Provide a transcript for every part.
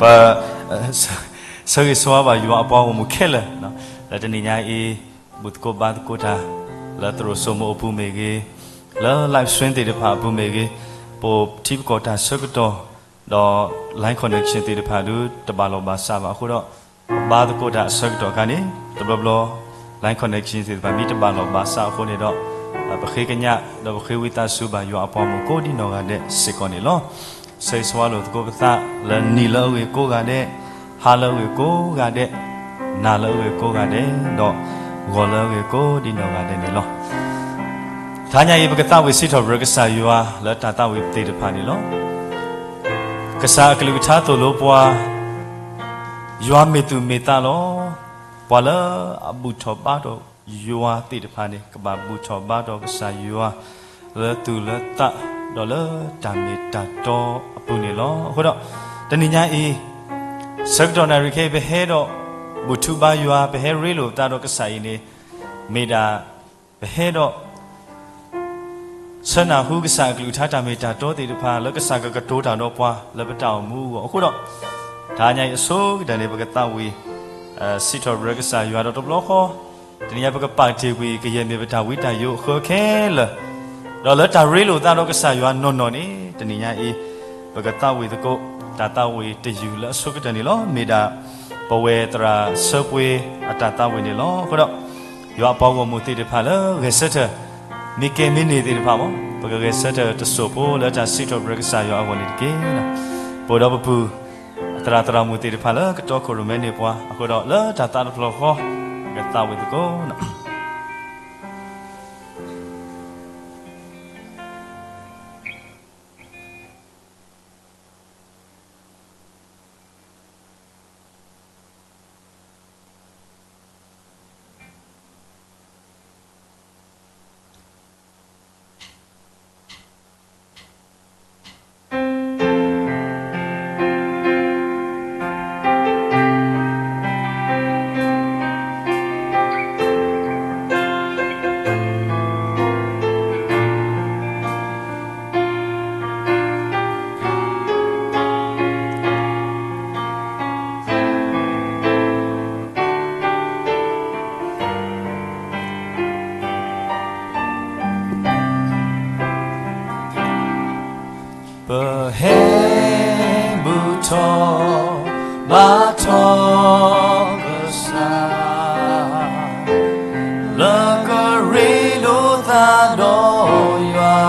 ပ ဆၢဂ့ၤဆၢဝါဘၣ်ယွၤအပှၤဂီၢ်မုၢ်ခဲလၢာ်, လၢတနံၤညါအံၤ ဘူၣ်သကိးဘါသကိးတၢ် လၢသရိာ်စိမိၤအပူၤမ့ၢ်ဂ့ၤ, လၢ live stream သ့ၣ်တဖၣ်အပူၤမ့ၢ်ဂ့ၤ, ပအိၣ်ထံပကီၢ်တၢ်ဆၢကတီၢ် ဒီး line connection သ့ၣ်တဖၣ်ဒုးတဘၣ်လီၢ်ဘၣ်စးဘၣ်အဃိဒီး, ပဘါသကိးတၢ်အဆၢကတီၢ်အခါန့ၣ် တဘျီဘျီ line connection သ့ၣ်တဖၣ်မ့ၢ်တဘၣ်လီၢ်ဘၣ်စးအဃိန့ၣ်ဒီး, ပဃ့ကညး ဒီးပဃ့ဝံသးစူၤဘၣ်ယွၤအပှၤဂီၢ်မုၢ်ကိးဒံနီၢ်ဂၤဒဲးစ့ၢ်ကီးန့ၣ်လီၤ. ဆၢဂ့ၤဆၢဝါလိာ်သကိးပသးလၢနံၤလၢအဂ့ၤကိးဂၤဒဲး, ဟါလၢအဂ့ၤကိးဂၤဒဲး, ဒီးဂီၤလၢအဂ့ၤကိးဒံနီၢ်ဂၤဒဲးန့ၣ်လီၤ. တဟါညါအံၤ ပကသးဝံၣ်စံးထီၣ်ပတြၢၤကစၢ်ယွၤလၢတၢ်သးဝံၣ်သ့ၣ်တဖၣ်န့ၣ်လီၤ. ကစၢ်အကလုၢ်ကထါသိၣ်လိပှၤ, ယွၤမ့ၢ်သူၣ်မ့ၢ်သးလီၤ. ပှၤလၢအဘူၣ်ထီၣ်ဘါထီၣ်ယွၤသ့ၣ်တဖၣ်န့ၣ် ကဘၣ်ဘူၣ်ထီၣ်ဘါထီၣ်ကစၢ်ယွၤ လၢသူၣ်လၢသး ဒီးလၢတၢ်မ့ၢ်တၢ်တီအပူၤန့ၣ်လီၤ. အဃိဒီး တနံၤညါအံၤ ဆၢကတီၢ်နၣ်ရံၣ်ခဲအံၤ ပဟဲဒီးဘူၣ်ထီၣ်ဘါယွၤ ပဟဲရ့လိာ်ပသးဒီးကစၢ်အံၤန့ၣ် မ့ၢ်ဒၣ် ပဟဲဒီး ဆၢနၢ်ဟူကစၢ်အကလုၢ်ကထါတၢ်မ့ၢ်တၢ်တီသ့ၣ်တဖၣ် လၢကစၢ်ကကတိၤတၢ်ဒီးပှၤလၢပတၢ်အိၣ်မူအဂီၢ်အဃိဒီး, တဟါညါအံၤအဆိကတၢၢ်န့ၣ် ပကသးဝံၣ် စံးထီၣ်ပတြၢၤကစၢ်ယွၤဒီးတဘျီဃီ, တနံၤညါပကပာ်တ့ၢ်ကွံာ်ကယဲၢ်မ့ၢ်ပတၢ်ဝံတၢ်ယိးအဃၢခဲလၢာ်, ဒီးလၢတၢ်ရ့လိာ်သးဒီးကစၢ်ယွၤနီၢ်နီၢ်န့ၣ် တနံၤညါအံၤ ပကသးဝံၣ်သကိး တၢ်သးဝံၣ်တယုၢ်လၢအဆိကတၢၢ်န့ၣ်လီၤ. မ့ၢ်ဒၣ် ပဝဲသရၣ်ဆၢပှ့ၤအတၢ်သးဝံၣ်န့ၣ်လီၤ. အဃိဒီး ယွၤအပှၤဂီၢ်မုၢ်သ့ၣ်တဖၣ်လၢဂဲၤဆၢထၢၣ် မ့ၢ်ကဲမ့ၢ်န့ၢ်သ့ၣ်တဖၣ်မ့ၢ် ပကဂဲၤဆၢထၢၣ်တစိၢ်ဖိလၢတၢ်စံးထီၣ်ပတြၢၤကစၢ်ယွၤအဂီၢ်န့ၣ်တက့ၢ်. ပအိၣ်ဒီးပပုၢ် သရၣ်သရၣ်မုၣ်သ့ၣ်တဖၣ်လၢကတီခိၣ်ရိၣ်မဲန့ၢ်ပှၤအဃိဒီး လၢတၢ်သးတဖျၢၣ်ဃီ ပကသးဝံၣ်သကိးပဟဲဘူၣ်ထီၣ်ဘါထီၣ်ကစၢ် လၢကရ့လိာ်သးဒီးယွၤ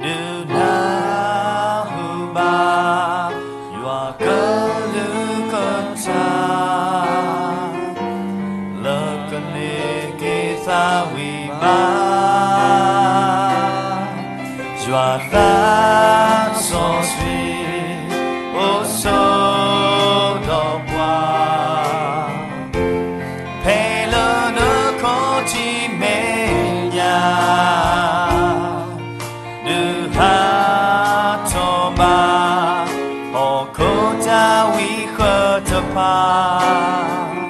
ဒုးနၢ်ဟူဘၣ် ယွၤကလုၢ်ကထါ လၢကန့ၢ်က့ၤသးဝံၣ်ဘၣ် ယွၤသးစီဆှံ အိၣ်ဆိးဒီးပှၤ ဖဲလၢနခီၣ်ထံးမဲာ်ညါ ဒုးဟးထီၣ်ဘၣ် ဟီၣ်ခိၣ်တၢ်ဝံဃၢၤတဖၣ်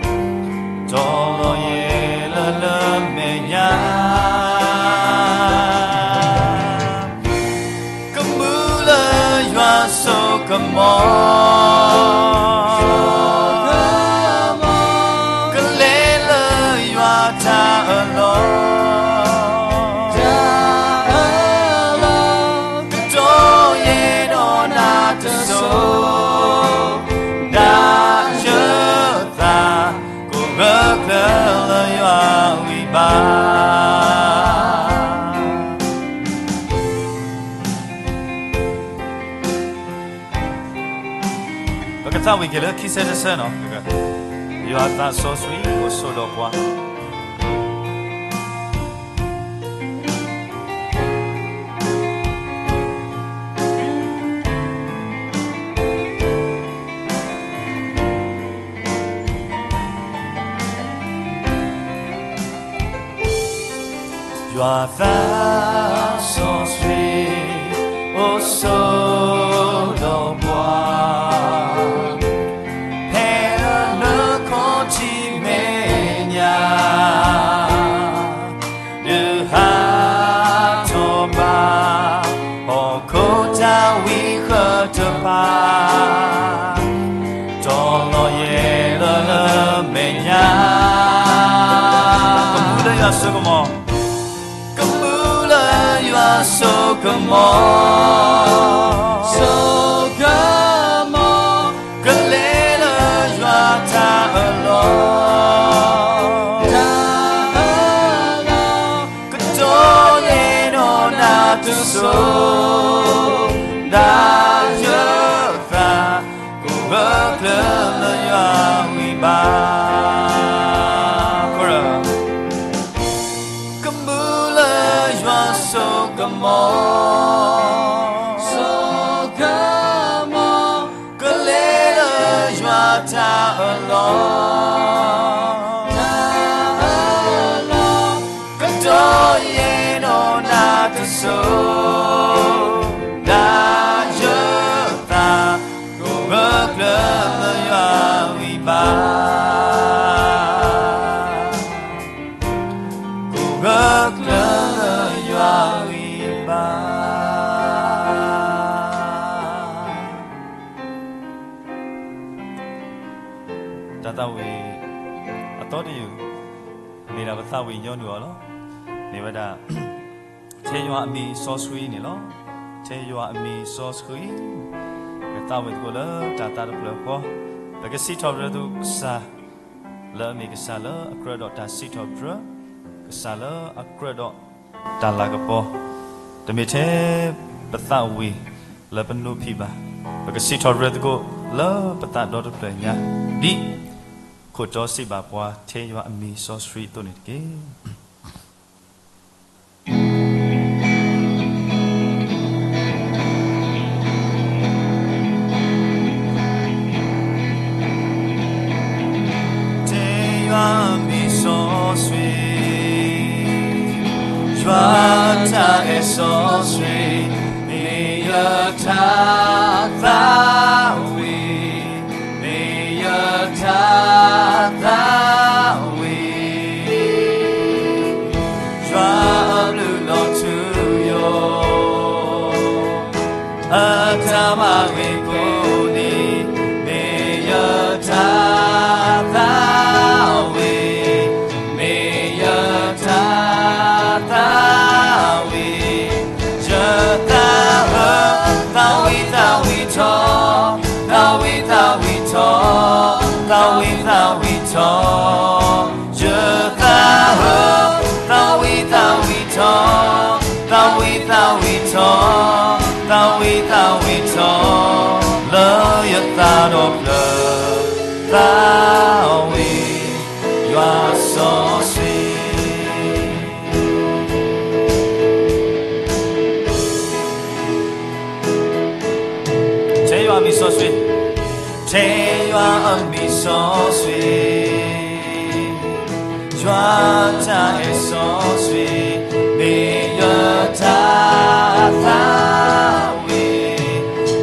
တီၤလီၤယဲၢ်လၢလၢမဲာ်ညါ ကမူလၢယွၤစိကမီၤ ကလဲၤလၢယွၤတၢ်အၢၣ်လီၤ ကတီၤယဲၢ်ဒီးနၤတစိၤ ဒၣ်ယၢၤသး ကိးဂၢၢ်ကျၢၤလၢယွၤဝံၤဘၣ် ပကသးဝံၣ်က့ၤလၢခံဆၢတဆၢနီၤ, ယွၤသးစီဆှံအိၣ်ဆိးဒီးပှၤ ယွၤသးစီဆှံအိၣ်ဆိးဒီးပှၤ ဖဲလၢနခီၣ်ထံးမဲာ်ညါ ဒုးဟးထီၣ်ဘၣ် ဟီၣ်ခိၣ်တၢ်ဝံဃၢၤတဖၣ် တၢ်ဆိကမိၣ်, ကမူလၢယွၤဆိကမိၣ်, ဆိကမိၣ်, ကလဲၤလၢယွၤတၢ်အၢၣ်လီၤ, တၢ်အၢၣ်လီၤ, ကတိၤယဲၢ်နီၢ်နၤတစိၤ, ဒၣ်ယသး ကဂၢၢ်ကျၢၤလၢယွၤဂံၢ်ဘါ, ကမူလၢယွၤဆိကမိၣ်, ဆိကမိၣ်, ကလဲၤလၢယွၤတၢ်အၢၣ်လီၤ, တၢ်အၢၣ်လီၤ, ကတိၤယဲၢ်နီၢ်နၤတစိၤ, ဒၣ်ယသး ကဂၢၢ်ကျၢၤလၢယွၤဂံၢ်ဘါ, ကဂၢၢ်ကျၢၤလၢယွၤဂံၢ်ဘါ. တၢ်သးဝံၣ်အသီတယုၢ် မ့ၢ်ဒၣ်ပသးဝံၣ်ညီနုၢ်အီၤလီၤ. မ့ၢ်ဝဲဒၣ် ထဲယွၤအမံၤစီဆှံန့ၣ်လီၤ. ထဲယွၤအမံၤစီဆှံ, ပသးဝံၣ်သကိးလၢတၢ်သးတဖျၢၣ်ဃီ, ပကစံးထီၣ်ပတြၢၤသုကစၢ် လၢအမ့ၢ်ကစၢ်လၢအကြၢးဒီးတၢ်စံးထီၣ်ပတြၢၤ, ကစၢ်လၢအကြၢးဒီးတၢ်လၤကပီၤ, တမ့ၢ်ထဲပသးဝံၣ်လၢပနိးဖံးဘၣ်, ပကစံးထီၣ်ပတြၢၤသကိးလၢပသးဒီတဖျၢၣ်ညါ, ဒ်ခိၣ်တီစံးဘၣ်ပှၤ ထဲယွၤအမံၤစီဆှံအသိးန့ၣ်တက့ၢ်. ထဲယွၤအမံၤစီဆှံ, ယွၤအတၢ်အဲၣ်စီဆှံ, မ့ၢ်ယတၢ်သးဝံၣ်, မ့ၢ်ယတၢ်သးဝံၣ်, ယွၤအဘျုးလီၤထူယိာ်, အတၢ်မၤဂ့ၤကိးနံၤ, မ့ၢ်ယတၢ်သးဝံၣ်, မ့ၢ်ယတၢ်သးဝံၣ်, ယသးဧၢ, သးဝံၣ်သးဝံၣ်ထီၣ်, သးဝံၣ်သးဝံၣ်ထီၣ်, သးဝံၣ်သးဝံၣ်ထီၣ်, ယသးဧၢ, သးဝံၣ်သးဝံၣ်ထီၣ်, သးဝံၣ်သးဝံၣ်ထီၣ်, သးဝံၣ်သးဝံၣ်ထီၣ်, လၢယသးဒီဖျၢၣ်, သးဝံၣ် ယွၤစီဆှံ. ထဲယွၤအမံၤစီဆှံ, ထဲယွၤအမံၤစီဆှံ, ယွၤတၢ်အဲၣ်စီဆှံ, မ့ၢ်ယတၢ်သးဝံၣ်,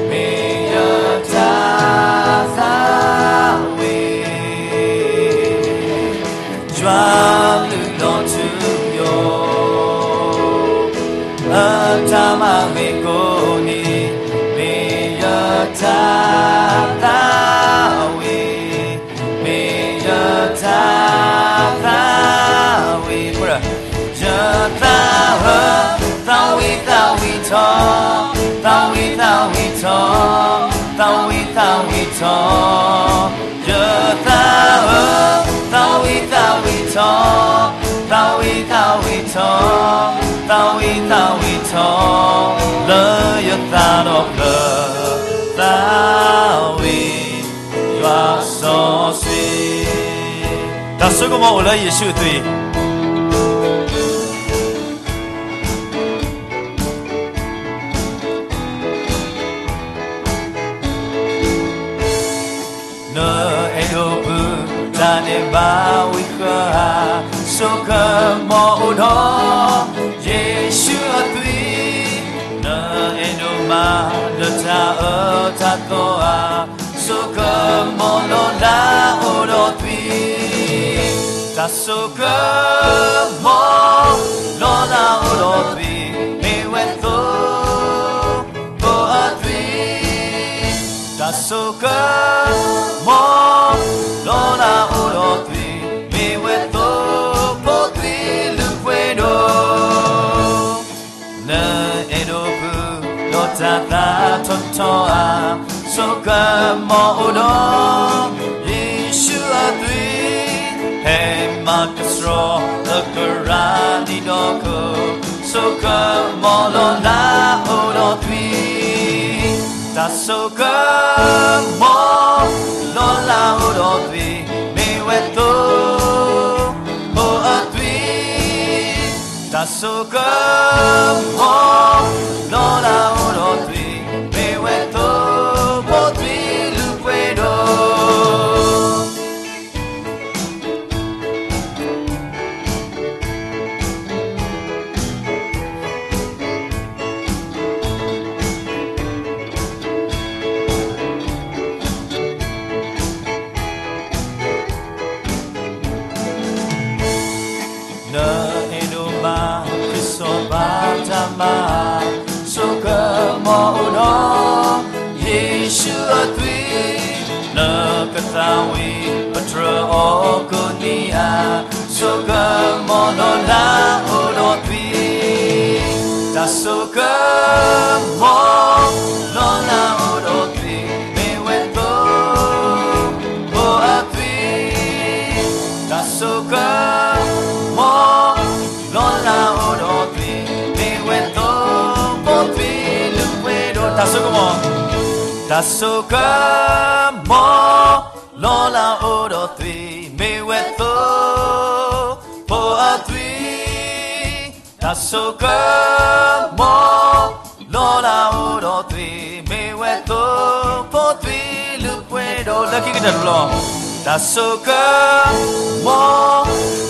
မ့ၢ်ယတၢ်သးဝံၣ် ယွၤလုၢ်လီၤထူယိာ်, အတၢ်မၤဂ့ၤကိးနံၤ, မ့ၢ်ယတၢ်သးဝံၣ်, မ့ၢ်ယတၢ်သးဝံၣ်, ယသးဧၢ, သးဝံၣ်သးဝံၣ်ထီၣ်, သးဝံၣ်သးဝံၣ်ထီၣ်, သးဝံၣ်သးဝံၣ်ထီၣ်, ယသးဧၢ, သးဝံၣ်သးဝံၣ်ထီၣ်, သးဝံၣ်သးဝံၣ်ထီၣ်, သးဝံၣ်သးဝံၣ်ထီၣ်, လၢယသးဒီဖျၢၣ်, သးဝံၣ် ယွၤစီဆှံ, တၢ်စိကမီၤအိၣ်လၢယ့ၣ်ၡူးအသွံၣ်. နအဲၣ်ဒိးပုၢ်တၢ်န့ၣ်ဘၣ်ဝံၤဃၢၤဧါ, စိကမီၤအိၣ်ဒီးယ့ၣ်ၡူးအသွံၣ်, နအဲၣ်ဒိးမၤနတၢ်အၢတၢ်သီဧါ, စိကမီၤလီၤလးအိၣ်ဒီးသွံၣ်, တၢ်စိကမီၤလီၤလးအိၣ်ဒီးသွံၣ်, မ့ၢ်ဝဲသိဖိအသွံၣ်, တၢ်စိကမီၤလီၤလးအိၣ်ဒီးသွံၣ်, မ့ၢ်ဝဲသိဖိသွံၣ် တၢ်သးထီၣ်ထီအါ, ဆိကမိၣ်အိၣ်ဒီး ယ့ၣ်ၡူးအသွံၣ်, ဟဲမၤကဆှီလၢကရၢနံၣ်ဒီခိၣ်, ဆိကမိၣ်လီၤလၢအိၣ်ဒီးသွံၣ်, တၢ်ဆိကမိၣ် လီၤလၢအိၣ်ဒီးသွံၣ်, မ့ၢ်ဝဲသိဖိအသွံၣ်, တၢ်ဆိကမိၣ် လီၤလၢအိၣ်ဒီးသွံၣ်, မ့ၢ်ဝဲသိဖိသွံၣ်လုၢ်ပှ့ၤဒိၣ်. နအဲၣ်ဒိးမၤခရံာ်စီၤပၤတၢ်မၤ, ဆိကမိၣ်အိၣ်ဒီး ယ့ၣ်ၡူးအသွံၣ်, နကသးဝံၣ်ပတြၢၤအီၤကိးနံၤဧါ, ဆိကမိၣ်လီၤလၢအိၣ်ဒီးသွံၣ်, တၢ်ဆိကမိၣ် လီၤလၢအိၣ်ဒီးသွံၣ်, မ့ၢ်ဝဲသိဖိအသွံၣ်, တၢ်ဆိကမိၣ် လီၤလၢအိၣ်ဒီးသွံၣ်, မ့ၢ်ဝဲသိဖိသွံၣ်လုၢ်ပှ့ၤဒိၣ်. တၢ်ဆိကမိၣ်, တၢ်ဆိကမိၣ် လီၤလၢအိၣ်ဒီးသွံၣ်, မ့ၢ်ဝဲသိဖိအသွံၣ်, တၢ်ဆိကမိၣ် လီၤလၢအိၣ်ဒီးသွံၣ်, မ့ၢ်ဝဲသိဖိသွံၣ်လုၢ်ပှ့ၤဒိၣ်. လၢခံကတၢၢ်တဘျီ, တၢ်ဆိကမိၣ်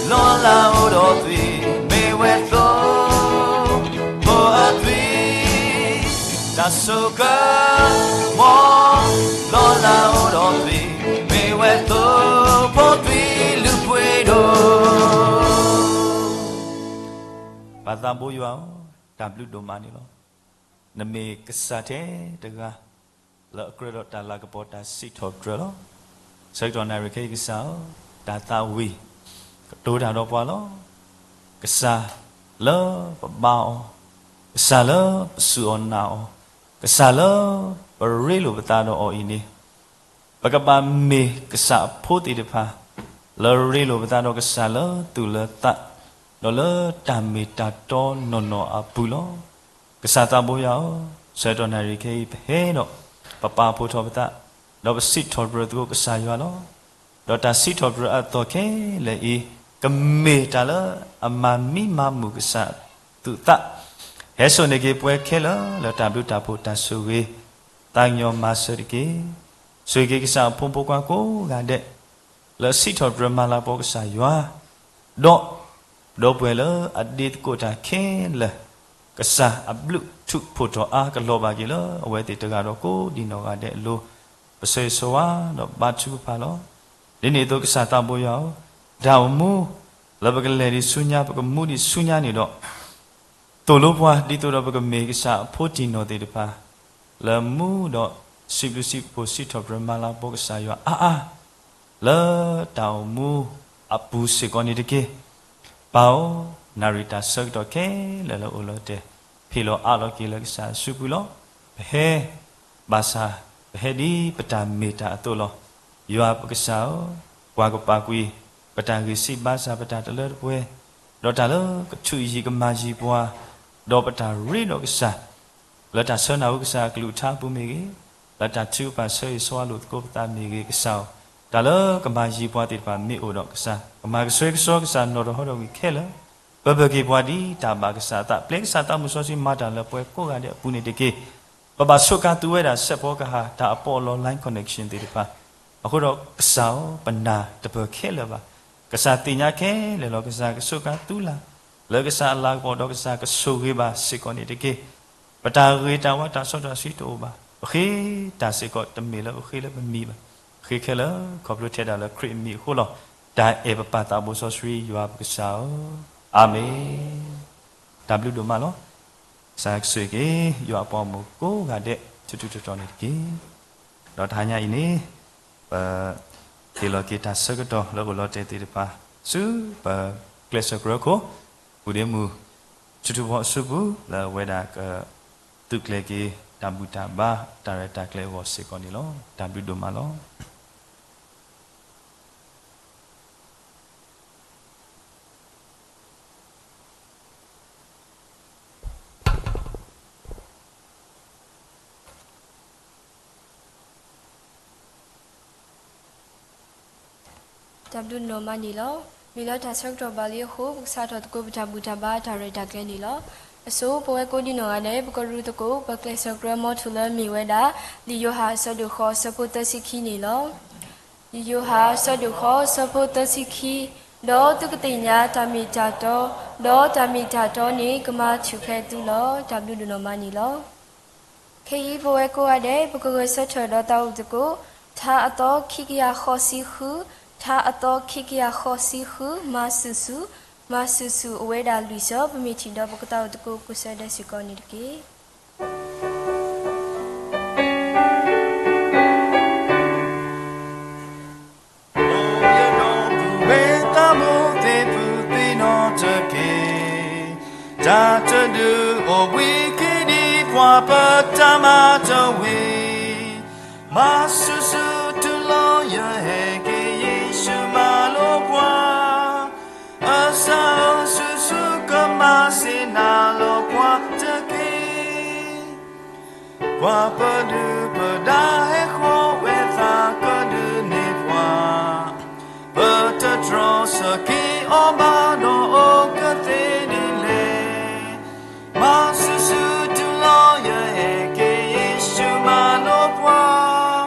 လီၤလၢအိၣ်ဒီးသွံၣ်, မ့ၢ်ဝဲသိဖိအသွံၣ်, တၢ်ဆိကမိၣ် လီၤလၢအိၣ်ဒီးသွံၣ်, မ့ၢ်ဝဲသိဖိသွံၣ်လုၢ်ပှ့ၤဒိၣ်. ပၢ်သးဘိယွၤဧၢ, တၢ်ဘျုးဒိၣ်မးန့ၣ်လီၤ. နမ့ၢ်ကစၢ်ထဲတဂၤ လၢအကြၢးဒီးတၢ်လၤကပီၤတၢ်စံးထီၣ်ပတြၢၤလီၤ. ဆၢကတီၢ်နၣ်ရံၣ်ခဲအံၤကစၢ်ဧၢ, တၢ်သးဝံၣ်ကတိၤတၢ်ဒီးပှၤလီၤ. ကစၢ်လၢပဘါအီၤ, ကစၢ်လၢပစူၢ်အီၤနာ်အီၤ, ကစၢ်လၢပရ့လိာ်ပသးဒီးအီၤအံၤန့ၣ် ပကဘၣ်မ့ၢ်ကစၢ်အဖိသ့ၣ်တဖၣ် လၢရ့လိာ်ပသးဒီးကစၢ်လၢသူၣ်လၢသး ဒီးလၢတၢ်မ့ၢ်တၢ်တီနီၢ်နီၢ်အပူၤလီၤ. ကစၢ်သးဘိယွၤဧၢ, ဆၢကတီၢ်နၣ်ရံၣ်ခဲအံၤ ပဟဲဒီးပပာ်ဖှိၣ်ထီၣ်ပသး, ဒီးပစံးထီၣ်ပတြၢၤသကိးကစၢ်ယွၤလီၤ. ဒီးတၢ်စံးထီၣ်ပတြၢၤအသီၣ်ခဲလၢာ်အံၤ ကမ့ၢ်တၢ်လၢအမၤမံမၤမုာ်ကစၢ်သူၣ်သး, ဟဲစိာ်န့ၢ်က့ၤပှၤခဲလၢာ်လၢတၢ်ဘျုးတၢ်ဖှိၣ်တၢ်ဆိၣ်ဂ့ၤ, သးကညီၤမၤစၢၤတက့ၢ်. ဆိၣ်ဂ့ၤက့ၤကစၢ်အဖိမုၣ်ဖိခွါကိးဂၤဒဲး လၢစံးထီၣ်ပတြၢၤမၤလၤကပီၤကစၢ်ယွၤ, ဒီး ဒီပုၢ်ဝဲၢ်လၢအဒ့သကိးတၢ်ခဲလၢာ်, ကစၢ်အဘျုးထူးဖှိၣ်ထီၣ်အါကလီၤဘၣ်က့ၤလၢအဝဲသ့ၣ်တဂၤဒီးကိးဒံးနီၢ်ဂၤဒဲးအလိၤ, ပဆၢဂ့ၤဆၢဝါဒီးဘါထုကဖၣ်လီၤ. ဒ်န့ၣ်အသိးကစၢ်သးဘိယွၤဧၢ, တၢ်အိၣ်မူ လၢပကလဲၤဒံးဆူညါ ပကမူဒံးဆူညါန့ၣ်ဒီး သိၣ်လိပှၤ ဒ်သိးဒီးပကမ့ၢ်ကစၢ်အဖိတံၢ်နီၢ်သ့ၣ်တဖၣ် လၢမူဒီးစံးဘျုးစံးဖှိၣ်စံးထီၣ်ပတြၢၤမၤလၤကပီၤကစၢ်ယွၤအါအါ လၢတၢ်အိၣ်မူအပူၤစ့ၢ်ကီးန့ၣ်တက့ၢ်. ပၢ်ဧၢ, နၣ်ရံၣ်တၢ်ဆၢကတီၢ်ခဲလၢာ်လၢအိၣ်လၢတဲာ် ဟ့ၣ်လီၤအးလီၤက့ၤလၢကစၢ်အစုပူၤလီၤ. ပဟဲ ဘၣ်ဆၣ် ပဟဲဒ်ပတၢ်မ့ၢ်တၢ်အသိးလီၤ. ယွၤပကစၢ်ဧၢ, ကွၢ်ကပၤကွံာ် ပတၢ်ဂံၢ်စၢ်ဘါစၢ် ပတၢ်တလၢတပှဲၤ, ဒီးတၢ်လၢကထုးယံၤကမၤယံၤပှၤ, ဒီးပတၢ်ရ့ဒီးကစၢ် လၢတၢ်ဆၢနၢ်ဟူကစၢ်အကလုၢ်ကထါအပူၤမ့ၢ်ဂ့ၤ, လၢတၢ်ထုကဖၣ်ဆၢဂ့ၤဆၢဝါလိာ်သကိးပသးမ့ၢ်ဂ့ၤကစၢ်ဧၢ, တၢ်လၢကမၤယံၤပှၤသ့ၣ်တဖၣ်မ့ၢ်အိၣ်ဒီးကစၢ် ကမၤကဆှဲကဆှီကစၢ်နီၢ်တဟီဒီးဝံၤခဲလၢာ်, ပၢၢ်က့ၤပှၤဒ်တၢ်ဘၣ်ကစၢ်အသး ပျဲကစၢ်သးမုၢ်စီဆှံမၤတၢ်လၢပှၤကိးဂၤဒဲးအပူၤန့ၣ်တက့ၢ်. ပဘၣ်ဆိးကါသူဝဲဒၣ်စဲးဖီကဟၣ် တၢ်အပီးအလီ line connection သ့ၣ်တဖၣ်, အဃိဒီးကစၢ်ဧၢ ပနာ်တပၢၢ်ခဲလၢာ်ဘၣ်. ကစၢ်သ့ၣ်ညါခဲလၢာ်လီၤ. ကစၢ်ကဆိးကါသူလၢ် လၢကစၢ်အလၤကပီၤဒီးကစၢ်ကဆိၣ်ဂ့ၤဘၣ်စ့ၢ်ကီးန့ၣ်တက့ၢ်. ပတၢ်ဂ့ၤတၢ်ဝါတၢ်စီတၢ်ဆှံတအိၣ်ဘၣ်. ပဃ့တၢ်စ့ၢ်ကီးတမ့ၢ်လၢပဃ့လၢပမံၤဘၣ်. ပဃ့ခဲလၢာ်ခီဖျိထဲဒၣ်လၢခရံာ်အမံၤအဃိလီၤ. တၢ်အဲၣ်ပပၢ်သးဘိစီဆှံယွၤပကစၢ်ဧၢ, အၤမ့ၣ်. တၢ်ဘျုးဒိၣ်မးလီၤ. ကစၢ်ကဆိၣ်ဂ့ၤက့ၤ ယွၤအပှၤဂီၢ်မုၢ်ကိးဂၤဒဲး ထူးထူးတီၤတီၤန့ၣ်တက့ၢ်. ဒီးတဟါညါအံၤန့ၣ် ပဟ့ၣ်လီၤက့ၤတၢ်ဆၢကတီၢ်လၢအိၣ်လီၤတဲာ်သ့ၣ်တဖၣ် ဆူပကျဲးစၢးကြၢးခိၣ် ပုၢ်ဒ့မုၣ် ထူထူဖီအစုပူၤ လၢအဝဲဒၣ်ကသုးကျဲၤက့ၤ တၢ်ဘူၣ်တၢ်ဘါ တၢ်ရဲၣ်တၢ်ကျဲၤအဂီၢ်စ့ၢ်ကီးန့ၣ်လီၤ. တၢ်ဘျုးဒိၣ်မးလီၤ. တၢ်ဘျုးဒိၣ်မးန့ၣ်လီၤ. မ့ၢ်လၢတၢ်ဆၢကတီၢ်ဘၣ်လံအဃိ ပကစးထီၣ်သကိးပတၢ်ဘူၣ်တၢ်ဘါတၢ်ရဲၣ်တၢ်ကျဲၤန့ၣ်လီၤ. အဆိ ပဝဲကိးဒံနီၢ်ဂၤဒဲး ပကရူၢ်သကိး ပကျဲးစၢးကြၢးမီထိၣ်လၢမ့ၢ်ဝဲဒၣ် လံာ်ယိၤဟၣ်အဆၢဒိၣ်ဃိး အဆၢဖိသၢဆံခံန့ၣ်လီၤ. လံာ်ယိၤဟၣ်အဆၢဒိၣ်ဃိး အဆၢဖိသၢဆံခံ, ဒီးသုကသ့ၣ်ညါတၢ်မ့ၢ်တၢ်တီ, ဒီးတၢ်မ့ၢ်တၢ်တီန့ၣ် ကမၤထူၣ်ဖျဲးသုလီၤ. တၢ်ဘျုးဒိၣ်မးန့ၣ်လီၤ. ခဲအံၤပဝဲကိးဂၤဒဲး ပကဂဲၤဆၢထၢၣ်ဒီးသးအိၣ်သကိး ထါအသီခံကယၤဃိးဆံဃု, ထါအသီခံကယၤဃိးဆံဃု, မၤဆူၣ်ဆူၣ်, မၤဆူၣ်ဆူၣ် အိၣ်ဝဲဒၣ်လွံၢ်ဆၢ, ပမ့ၢ်ထံၣ်ဒီးပကသးအိၣ်သကိးကိးဆၢဒဲးစ့ၢ်ကီးန့ၣ်တက့ၢ်. အိၣ်ယဒိးပဝဲသးမိၢ်သ့ၣ်ဖုသ့ၣ်နီၣ်တက့ၢ်, တၢ်တဒုးအိၣ်ဘှံးက့ၤဒံးပှၤပတၢ်မၤတဝံၤ, မၤဆူၣ်ဆူၣ်တုၤလီၤယဟဲက့ၤ ယ့ၣ်ၡူးမၤလိပှၤ, အစၢ်ဧၢ ဆူၣ်ဆူၣ်ကမၤဆ့ၣ်နီၤလီၤပှၤတက့ၢ်. ကွၢ်ပဒုၣ်ပဒါဟဲဃီၤဝဲသးကဒုးန့ၢ်ပှၤ, ပတတြီဆၢက့ၤအီၤဘၣ်ဒီးအိၣ်ကသ့ဒ်လဲၣ်. မၤဆူၣ်ဆူၣ်တုၤလီၤယဟဲက့ၤ ယ့ၣ်ၡူးမၤလိပှၤ,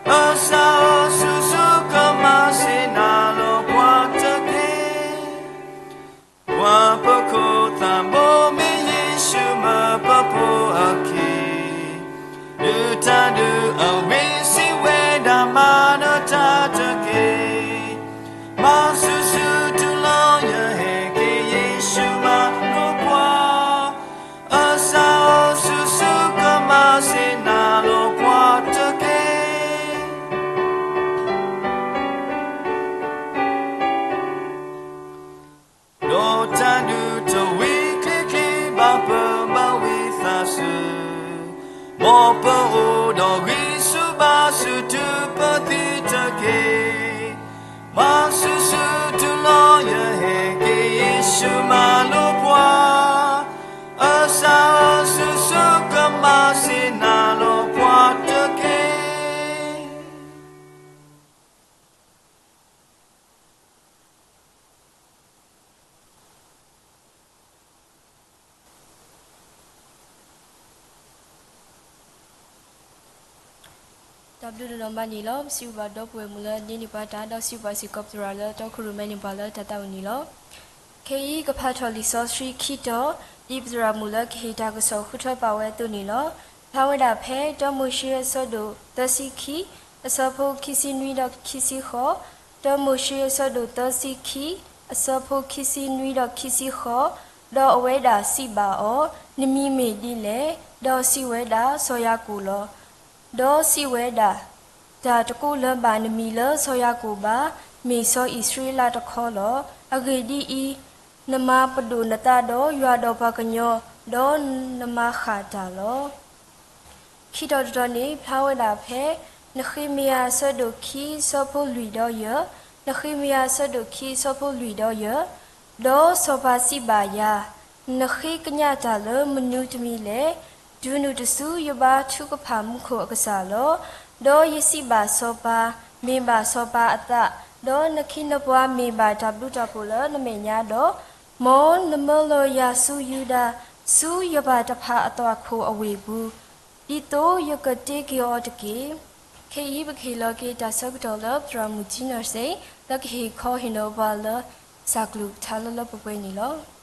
အစၢ်ဧၢ ဆူၣ်ဆူၣ်ကမၤဆ့ၣ်နီၤလီၤပှၤတက့ၢ်. ပှၤပခိၣ်သးဘိမ့ၢ်ယ့ၣ်ၡူးမၢပဖိအခံ, ဒုၣ်တၢ်ဒုးအဝ့ၢ်စံးဝဲဒၣ်မၤနၢၤတၢ်တက့ၢ်. မၤဆူၣ်ဆူၣ်တုၤလီၤယဟဲက့ၤ ယ့ၣ်ၡူးမၤလိပှၤ, အစၢ်ဧၢ ဆူၣ်ဆူၣ်ကမၤဆ့ၣ်နီၤလီၤပှၤတက့ၢ်. ဒီးတၢ်ဒုးတဝံၤချ့ချ့ဘၣ်ပမၤဝံသးစူၤ, မ်ပအိၣ်ဒီးဂံၢ်ဆူၣ်ဘါဆူၣ်တုၤပသံတက့ၢ်. မၤဆူၣ်ဆူၣ်တုၤလီၤယဟဲက့ၤ ယ့ၣ်ၡူးမၤလိပှၤ, အစၢ်ဧၢ ဆူၣ်ဆူၣ်ကမၤဆ့ၣ်နီၤလီၤပှၤတက့ၢ်. တၢ်ဘျုးဒိၣ်မးန့ၣ်လီၤ. ပစံးဘျုးဘၣ်ဒီပုၢ်ဝဲၢ်မုၣ်လၢဒိးန့ၢ်ပှၤတၢ် ဒီးစံးဘျုးဘၣ်စ့ၢ်ကီးပသရၣ်လၢတီခိၣ်ရိၣ်မဲန့ၢ်ပှၤလၢတၢ်သးဝံၣ်န့ၣ်လီၤ. ခဲအံၤကဖးထီၣ်လံာ်စီဆှံခံတီၤ ဒ်ပသရၣ်မုၣ်လၢကဟ့ၣ်တၢ်ကစီၣ်ဃုထၢပာ်ဝဲအသိးန့ၣ်လီၤ. ဖျါဝဲဒၣ်ဖဲ တၢမိၤၡ့အဆၢဒိၣ်သၢဆံခံ အဆၢဖိခံဆံနွံဒီးခံဆံဃိး, တၢမိၤၡ့အဆၢဒိၣ်သၢဆံခံ အဆၢဖိခံဆံနွံဒီးခံဆံဃိး, ဒီးအဝဲဒၣ်စံးဘၣ်အီၤ, နမံၤမ့ၢ်ဒ်လဲၣ်, ဒီးစံးဝဲဒၣ် စီၤယၤကိာ်လီၤ. ဒီးစံးဝဲဒၣ်, တၢ်တကိးလၢၤဘၣ်နမံၤလၢစီၤယၤကိာ်ဘၣ်, မ့ၢ်စီၤအံၣ်စရ့လးတခီလီၤ. အဂ့ၢ်ဒ်အံၤ, နမၤပဒိၣ်နသးဒီးယွၤဒီးပှၤကညီ, ဒီးနမၤဃၣ်တၢ်လီၤ. ခံတီၤတတီၤန့ၣ် ဖျါဝဲဒၣ်ဖဲ နဃ့မယၤအဆၢဒိၣ်ခံ အဆၢဖိလွံၢ်ဒီးယဲၢ်, နဃ့မယၤအဆၢဒိၣ်ခံ အဆၢဖိလွံၢ်ဒီးယဲၢ်, ဒီးစီၤပၤစံးဘၣ်ယၤ, နဃ့ကညးတၢ်လၢမနုၤတမံၤလဲၣ်. တုၤနုၤတစု ယဘါထုကဖၣ်မူခိၣ်အကစၢ်လီၤ. ဒီးယစံးဘၣ်စီၤပၤ, မ့ၢ်ဘၣ်စီၤပၤအသး, ဒီးနခ့နပှၤမ့ၢ်ဘၣ်တၢ်ဘျုးတၢ်ဖှိၣ်လၢနမဲာ်ညါဒီး, မ်နမၢလီၤယၤဆူယူဒၤ, ဆူယပၢ်တဖၣ်အသွၣ်ခိၣ်အဝ့ၢ်ပူၤ, ဒ်သိးယကတ့က့ၤအီၤတက့ၢ်. ခဲအံၤပကဟ့ၣ်လီၤက့ၤတၢ်ဆၢကတီၢ်လၢ သရၣ်မုၣ်ကၠံနီၢ်စ့ၣ် လၢကဟ့ၣ်ခီဟ့ၣ်နီၤပှၤလၢ တၢ်ကလုၢ်ကထါလၢလၢပှဲၤပှဲၤန့ၣ်လီၤ.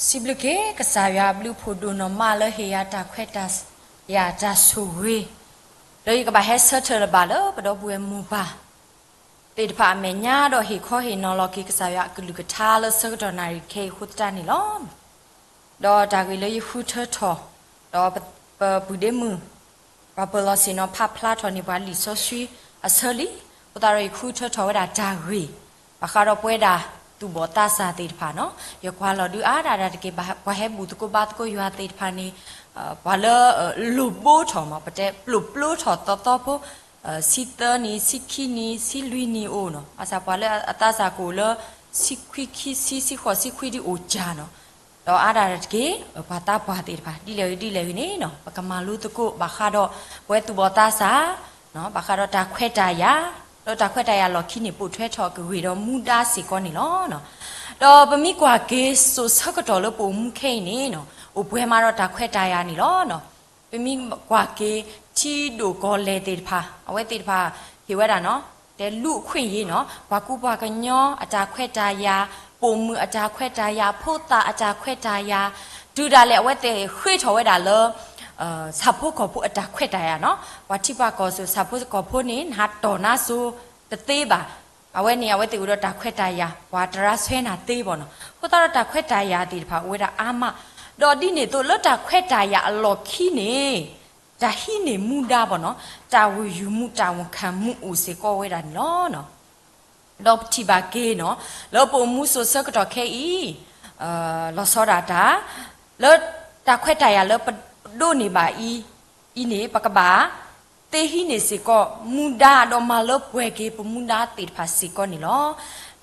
စံးဘျုးက့ၤကစၢ်ယွၤအဘျုးအဖှိၣ်ဒိၣ်နီၢ်မးလၢဟ့ၣ်ယၤတၢ်ခွဲးတၢ်ယာ်တၢ်ဆိၣ်ဂ့ၤ, လၢယကဘၣ်ဟဲဆၢထၢၣ်လၢၤဘၣ်လၢပဒီပုၢ်ဝဲၢ်မိၢ်ပၢ် သ့ၣ်တဖၣ်အမဲာ်ညါဒီးဟ့ၣ်ခီဟ့ၣ်နီၤလီၤက့ၤကစၢ်ယွၤအကလုၢ်ကထါလၢဆၢကတီၢ်နၣ်ရံၣ်ခဲအံၤအဃိသတးန့ၣ်လီၤ. ဒီးတၢ်ဂ့ၢ်လၢယဃုထၢထီၣ်, ဒီးပပုၢ်ဒ့မုၣ် ပှၤပၢၤလီၢ်ဆ့ၣ်နီၤဖးဖျါထီၣ်န့ၢ်ပှၤလံာ်စီဆှံအဆၢလံ, အဃိသတးဒီးယဃုထၢထီၣ်ဝဲဒၣ်တၢ်ဂ့ၢ်, ဘၣ်ဃးဒီးပဝဲဒၣ် သူၣ်ဘီၣ်သးစၢ်သ့ၣ်တဖၣ်နီၤ, ယကွၢ်လီၤဒုးအါဒၣ်တၢ်တက့ၢ်, ပှၤဟဲဘူၣ်သကိးဘါသကိးယွၤသ့ၣ်တဖၣ်န့ၣ်, ပှၤလၢလိၣ်ဘိထီၣ်မး ပတဲပျိၣ်ပျိထီၣ်သီသီဖိ, ဆံသၢနံၣ် ဆံခံနံၣ် ဆံလွံၢ်နံၣ်အိၣ်နီၤ, ဘၣ်ဆၣ်ပှၤလၢအသးစၢ်ကအိၣ်လၢ ဆံခွံခံဆံ ဆံဃိးဆံခွံဒ်အိၣ်ကၢ်နီၤ, ဒီးအါဒၣ်တၢ်တက့ၢ်, ပှၤသးပှၢ်သ့ၣ်တဖၣ် ဒ်လဲၣ်ဂ့ၤဒ်လဲၣ်ဂ့ၤန့ၣ်နီၤ ပကမၤလိသကိး ဘၣ်ဃးဒီး ပဝဲသူၣ်ဘီၣ်သးစၢ် ဘၣ်ဃးဒီးတၢ်ခွဲးတၢ်ယာ်, လၢတၢ်ခွဲးတၢ်ယာ်လီၢ်ခံန့ၣ် ပိာ်ထွဲထီၣ်ကဂ့ၤဒီးမူဒါစ့ၢ်ကီးန့ၣ်လီၤ. ဒီးပမ့ၢ်ကွၢ်က့ၤစိၤဆၢကတီၢ်လၢပအိၣ်မူခဲအံၤန့ၣ်နီၤ, အိၣ်ပှဲၤမးဒီးတၢ်ခွဲးတၢ်ယာ်န့ၣ်လီၤ. ပမ့ၢ်ကွၢ်က့ၤ ထံဒိၣ်ကီၢ်လဲၢ်သ့ၣ်တဖၣ် အဝဲသ့ၣ်တဖၣ် ဟ့ၣ်ဝဲဒၣ်နီၤ, တဲလူၢ်အခွင့်အရေးနီၤ, ပှၤကူပှၤကညီအတၢ်ခွဲးတၢ်ယာ်, ပိာ်မုၣ်အတၢ်ခွဲးတၢ်ယာ်, ဖိသၣ်အတၢ်ခွဲးတၢ်ယာ်, တုၤဒၣ်လဲာ် အဝဲသ့ၣ်ဃ့ထီၣ်ဝဲဒၣ်လၢ ဆၣ်ဖိကီၢ်ဖိအတၢ်ခွဲးတၢ်ယာ်နီၤ, ပှၤထံပှၤကီၢ်စိၤ ဆၣ်ဖိကီၢ်ဖိန့ၣ် နဟးတီၢ်နါစိၤတသ့ဘၣ်. အဝဲန့ၣ် အဝဲသ့ၣ်အိၣ်ဒီးတၢ်ခွဲးတၢ်ယာ် ပှၤတရါဆွဲနၤသ့ဘၣ်နီၤ, အဃိသတးဒီးတၢ်ခွဲးတၢ်ယာ်သ့ၣ်တဖၣ်အိၣ်ဝဲဒၣ်အါမး, ဒီးဒ်န့ၣ်အသိးလၢတၢ်ခွဲးတၢ်ယာ်အလီၢ်ခံန့ၣ် တၢ်ဟံးန့ၢ်မူဒါဘၣ်နီၤ, တၢ်ဝိၢ်ယုၢ်မူ တၢ်ဝိၢ်ခၢၣ်မူအိၣ်စ့ၢ်ကီးဝဲဒၣ်န့ၣ်လီၤ. ဒီးပထံၣ်ဘၣ်က့ၤနီၤ, လၢပအိၣ်မူစိၤဆၢကတီၢ်ခဲအံၤ လီၤဆီဒၣ်တၢ် လၢတၢ်ခွဲးတၢ်ယာ်လၢပဒိးန့ၢ်ဘၣ်အံၤ အံၤန့ၣ် ပကဘၣ်သ့ဟံးန့ၢ်စ့ၢ်ကီးမူဒါ ဒီးမၤလၢပှဲၤက့ၤပမူဒါသ့ၣ်တဖၣ်စ့ၢ်ကီးန့ၣ်လီၤ.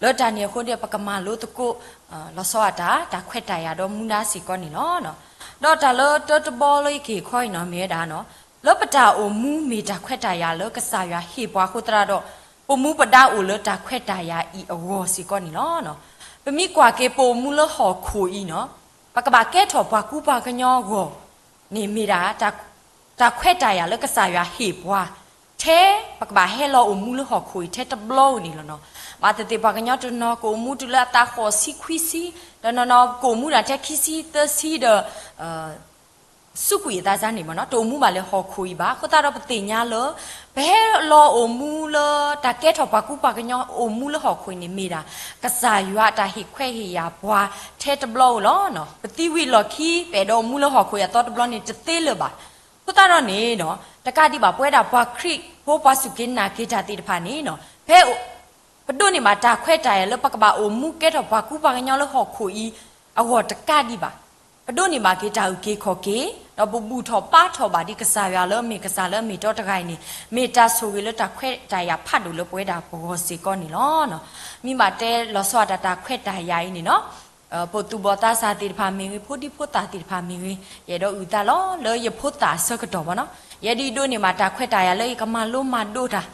လၢတၢ်န့ၣ်အဃိဒီး ပကမၤလိသကိး လီၤဆီဒၣ်တၢ် တၢ်ခွဲးတၢ်ယာ်ဒီးမူဒါစ့ၢ်ကီးန့ၣ်လီၤ. ဒီးတၢ်လၢတၢတဘီလၢယကဟ့ၣ်ခီအံၤနီၤ မ့ၢ်ဝဲဒၣ်နီၤ, လၢပတၢ်အိၣ်မူမ့ၢ်တၢ်ခွဲးတၢ်ယာ်လၢကစၢ်ယွၤဟ့ၣ်ပှၤအဃိသတးဒီး ပမူပဒါအိၣ်လၢတၢ်ခွဲးတၢ်ယာ်အံၤအဂီၢ်စ့ၢ်ကီးန့ၣ်လီၤ. ပမ့ၢ်ကွၢ်က့ၤပအိၣ်မူလၢဟီၣ်ခိၣ်အံၤနီၤ, ပကဘၣ်ကဲထီၣ်ပှၤကူပှၤကညီအဂီၢ်န့ၣ်မ့ၢ်ဒၣ် တၢ်ခွဲးတၢ်ယာ်လၢကစၢ်ယွၤဟ့ၣ်ပှၤ ထဲပကဘၣ်ဟဲလီၤအိၣ်မူလၢဟီၣ်ခိၣ်အံၤထဲတဘျီဧိၤန့ၣ်လီၤနီၤ. ဘၣ်သ့ၣ်သ့ၣ်ပှၤကညီတနီၤကအိၣ်မူတုၤလၢအသးဃိးဆံခွံဆံ, ဒီးနီၢ်နီၢ်ကအိၣ်မူဒၣ်ထဲခံဆံသၢဆံဒီး စူးကွံာ်အသးစၢ်န့ၣ်မ့ၢ်နီၤ, တအိၣ်မူဘၣ်လၢဟီၣ်ခိၣ်အံၤဘၣ်. အဃိသတးဒီးပသ့ၣ်ညါလၢ ပဟဲလီၤအိၣ်မူလၢတၢ်ကဲထီၣ်ပှၤကူပှၤကညီအိၣ်မူလၢဟီၣ်ခိၣ်အံၤန့ၣ်မ့ၢ်ဒၣ် ကစၢ်ယွၤအတၢ်ဟ့ၣ်ခွဲးဟ့ၣ်ယာ်ပှၤထဲတဘျီဧိၤလီၤ. ပသံဝံၤအလီၢ်ခံ ပအဲၣ်ဒိးအိၣ်မူလၢဟီၣ်ခိၣ်အံၤအသီတဘျီန့ၣ်တသ့လၢၤဘၣ်. အဃိသတးဒီးန့ၣ်နီၤ, တကးဒံးဘၣ် ပဝဲဒၣ်ပှၤခရံာ်ဖိ ပှၤစူၢ်က့ၤနာ်က့ၤတၢ်သ့ၣ်တဖၣ်န့ၣ်နီၤ, ဖဲ ပဒိးန့ၢ်ဘၣ်တၢ်ခွဲးတၢ်ယာ်လၢပကဘၣ်အိၣ်မူကဲထီၣ်ပှၤကူပှၤကညီလၢဟီၣ်ခိၣ်အံၤအဂီၢ်တကးဒံးဘၣ်, ပဒိးန့ၢ်ဘၣ်က့ၤတၢ်အုၣ်က့ၤခီၣ်က့ၤ, ဒီးပဘူၣ်ထီၣ်ဘါထီၣ်ဘၣ်ဒ်ကစၢ်ယွၤလၢအမ့ၢ်ကစၢ်လၢအမ့ၢ်တီတဂၤအံၤန့ၣ် မ့ၢ်တၢ်ဆိၣ်ဂ့ၤလၢတၢ်ခွဲးတၢ်ယာ်ဖးဒိၣ်လၢပဝဲဒၣ်ပဂီၢ်စ့ၢ်ကီးန့ၣ်လီၤ. မ့ၢ်ဘၣ်တဲလီၤဆီဒၣ်တၢ် တၢ်ခွဲးတၢ်ယာ်အံၤန့ၣ်နီၤ, ပသူၣ်ဘီၣ်သးစၢ်သ့ၣ်တဖၣ်မ့ၢ်ဂ့ၤ, ဖိဒံဖိသၣ်သ့ၣ်တဖၣ်မ့ၢ်ဂ့ၤ, ယအဲၣ်ဒိးအုၣ်သးလီၤလၢယဖိသၣ်အဆၢကတီၢ်ဘၣ်နီၤ, ယဲဒၣ်ယဒိးန့ၢ်ဘၣ်တၢ်ခွဲးတၢ်ယာ်လၢယကမၤလိမၤဒိးတၢ်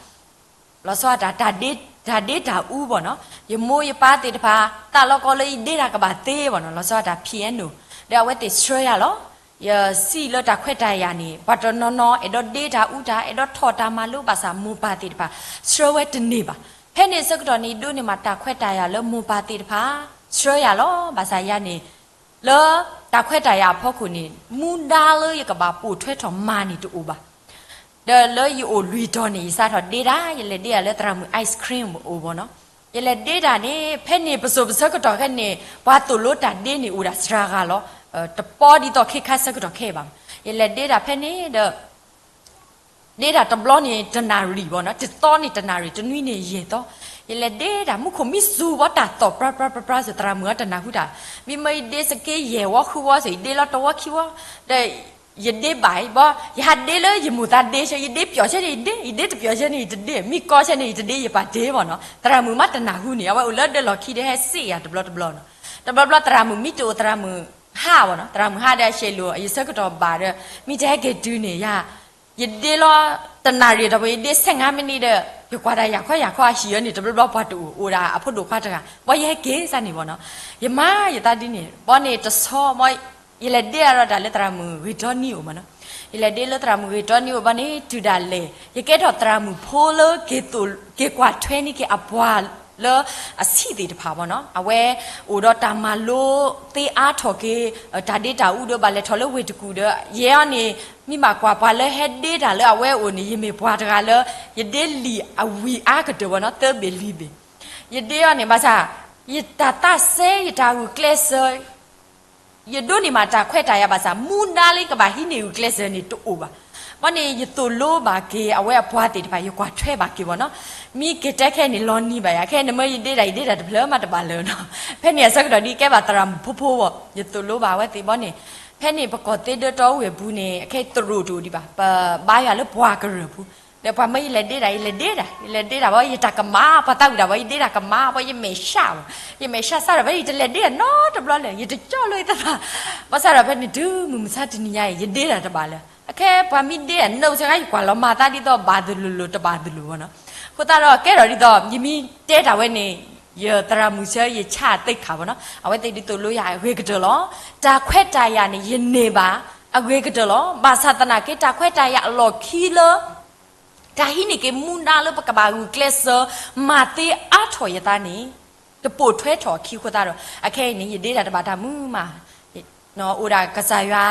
လီၤဆီဒၣ်တၢ် တၢ်ဒ့တၢ်အူဘၣ်နီၤ, ယမိၢ်ယပၢ်သ့ၣ်တဖၣ် သးလီကီလၢယဒ့တၢ်ကဘၣ်သ့ဘၣ်နီၤ, လီၤဆီဒၣ်တၢ် piano ဒီးအဝဲသ့ၣ်ဆှၢယၤလီၤ. ယစံးလၢတၢ်ခွဲးတၢ်ယာ်န့ၣ် ပှၤတနီၤနီၤ အဲၣ်ဒိးဒ့တၢ်အူတၢ် အဲၣ်ဒိးထီၣ်တၢ်မၤလိဘၣ်ဆၣ် မိၢ်ပၢ်သ့ၣ်တဖၣ် ဆှၢဝဲတန့ၢ်ဘၣ်. ဖဲန့ၣ်အဆၢကတီၢ်န့ၣ် ဒိးန့ၢ်ဘၣ်တၢ်ခွဲးတၢ်ယာ်လၢမိၢ်ပၢ်သ့ၣ်တဖၣ် ဆှၢယၤလီၤ. ဘၣ်ဆၣ်ယၤန့ၣ် လၢတၢ်ခွဲးတၢ်ယာ်အဖီခိၣ်န့ၣ် မူဒါလၢယကဘၣ်ပိာ်ထွဲထီၣ်မၤန့ၣ်တအိၣ်ဘၣ်. ဒီးလၢယအိၣ်လွံၢ်တီၤန့ၣ် ယစးထီၣ်ဒ့တၢ်, ယလဲၤဒ့တၢ်လၢသရၣ်မုၣ် ice cream အိၣ်ဘၣ်နီၤ, ယလဲၤဒ့တၢ်န့ၣ် ဖဲန့ၣ်ပစိၤပဆၢကတီၢ်ခဲန့ၣ် ပှၤသိၣ်လိတၢ်ဒ့န့ၣ်အိၣ်ဒၣ်စှၤဂၤလီၤ. တပီဒ်သိးခဲခါဆၢကတီၢ်ခဲအံၤဘၣ်. ယလဲၤဒ့တၢ်ဖဲန့ၣ်ဒီး ဒ့တၢ်တဘျီန့ၣ် တနၣ်ရံၣ်ဘၣ်နီၤ, တသီန့ၣ်တနၣ်ရံၣ်, တနွံန့ၣ်ယဲၢ်သီ. ယလဲၤဒ့တၢ် မူခိၣ်မံစူၤဝဲတၢ်သီၣ်ပြၢပြၢပြၢပြၢစ့ၢ် သရၣ်မုၣ်အတနၢ်ဟူတၢ်, မ့မ့ၢ်ယဒ့စက့ယဲၢ်ဝီဃုဝီစ့ၢ် ယဒ့လီၤတဝီခံဝီ, ဒီးယဒ့ဘၣ်အံၤဘၣ်, ယဟးဒ့လၢယမိၢ်သးဒ့ဆၢ, ယဒ့ပျီၣ်ဆၢန့ၣ်ယဒ့, ယဒ့တပျီၣ်ဆၢန့ၣ်ယတဒ့, မ့ၢ်ကီဆၢန့ၣ်ယတဒ့ ယပာ်တ့ဘၣ်နီၤ. သရၣ်မုၣ်မးတနၢ်ဟူန့ၣ် အဝဲအိၣ်လၢဒၢးလီၢ်ခံဒီးဟဲစ့ၢ်ယၤတဘျီတဘျီနီၤ. တဘျီဘျီသရၣ်မုၣ်မံတအိၣ် သရၣ်မုၣ်ဟးဘၣ်နီၤ, သရၣ်မုၣ်ဟးဒီးအဆဲးလိာ် ယဆၢကတီၢ်ဘၣ်ဒီး မ့ၢ်တဟဲက့ၤတုၤန့ၣ်ယၤ ယဒ့လီၤ တနၣ်ရံၣ်ဒီး ယဒ့ဆဲးငါးမံးနံးဒီး ယကွၢ်တၢ်ယၤခီယၤခီအဟံၣ်အီၤန့ၣ် တဘျီဘျီပှၤတအိၣ် အိၣ်ဒၣ်အဖိဒိၣ်ခွါတဂၤ, ဘၣ်ယဟဲက့ၤစ့ၢ်န့ၣ်ဘၣ်နီၤ. ယမၤယသးဒ်န့ၣ် ဘၣ်န့ၣ်တဆီဘၣ် ယလဲၤဒ့တၢ်ဒီးတၢ်လၢသရၣ်မုၣ်ဂ့ၤတီနံအိၣ်ဘၣ်နီၤ. ယလဲၤဒ့လၢသရၣ်မုၣ်ဂ့ၤတီနံအိၣ်ဘၣ်န့ၣ် တုၤဒၣ်လဲာ် ယကဲထီၣ်သရၣ်မုၣ်ဖိလၢ က့ၤကွၢ်ထွဲန့ၢ်က့ၤအပှၤလၢအဆံးသ့ၣ်တဖၣ်ဘၣ်နီၤ. အဝဲအိၣ်ဒီးတၢ်မၤလိသ့အါထီၣ်က့ၤ တၢ်ဒ့တၢ်အူဒီး ဘၣ်လဲၤထီၣ်လၢဝ့ၢ်တကူၣ်ဒီး ယဲအီၤန့ၣ် မ့ၢ်ဘၣ်ကွၢ်ပှၤလၢဟဲဒ့တၢ်လၢအဝဲအိၣ်န့ၣ် ယမ့ၢ်ပှၤတဂၤလၢ ယဒ့လံာ်အဝံၤအါကတၢၢ်ဘၣ်နီၤ, သၢဘ့ၣ်လွံၢ်ဘ့ၣ်. ယဒ့အီၤန့ၣ် ဘၣ်ဆၣ် ယတၢ်သးစဲ ယတၢ်ဂုာ်ကျဲးစၢး ယဒိးန့ၢ်မးတၢ်ခွဲးတၢ်ယာ်ဘၣ်ဆၣ် မူဒါလၢယကဘၣ်ဟံးန့ၢ်ဂုာ်ကျဲးစၢးန့ၣ်တအိၣ်ဘၣ်. ဘၣ်န့ၣ် ယသိၣ်လိဘၣ်က့ၤ အဝဲအပှၤသ့ၣ်တဖၣ် ယကွၢ်ထွဲဘၣ်က့ၤဘၣ်နီၤ. မ့ၢ်က့ၤတဲခဲအံၤန့ၣ် လီၤနံၤဘၣ်ယၤ, ခဲအံၤန့ၣ်မ့ၢ်ယဒ့တၢ် ယဒ့တၢ်တဖျၢၣ်မးတဘၣ်လၢၤနီၤ. ဖဲန့ၣ်အဆၢကတီၢ်ဒ်ကဲဘၣ်သရၣ်မုၣ်ဖိဖိဘၣ်, ယသိၣ်လိဘၣ်အဝဲသ့ၣ်ဘၣ်န့ၣ်, ဖဲန့ၣ်ပကီၢ်သ့ဒၢတီဝ့ၢ်ပူၤန့ၣ် ခဲအံၤသရိာ်တအိၣ်ဒံးဘၣ်, ပဘါယွၤလၢပှၤကရၢၢ်ပူၤ, ဒီးပှၤမၢယလဲၤဒ့တၢ် ယလဲၤဒ့တၢ် ယလဲၤဒ့တၢ်ဘၣ် ယတၢ်ကမၣ် ပှၤသးဝံၣ်တၢ်ဘၣ် ယဒ့တၢ်ကမၣ် ပှၤယမဲာ်ဆှးဘၣ်, ယမဲာ်ဆှးစးဒီးဖဲယတလဲၤဒ့တၢ်နီတဘျီလၢၤ ယတကၠီၣ်လိာ်ယသးဘၣ်. ဘၣ်ဆၣ်ဒီးဖဲန့ၣ်တုၤမုၢ်မဆါတနံၤညါအံၤ ယဒ့တၢ်တဘၣ်လၢၤ. အခဲပှၤမ့ၢ်ဒ့တၢ်နၢၣ်စ့ၢ်ကီး ယကွၢ်လီၤမၤသးဒ်သိးဘၣ်သလိၤလိၤတဘၣ်သလိၤဘၣ်နီၤ. အဃိသတးဒီးကဲထီၣ်ဒ်သိး ယမ့ၢ်တဲတၢ်ဝဲန့ၣ် ယသရၣ်မုၣ်ဆၢယဆၣ်သ့ၣ်ခါဘၣ်နီၤ အဝဲသ့ၣ်ဒ်သိးလိယၤအဂ့ၤကတၢၢ်လီၤ. တၢ်ခွဲးတၢ်ယာ်န့ၣ် ယန့ၢ်ဘၣ်အဂ့ၤကတၢၢ်လီၤ. ဘၣ်ဆၣ်သနာ်က့ တၢ်ခွဲးတၢ်ယာ်အလီၢ်ခံလၢ တၢ်ဟံးန့ၢ်က့ၤမူဒါလၢပကဘၣ်ဂုာ်ကျဲးစၢး မၤသ့အါထီၣ်ယသးန့ၣ် တပိာ်ထွဲထီၣ်အခံအဃိသတးဒီး အခဲအံၤန့ၣ် ယဒ့တၢ်တဘၣ်တၢ်မုာ်မး, အိၣ်ဒၣ်ကစၢ်ယွၤ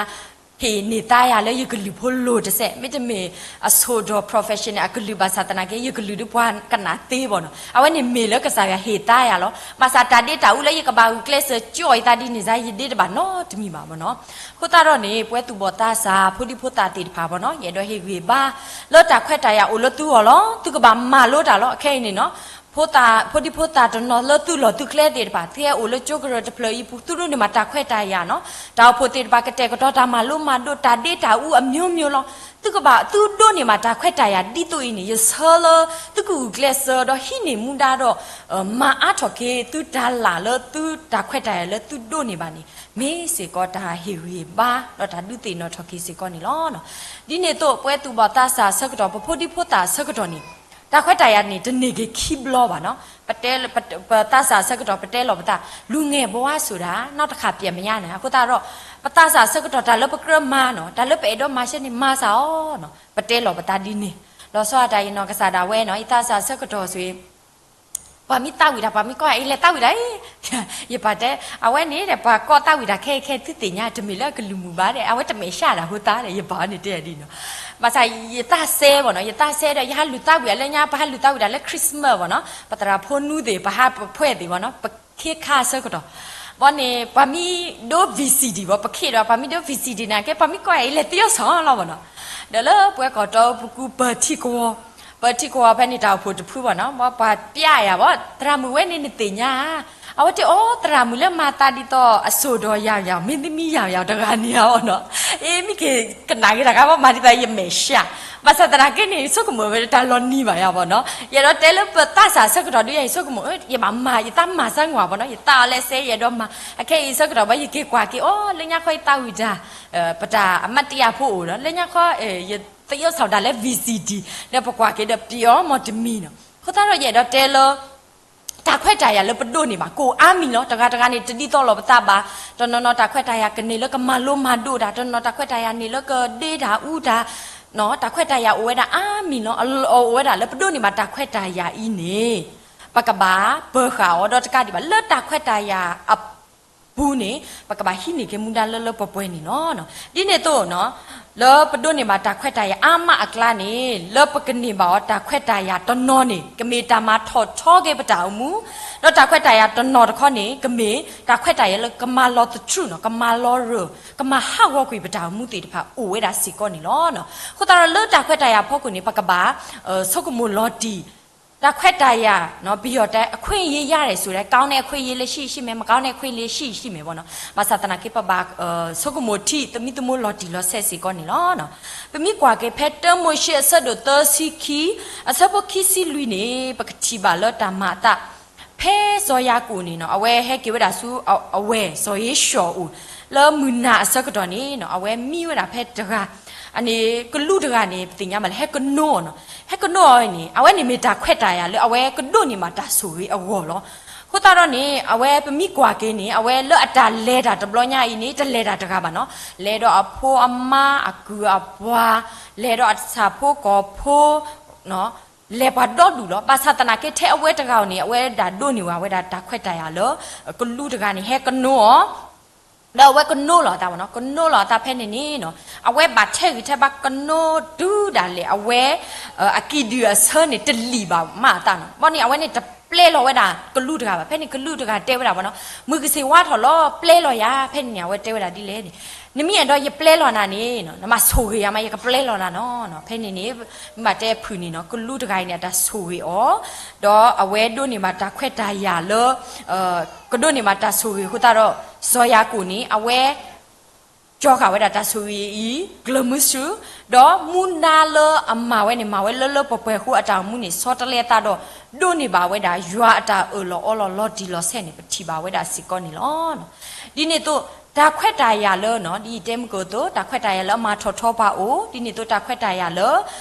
ဟ့ၣ်န့ၢ်သါယၤလၢယကလုၢ်ဖိလိၤတစဲး, မ့တမ့ၢ်အဆိၣ်ဒီး professional အကလုၢ်ဘၣ်ဆၣ်သနာ်က့ ယကလုၢ်ဒီးပှၤကနၣ်သ့ဘၣ်နီၤ. အဝဲန့ၣ်မ့ၢ်လၢကစၢ်ယွၤဟ့ၣ်သါယၤလီၤ. ဘၣ်ဆၣ်တၢ်ဒ့တၢ်အူလၢယကဘၣ်ဂုာ်ကျဲးစၢးကၠီအီၤယသးဒ်န့ၣ်စါ ယဒ့တဘၣ်နီတမံၤဘၣ်ဘၣ်နီၤ. အဃိသတးဒီးန့ၣ် ပဝဲသူၣ်ဘီၣ်သးစၢ် ဖိဒံဖိသၣ်သ့ၣ်တဖၣ်ဘၣ်နီၤ ယအဲၣ်ဒိးဟ့ၣ်ဂံၢ်ဘါ လၢတၢ်ခွဲးတၢ်ယာ်အိၣ်လၢသုဂီၢ်လီၤ. သုကဘၣ်မၤလိတၢ်လီၤ. အခဲအံၤန့ၣ်နီၤ ဖိဒံဖိသၣ်တနီၤလၢသုလီၢ်သုကျဲသ့ၣ်တဖၣ် သုဟဲအိၣ်လၢကၠိကရၢၢ်တဖျၢၣ်အံၤပူၤ သုဒိးန့ၢ်ဘၣ်တၢ်ခွဲးတၢ်ယာ်နီၤ. တၢ်အိၣ်ဖှိၣ်သ့ၣ်တဖၣ်ကတဲာ်ကတီၤတၢ်မၤလိမၤဒိး တၢ်ဒ့တၢ်အူအမျိုးမျိုးလီၤ. သုကဘၣ်သုဒိးန့ၢ်ဘၣ်တၢ်ခွဲးတၢ်ယာ်ဒ်သိးအံၤန့ၣ် ယဆၢလၢ သုကဂုာ်ကျဲးစၢးဒီးဟံးန့ၢ်မူဒါဒီး မၤအါထီၣ်က့ၤသုတၢ်လၢသုတၢ်ခွဲးတၢ်ယာ်လၢသုဒိးန့ၢ်ဘၣ်န့ၣ် မ့ၢ်စ့ၢ်ကီးတၢ်ဟ့ၣ်ဂံၢ်ဘါ ဒီးတၢ်ဒုးသ့ၣ်နီၣ်ထီၣ်က့ၤစ့ၢ်ကီးန့ၣ်လီၤ. ဒ်န့ၣ်အသိး ပဝဲသူၣ်ဘီၣ်သးစၢ်အဆၢကတီၢ် ပဖိဒံဖိသၣ်အဆၢကတီၢ်န့ၣ် တၢ်ခွဲးတၢ်ယာ်န့ၣ် တန့ၢ်က့ၤခံဘျီဘၣ်နီၤ. ပတဲ ပသးစၢ်အဆၢကတီၢ် ပတဲလီၤပသး လူငယ်ဘဝဆိုတာ နောက်တစ်ခါပြန်မရနိုင် အဃိသတးဒီး ပသးစၢ်အဆၢကတီၢ် တၢ်လၢပကြၢးမၤနီၤ တၢ်လၢပအဲၣ်ဒိးမၤဆၢန့ၣ် မၤစၢ်အီၤနီၤ ပတဲလီၤပသးဒ်န့ၣ်. လီၤဆီဒၣ်တၢ် ယနီၢ်ကစၢ်ဒၣ်ဝဲနီၤ ယသးစၢ်အဆၢကတီၢ်ဆိ ပှၤမ့ၢ်သးဝံၣ်တၢ် ပှၤမ့ၢ်ကိးယၤ အံၤလဲၤသးဝံၣ်တၢ်အံၤ ယပာ်တဲ အဝဲန့ၣ်ဒီး ပှၤကိးသးဝံၣ်တၢ်ခဲအံၤခဲအံၤ သုသ့ၣ်ညါ တမ့ၢ်လၢအကလုၢ်မုာ်ဘၣ်ဒီး အဝဲတမဲာ်ဆှးတၢ်အဃိသတးဒီး ယပာ်အီၤန့ၣ်တဲဒ်နီၤ. ဘၣ်ဆၣ်ယသးစဲဘၣ်နီၤ ယသးစဲဒီး ယဟးလူၤသးဝံၣ်အီၤလၢညါ ပဟးလူၤသးဝံၣ်တၢ်လၢ Christmas ဘၣ်နီၤ ပသရၣ်ဖိနူသ့ၣ် ပဟးပဖှဲသ့ၣ်ဘၣ်နီၤ ပခ့ခါအဆၢကတီၢ် ဘၣ်န့ၣ် ပှၤမ့ၢ်ဒိ V C D ဘၣ် ပခ့ဒီး ပှၤမ့ၢ်ဒိ V C D နာ်က့ ပှၤမ့ၢ်ကိးယၤ အံၤလဲၤသယီၣ်စီၣ်လီၤဘၣ်နီၤ. ဒီးလၢပဝဲကီၢ်တီပူၤ ပၢၤထံကဝီၤ ပၢၤထံကဝီၤဖဲန့ၣ် တၢ်အိၣ်ဖှိၣ်တဖုဘၣ်နီၤ ဘၣ်ပှၤပျဲယၤဘၣ် သရၣ်မုၣ်ဝဲန့ၣ်နသ့ၣ်ညါ အဝဲတဲအီၤ သရၣ်မုၣ်လၢမၤသးဒ်သိး အစိၣ်ဒီးယၤယၤ မ့ၢ်သမံယၤယၤတဂၤန့ၣ်ဘၣ်နီၤ. အ့ မ့ၢ်က့ၤကနၣ်က့ၤတၢ်ဂၤဘၣ် မၤဒ်သိးယမဲာ်ဆှး ဘၣ်ဆၣ်သနာ်က့န့ၣ် ဆိကမိၣ်ဝဲတၢ်လီၤနံၤဘၣ်ယၤဘၣ်နီၤ. ယအဲၣ်ဒိးတဲလၢပသးစၢ်ဆၢကတီၢ်ဒ်ယၤအံၤ ဆိကမိၣ် ယဘၣ်မၤ ယသးမၤစၢ်ငွၢ်ဘၣ်နီၤ ယသးအီၤလၢစဲ ယအဲၣ်ဒိးမၤ အခဲအံၤဆၢကတီၢ်ဘၣ် ယက့ၤကွၢ်က့ၤအီၤ လၢညါခီယသးဝံၣ်တၢ် ပတၢ်အမတယၤဖိအိၣ်ဒီး လၢညါခီ ယသယီၣ်စီၣ်တၢ်လၢ V C D ဒီးပကွၢ်က့ၤဒီးပျံၤအီၤမီၢ်တမံၤနီၤ. အဃိသတးဒီး ယအဲၣ်ဒိးတဲလၢ တၢ်ခွဲးတၢ်ယာ်လၢပဒိးန့ၢ်ဘၣ် ကအိၣ်အါမံၤလီၤ. တဂၤတဂၤန့ၣ် တဒ်သိးလိာ်ပသးဘၣ်. တနီၤနီၤတၢ်ခွဲးတၢ်ယာ်ကန့ၢ်လၢကမၤလိမၤဒိးတၢ်, တနီၤတၢ်ခွဲးတၢ်ယာ်န့ၢ်လၢကဒ့တၢ်အူတၢ်, တၢ်ခွဲးတၢ်ယာ်အိၣ်ဝဲဒၣ်အါမံၤလီၤ. အအိၣ်ဝဲဒၣ်လၢပဒိးန့ၢ်ဘၣ်တၢ်ခွဲးတၢ်ယာ်အံၤန့ၣ် ပကဘၣ်ပၢၤဃာ်အီၤဒီးတကးဒံးဘၣ် လၢတၢ်ခွဲးတၢ်ယာ်အပူၤန့ၣ် ပကဘၣ်ဟံးန့ၢ်က့ၤမူဒါလၢလၢပှဲၤပှဲၤန့ၣ်လီၤ. ဒ်န့ၣ်အသိးနီၤ လၢပဒိးန့ၢ်ဘၣ်တၢ်ခွဲးတၢ်ယာ်အါမးအကျါန့ၣ် လၢပကန့ၢ်ဘၣ်အီၤတၢ်ခွဲးတၢ်ယာ်တနီၤန့ၣ် ကမ့ၢ်တၢ်မၤထီၣ်ထီက့ၤပတၢ်အိၣ်မူ, ဒီးတၢ်ခွဲးတၢ်ယာ်တနီၤတခီန့ၣ် ကမ့ၢ်တၢ်ခွဲးတၢ်ယာ်လၢကမၤလီၤသထြူးနီၤ ကမၤလီၤရၢၢ် ကမၤဟးဂီၤကွံာ်ပတၢ်အိၣ်မူသ့ၣ်တဖၣ်အိၣ်ဝဲဒၣ်စ့ၢ်ကီးန့ၣ်လီၤ. အဃိသတးဒီးလၢတၢ်ခွဲးတၢ်ယာ်အဖီခိၣ်န့ၣ် ပကဘၣ် ဆိကမိၣ်လီၤတံၢ် တၢ်ခွဲးတၢ်ယာ် ပယီၤတဲ အခွင့်အရေးရတယ်ဆိုတဲ့ ကောင်းတဲ့အခွင့်အရေးလည်းရှိရှိမယ် မကောင်းတဲ့အခွင့်အရေးလည်းရှိရှိမယ်ပေါ့နော် ဘၣ်ဆၣ်သနာ်က့ ပဘၣ်ဆိကမိၣ်ထံ သမံသမိးလီၤတံၢ်လီၤဆဲးစ့ၢ်ကီးန့ၣ်လီၤ. ပမ့ၢ်ကွၢ်က့ၤဖဲတၢမိၤၡ့အဆၢဒိၣ်သၢဆံခံ အဆၢဖိခံဆံလွံၢ်န့ၣ် ပကထံၣ်ဘၣ်လၢတၢ်မၤအသး ဖဲစီၤယၤကိာ်န့ၣ်နီၤ အဝဲဟဲက့ၤဝဲဒၣ်ဆူအဝဲၢ် စီၤဧ့ၡီၤအိၣ် လၢမုၢ်နၤအဆၢကတီၢ်န့ၣ်နီၤ အဝဲမံဝဲဒၣ်ဖဲတဂၤ အန့ၣ် ကလူးတဂၤန့ၣ် ပသ့ၣ်ညါဘၣ်လၢ ဟဲကနိအီၤနီၤ ဟဲကနိအီၤန့ၣ် အဝဲန့ၣ်မ့ၢ်တၢ်ခွဲးတၢ်ယာ်လၢအဝဲကဒိးန့ၢ်ဘၣ်တၢ်ဆိၣ်ဂ့ၤအဂီၢ်လီၤ. အဃိသတးဒီးန့ၣ် အဝဲပမ့ၢ်ကွၢ်က့ၤန့ၣ် အဝဲလၢအတၢ်လဲၤတၢ်တဘျီညါအံၤန့ၣ် တလဲၤတၢ်တဂၤဘၣ်နီၤ လဲၤဒီးအဖိအမါအကုၢ်အပှၤ လဲၤဒီးအဆၣ်ဖိကီၢ်ဖိ လဲၤပှၤဒီဒူၣ်လီၤ. ဘၣ်ဆၣ်သနာ်က့ထဲအဝဲတဂၤဧိၤန့ၣ် အဝဲဒၣ်ဒိးန့ၢ်ဝဲဒၣ်တၢ်ခွဲးတၢ်ယာ်လၢ ကလူးတဂၤန့ၣ် ဟဲကနိအီၤ ဒီးအဝဲကနိလီၤအသးဘၣ်နီၤ ကနိလီၤအသးဖဲန့ၣ်န့ၣ်နီၤ အဝဲဘၣ်ထဲဂံၢ်ထဲဘါကနိတုၤဒၣ်လဲာ် အဝဲ အကံၣ်ဒုၣ်အဆၢန့ၣ်တလံၣ်ဘၣ်မးအသးနီၤ ဘၣ်န့ၣ် အဝဲန့ၣ် ပျဲလီၤဝဲဒၣ်ကလူးတဂၤဘၣ်. ဖဲန့ၣ်ကလူးတဂၤတဲဝဲဒၣ်ဘၣ်နီၤ, မုၢ်ကစ့ၢ်ဝါထီၣ်လီၤ ပျဲလီၤယၤ. ဖဲန့ၣ်န့ၣ် အဝဲတဲဝဲဒၣ်ဒ်လဲၣ်န့ၣ်, နမ့ၢ်အဲၣ်ဒိးယပျဲလီၤနၤန့ၣ် နမၤဆိၣ်ဂ့ၤယၤမး ယကပျဲလီၤနၤနီၤ. ဖဲန့ၣ်န့ၣ် မ့ၢ်ဘၣ်တဲဖုၣ်န့ၣ်နီၤ, ကလူးတဂၤအံၤန့ၣ် အတၢ်ဆိၣ်ဂ့ၤအီၤ, ဒီးအဝဲဒိးန့ၢ်ဘၣ်တၢ်ခွဲးတၢ်ယာ်လၢ ကဒိးန့ၢ်ဘၣ်တၢ်ဆိၣ်ဂ့ၤအဃိသတးဒီး စီၤယၤကိာ်န့ၣ် အဝဲ ကၠီဃာ်ဝဲဒၣ်တၢ်ဆိၣ်ဂ့ၤအံၤ ကျၢၤမုဆူၣ်, ဒီးမူဒါလၢအမၤဝဲန့ၣ် မၤဝဲလၢလၢပှဲၤပှဲၤအဃိ အတၢ်အိၣ်မူန့ၣ် ဆီတလဲအသးဒီး ဒိးန့ၢ်ဘၣ်ဝဲဒၣ် ယွၤအတၢ်အၢၣ်လီၤအီလီၤလီၤတံၢ်လီၤဆဲးန့ၣ် ပထံၣ်ဘၣ်ဝဲဒၣ်စ့ၢ်ကီးန့ၣ်လီၤ. ဒ်န့ၣ်အသိး တၢ်ခွဲးတၢ်ယာ်လၢနီၤ, ဒ်ယတဲမုၢ်ကအိၣ်အသိး တၢ်ခွဲးတၢ်ယာ်လၢအမၤထီၣ်ထီပှၤအိၣ်, ဒ်န့ၣ်အသိးတၢ်ခွဲးတၢ်ယာ်လၢ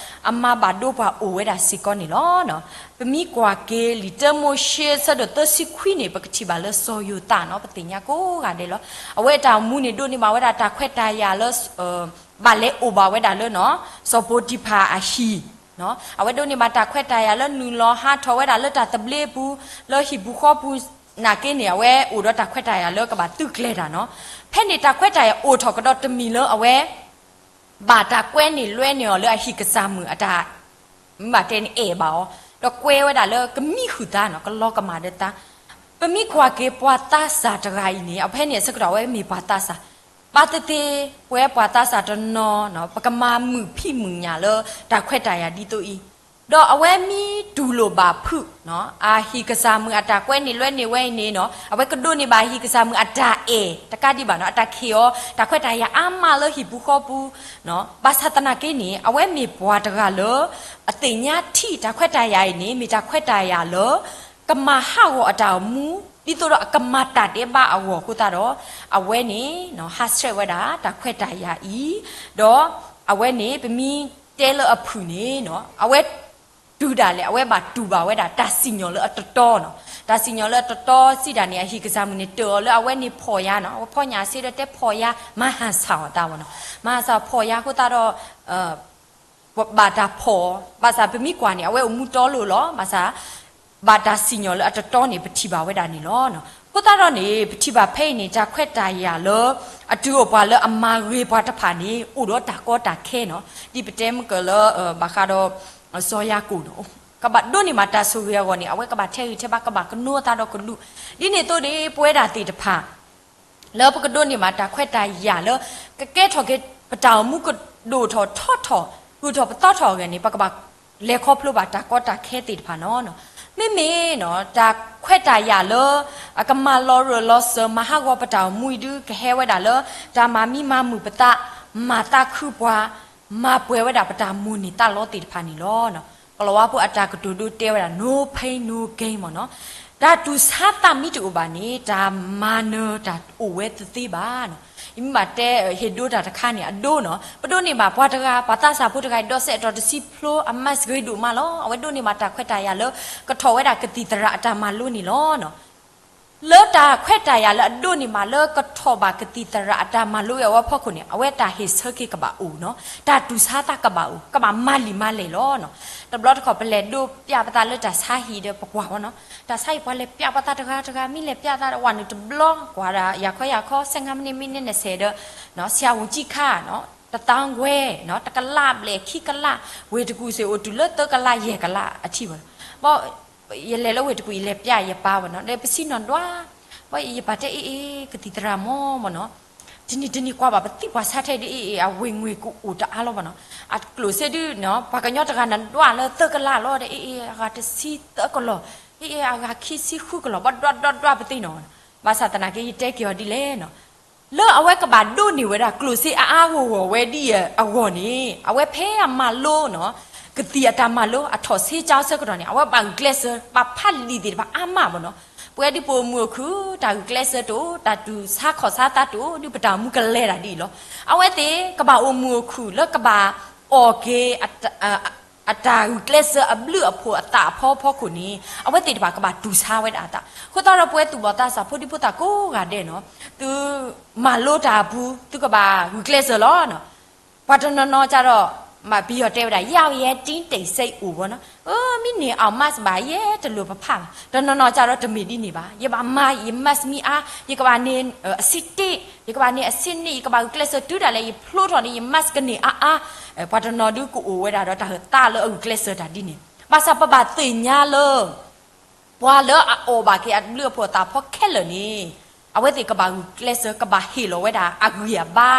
အမၤဘၣ်ဒိပှၤအိၣ်ဝဲဒၣ်စ့ၢ်ကီးန့ၣ်လီၤ. ပမ့ၢ်ကွၢ်က့ၤလံာ်တၢမိၤၡ့ ဆၢဒိၣ်သၢဆံခွံန့ၣ် ပကထံၣ်ဘၣ်လၢစီၤယိၤသးနီၤ, ပသ့ၣ်ညါကိးဂၤဒဲးလီၤ. အဝဲအတၢ်အိၣ်မူန့ၣ် ဒိးန့ၢ်ဘၣ်ဝဲဒၣ်တၢ်ခွဲးတၢ်ယာ်လၢ ဘၣ်လဲၤအိၣ်ဘၣ်ဝဲဒၣ်လၢနီၤ, စီၤပိၤတံၤဖၢ်အဟံၣ်, အဝဲဒိးန့ၢ်ဘၣ်တၢ်ခွဲးတၢ်ယာ်လၢနုာ်လီၤဟးထီၣ်ဝဲဒၣ်လၢတၢ်သဘျ့ပူၤ လၢဟံၣ်ပူၤဃီပူၤ နာ်က့န့ၣ် အဝဲအိၣ်ဒီးတၢ်ခွဲးတၢ်ယာ်လၢကဘၣ်သုးကျဲၤတၢ်နီၤ. ဖဲန့ၣ်တၢ်ခွဲးတၢ်ယာ်အိၣ်ထီၣ်ကဒီးတမံၤလၢအဝဲ ဘၣ်တၢ်ကွဲန့ၢ်လွဲန့ၢ်အီၤလၢအဟံၣ်ကစၢ်မုၣ်အတၢ် မ့ၢ်ဘၣ်တဲန့ၣ်အဲၣ်ဘၣ်အီၤ, ဒီးကွဲဝဲဒၣ်လၢကမံဃုာ်သးနီၤ, ကလီကမၣ်ဒီးသး. ပမ့ၢ်ကွၢ်က့ၤပှၤသးစၢ်တဂၤအံၤန့ၣ် အဖဲန့ၣ်အဆၢကတီၢ်အဝဲမ့ၢ်ပှၤသးစၢ်, ဘၣ်သ့ၣ်သ့ၣ် ပဝဲပှၤသးစၢ်တနီၤနီၤ ပကမၤမုာ်ဖံးမုာ်ညၣ်လၢတၢ်ခွဲးတၢ်ယာ်ဒ်သိးအံၤ, ဒီးအဝဲမ့ၢ်တူၢ်လိာ်ဘၣ်ဖုး အဟံၣ်ကစၢ်မုၣ်အတၢ်ကွဲန့ၢ်လွဲန့ၢ်ဝဲအံၤန့ၣ်နီၤ, အဝဲကဒိးန့ၢ်ဘၣ်ဟံၣ်ကစၢ်မုၣ်အတၢ်အဲၣ်တကးဒံးဘၣ်နီၤ, အတၢ်ခံးအီၤ တၢ်ခွဲးတၢ်ယာ်အါမးလၢဟံၣ်ပူၤဃီပူၤ, ဘၣ်ဆၣ်သနာ်က့န့ၣ် အဝဲမ့ၢ်ပှၤတဂၤလၢ အသ့ၣ်ညါထံၣ်တၢ်ခွဲးတၢ်ယာ်အံၤန့ၣ် မ့ၢ်တၢ်ခွဲးတၢ်ယာ်လၢ ကမၤဟးဂီၤအတၢ်အိၣ်မူ ဒ်သိးဒီးအကမၤတၢ်ဒဲးဘးအဂီၢ်အဃိသတးဒီး အဝဲန့ၣ် ဟးဆှဲးဝဲဒၣ်တၢ်ခွဲးတၢ်ယာ်အံၤ, ဒီးအဝဲန့ၣ် ပမ့ၢ်တဲလၢအဖုၣ်န့ၣ် အဝဲ တုၤဒၣ်လဲာ် အဝဲဘၣ်တူၢ်ဘၣ်ဝဲဒၣ်တၢ်စံၣ်ညီၣ်လၢအတတီနီၤ, တၢ်စံၣ်ညီၣ်လၢအတတီစံးဒၣ်န့ၣ် အဟံၣ်ကစၢ်မုၣ်န့ၣ် တၢၢ်အီၤလၢအဝဲန့ၣ်ဖီၣ်ယါနီၤ, အဝဲဖီၣ်ညၣ်စ့ဒီးတဲဖီၣ်ယါ မၤဟးဆၣ်အီၤတၢ်ဝဲနီၤ, မၤဟးဆၣ်ဖီၣ်ယါအဃိသတးဒီး ဘၣ်တၢ်ဖီၣ်, ဘၣ်ဆၣ်ပမ့ၢ်ကွၢ်န့ၣ် အဝဲအိၣ်မူတီလိၤလီၤ, ဘၣ်ဆၣ် ဘၣ်တၢ်စံၣ်ညီၣ်လၢအတတီန့ၣ် ပထံၣ်ဘၣ်ဝဲဒၣ်န့ၣ်လီၤ. အဃိသတးဒီးန့ၣ် ပထံၣ်ဘၣ်ဖဲအံၤန့ၣ် တၢ်ခွဲးတၢ်ယာ်လၢ အတုၤအိၣ်ပှၤလၢအမၤဂ့ၤပှၤတဖၣ်န့ၣ် အိၣ်ဒီးတၢ်ကီတၢ်ခဲနီၤ, ဒ်ပတဲမုၢ်ကၢၢ်လၢ ဘၣ်ဃးဒီး စီၤယၤကိာ်နီၤ, ကဘၣ်ဒိးန့ၢ်ဘၣ်တၢ်ဆိၣ်ဂ့ၤအဂီၢ်န့ၣ် အဝဲကဘၣ်ထဲးဂံၢ်ထဲးဘါ ကဘၣ်ကနိးအသးဒီးကလူး, ဒ်န့ၣ်အသိးန့ၣ် ပဝဲဒၣ်သ့ၣ်တဖၣ် လၢပကဒိးန့ၢ်ဘၣ်တၢ်ခွဲးတၢ်ယာ်လၢ ကကဲထီၣ်က့ၤပတၢ်အိၣ်မူကဒိၣ်ထီၣ်ထီထီၣ် ဂုၢ်ထီၣ်ပသီထီၣ်အဂ့ၢ်န့ၣ် ပကဘၣ်လဲၤခီဖျိဘၣ်တၢ်ကီတၢ်ခဲသ့ၣ်တဖၣ်နီၤ. မ့မ့ၢ်နီၤ တၢ်ခွဲးတၢ်ယာ်လၢ အကမၤလီၤရၢၢ်လီၤစၢၤ မၤဟးဂီၤပတၢ်အိၣ်မူအံၤဒု ကဟဲဝဲဒၣ်လၢ တၢ်မၤမံမၤမုာ်ပသး, မၤသးခုပှၤ, မၤပှဲၤဝဲဒၣ်ပတၢ်မိၣ်န့ၢ်သးလီသ့ၣ်တဖၣ်န့ၣ်လီၤ. ကလီၤဝါဖိအတၢ်ကတိၤဒိတဲဝဲဒၣ် no pain no gain မ့ၢ်နီၤ. တၢ်တူၢ်ဆါသးမ့ၢ်တအိၣ်ဘၣ်န့ၣ် တၢ်မၤနၢၤတၢ်အိၣ်ဝဲသ့သ့ဘၣ်နီၤ. ယမ့ၢ်ဘၣ်တဲဟ့ၣ်ဒိတၢ်တခါန့ၣ် အဒိနီၤ ပဒိးန့ၢ်ဘၣ်ပှၤတဂၤ ပှၤသးစၢ်ဖိတဂၤအံၤ ဒီးစဲးအတီၢ်တဆံဖျိ အ mask ဂ့ၤဒိၣ်မးလီၤ. အဝဲဒိးန့ၢ်ဘၣ်တၢ်ခွဲးတၢ်ယာ်လၢ ကထီၣ်ဝဲဒၣ်ကသံၣ်သရၣ်အတၢ်မၤလိန့ၣ်လီၤ. လၢတၢ်ခွဲးတၢ်ယာ်လၢအဒိးန့ၢ်ဘၣ်လၢကထီၣ်ဘၣ်ကသံၣ်သရၣ်အတၢ်မၤလိဝဲအဖီခိၣ်န့ၣ် အဝဲတၢ်ဟ့ၣ်ဆၢက့ၤကဘၣ်အိၣ်နီၤ. တၢ်တူၢ်ဆါသးကဘၣ်အိၣ် ကဘၣ်မၤလံာ်မၤလဲၢ်လီၤနီၤ. တဘျီတခီၣ် ပလဲၤဒိးပျးပသးလၢတၢ်ဆါဟံၣ်ဒီးပကွၢ်ဝဲနီၤ. တၢ်ဆါဟံၣ်ပှၤလဲၤပျးပသးတဂၤတဂၤ မ့ၢ်လဲၤပျးသးဝဲန့ၣ်တဘျီ ကွၢ်ဒၣ်ယၤခီယၤခီ ဆဲးငါးမံးနံး မ့ၢ်န့ၣ် နဆဲးဒီး ဆရာဝန်ကြီးခါနီၤ တသီခွဲနီၤ တကလးဘျဲၣ်ခံကလး ဝ့ၢ်တကူၣ်စ့ၢ်အိၣ်တုၤလၢသၢကလးယဲၢ်ကလးအထံၣ်ဘၣ်နီၤ. ဘၣ် ယလဲၤလၢဝ့ၢ်တကူၣ် ယလဲၤပျးယပၢ်ဘၣ်နီၤ ဒီးပစံၣ်နီၤဒွး ဘၣ်ယပၢ်တဲအ့ၣ်အ့ၣ် ကသံၣ်သရၣ်မ့ၢ်မ့ၢ်နီၤ တနံၤတနံၤကွၢ်ဘၣ်ပသံၣ်ပှၤဆါထဲဒ်အ့ၣ်အ့ၣ် အဝ့ၢ်ငွေ့ကအိၣ်တအါလီၤဘၣ်နီၤ. အကျိၣ်စ့ဒုနီၤ ပှၤကညီတဂၤနဒွးလၢသၢကလးလီၤဒီး အ့ၣ်အ့ၣ် အဂၤတဆံသၢကလီၢ် အ့ၣ်အ့ၣ် အဂၤခံဆံဃုကလီၢ် ဘၣ်ဒွးဒွးဒွးပသံၣ်နီၤ. ဘၣ်ဆၣ်သနာ်က့ ယတဲက့ၤအီၤဒ်လဲၣ်နီၤ လၢအဝဲကဘၣ်ဒိးန့ၢ်ဝဲဒၣ်ကျိၣ်စ့အါအါဂီၢ်ဂီၢ်ဝဲဒ်အံၤအဂီၢ်န့ၣ် အဝဲဖဲအမၤလိနီၤ ကသံၣ်အတၢ်မၤလိ အထီၣ်ဆ့ကၠီဆၢကတီၢ်န့ၣ် အဝဲဘၣ်ဂုာ်ကျဲးစၢး ဘၣ်ဖးလံာ်သ့ၣ်တဖၣ်အါမးဘၣ်နီၤ. ပဝဲဒ်ပအိၣ်မုာ်အိၣ်ခုၣ် တၢ်ဂုာ်ကျဲးစၢးတအိၣ် တၢ်တူၢ်ဆါခီၣ်ဆါသးတအိၣ် ဒ်ပတၢ်အိၣ်မူကလဲၤတၢ်ဒ်အံၤလီၤ. အဝဲသ့ၣ်ကဘၣ်အိၣ်မုာ်အိၣ်ခုၣ်လၢကဘၣ်အီၣ်က့ၤ အတၢ်ဂုာ်ကျဲးစၢးအဘျုးအဖှိၣ်အသးအဖီဖီခိၣ်န့ၣ် အဝဲသ့ၣ်တဖၣ်ကဘၣ်တူၢ်ဆါဝဲဒၣ်အသး အဃိသတးဒီးပဝဲသူၣ်ဘီၣ်သးစၢ်ဖိဒံဖိသၣ်ကိးဂၤဒဲးနီၤ သုမၤလိတၢ်အပူၤ သုကဘၣ်ဂုာ်ကျဲးစၢးလီၤ. ပှၤတနီၤနီၤကဒီး မ့ၢ်ပယီၤတဲဝဲဒၣ် 要也挺得谁အိၣ်ဘၣ်နီၤ မ့ၢ်န့ၢ်အီၣ် mask ဘၣ် ယဲတလိၣ်ပဖးဘၣ်. တနီၤနီၤကဒီးတမ့ၢ်ဒ်န့ၣ်ဘၣ် ယဘၣ်မၤ ယ mask မ့ၢ်အါ ယကဘၣ်န့ၢ် အဆံတ့ ယကဘၣ်န့ၢ်အဆံနံၣ် ယကဘၣ်ဂုာ်ကျဲးစၢးတုၤဒၣ်လဲာ် ယဖျိထီၣ်န့ၣ် ယ mask ကန့ၢ်အါအါ. ပှၤတနီၤဒုကအိၣ်ဝဲဒၣ်ဒီးတၢ်ဟၢသးလၢအဂုာ်ကျဲးစၢးတၢ်ဒ်န့ၣ် ဘၣ်ဆၣ်ပဘၣ်သ့ၣ်ညါလၢ ပှၤလၢအအီၣ်ဘၣ်က့ၤအဘျုးအဖှိၣ်အသးဖီခဲလၢာ်န့ၣ်, အဝဲသ့ၣ်ကဘၣ်ဂုာ်ကျဲးစၢး ကဘၣ်ဟ့ၣ်လီၤဝဲဒၣ်အဂံၢ်အဘါ,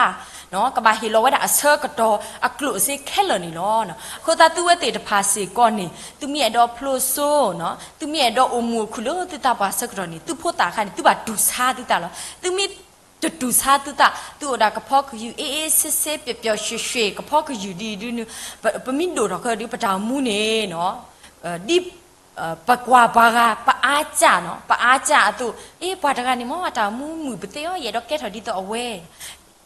ကဘၣ်ဟ့ၣ်လီၤဝဲဒၣ်အဆၢကတီၢ်အကျိၣ်စ့ခဲလၢာ်န့ၣ်လီၤ. အဃိသတးသုဝဲသ့ၣ်တဖၣ်စ့ၢ်ကီးန့ၣ် သုမ့ၢ်အဲၣ်ဒိးဖျိးစိ, သုမ့ၢ်အဲၣ်ဒိးအိၣ်မူအခိၣ်လၢသုသးပှၢ်ဆၢကတီၢ်န့ၣ် သုဖိသၣ်အခါန့ၣ် သုဘၣ်တူၢ်ဆါသုသးလီၤ. သုမ့ၢ်တတူၢ်ဆါသုသး, သုအိၣ်ဒၣ်ကဖီကယုၢ် အေးအေးဆေးဆေး ပျော်ပျော်ရွှင်ရွှင် ကဖီကယုၢ်ဒ်အံၤဒ်နုၤ, ပမ့ၢ်ဒိၣ်ထီၣ်ခဲဒုး ပတၢ်အိၣ်မူန့ၣ် ဒ် ပကွၢ်ပှၤဂၤ ပအါစၢ်နီၤ, ပအါစၢ်အသိး, အ့ ပှၤတဂၤန့ၣ်မ့ၢ် အတၢ်အိၣ်မူမုာ်ပသ့အီၤ, ယအဲၣ်ဒိးကဲထီၣ်ဒ်သိးအဝဲ,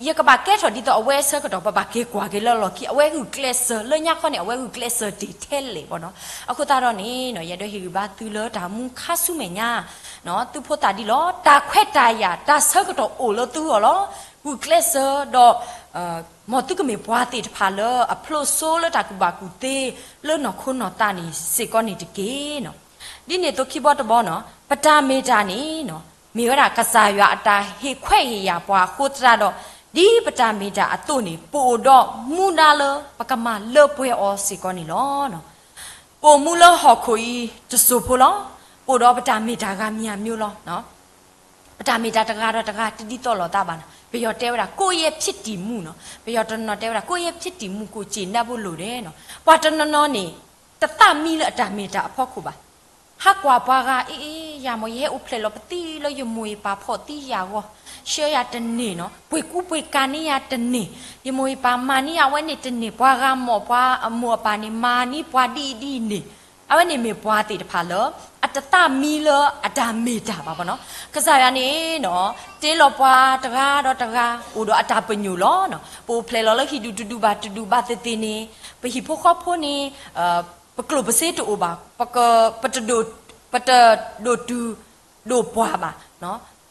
ယကဘၣ်ကဲထီၣ်ဒ်သိးအဝဲအဆၢကတီၢ် ပဘၣ်က့ၤကွၢ်က့ၤလၢလီၢ်ခံ အဝဲဂုာ်ကျဲးစၢးလၢညါခီန့ၣ် အဝဲဂုာ်ကျဲးစၢးတ့ၢ်ထဲလဲၣ်ဘၣ်နီၤ. အဃိသတးဒီးန့ၣ် ယအဲၣ်ဒိးဟ့ၣ်ဂံၢ်ဘါသုလၢတၢ်အိၣ်မူခါဆူမဲာ်ညါ သုဖိသၣ်ဒ်လီၤ, တၢ်ခွဲးတၢ်ယာ် တၢ်ဆၢကတီၢ်အိၣ်လၢသုဂီၢ်လီၤ. ဂုာ်ကျဲးစၢးဒီး မ်သုကမ့ၢ်ပှၤသ့ၣ်တဖၣ်လၢအဖျိးစိလၢတၢ်ကူၣ်ဘၣ်ကူၣ်သ့ လၢနီၢ်ခိနီၢ်သးန့ၣ်စ့ၢ်ကီးန့ၣ်တက့ၢ်နီၤ. ဒ်န့ၣ်အသိးခံဘီတဘီနီၤ, ပတၢ်မ့ၢ်တၢ်န့ၣ် မ့ၢ်ဝဲဒၣ်ကစၢ်ယွၤအတၢ်ဟ့ၣ်ခွဲးဟ့ၣ်ယာ်ပှၤအဃိသတးဒီး, ဒ်ပတၢ်မ့ၢ်တၢ်အသိးန့ၣ် ပအိၣ်ဒီးမူဒါလၢပကမၤလၢပှဲၤအီၤစ့ၢ်ကီးန့ၣ်လီၤ. ပအိၣ်မူလၢဟီၣ်ခိၣ်အံၤတစိၢ်ဖိလီၤ. ပအိၣ်ဒီးပတၢ်မ့ၢ်တၢ်ဂၤမံၤအမျိုးလီၤ. ပတၢ်မ့ၢ်တၢ်တဂၤဒီးတဂၤတဒ်သိးလိာ်သးဘၣ်နီၤ. ပယီၤတဲဝဲဒၣ် ကိုယ့်ရဲ့ဖြစ်တည်မှုနီၤ, ပယီၤတနီၤတဲဝဲဒၣ် ကိုယ့်ရဲ့ဖြစ်တည်မှုကို ကျေနပ်ဖို့လိုတယ်နီၤ. ပှၤတနီၤနီၤန့ၣ် တသးမံလၢအတၢ်မ့ၢ်တၢ်အဖီခိၣ်ဘၣ်. ဟးကွၢ်ပှၤဂၤ အ့ အ့ ယၤမ့ၢ် ယဟဲအိၣ်ဖျဲၣ်လီၤပသံလၢယမိၢ်ယပၢ်ဖီၣ်သံယၤဂီၢ်, ဆှၢယၤတန့ၢ်နီၤ, ပှ့ၤကူပှ့ၤကၤန့ၢ်ယၤတန့ၢ်, ယမိၢ်ယပၢ်မၤန့ၢ်ယၤဝဲန့ၣ်တန့ၢ်, ပှၤဂၤမ့ၢ်ပှၤအမိၢ်အပၢ်န့ၣ် မၤန့ၢ်ပှၤဒ်အံၤဒ်အံၤန့ၣ်, အဝဲန့ၣ်မ့ၢ်ပှၤသ့ၣ်တဖၣ်လၢ အတသးမံလၢအတၢ်မ့ၢ်တၢ်ဘၣ်ဘၣ်နီၤ. ကစၢ်ယွၤန့ၣ်နီၤ တ့လီၤပှၤတဂၤဒီးတဂၤ အိၣ်ဒီးအတၢ်ပညိၣ်လီၤ. ပအိၣ်ဖျဲၣ်လီၤလၢဟံၣ်ဒူၣ်တဒူၣ်ဘၣ်တဒူၣ်ဘၣ်သ့ၣ်သ့ၣ်န့ၣ်, ပဟံၣ်ဖိဃီဖိန့ၣ် ပကျိၣ်ပစ့တအိၣ်ဘၣ်, ပက, ပတဒိၣ်, ပတဒိၣ်တုာ်ဒိၣ်ပှၢ်ဘၣ်,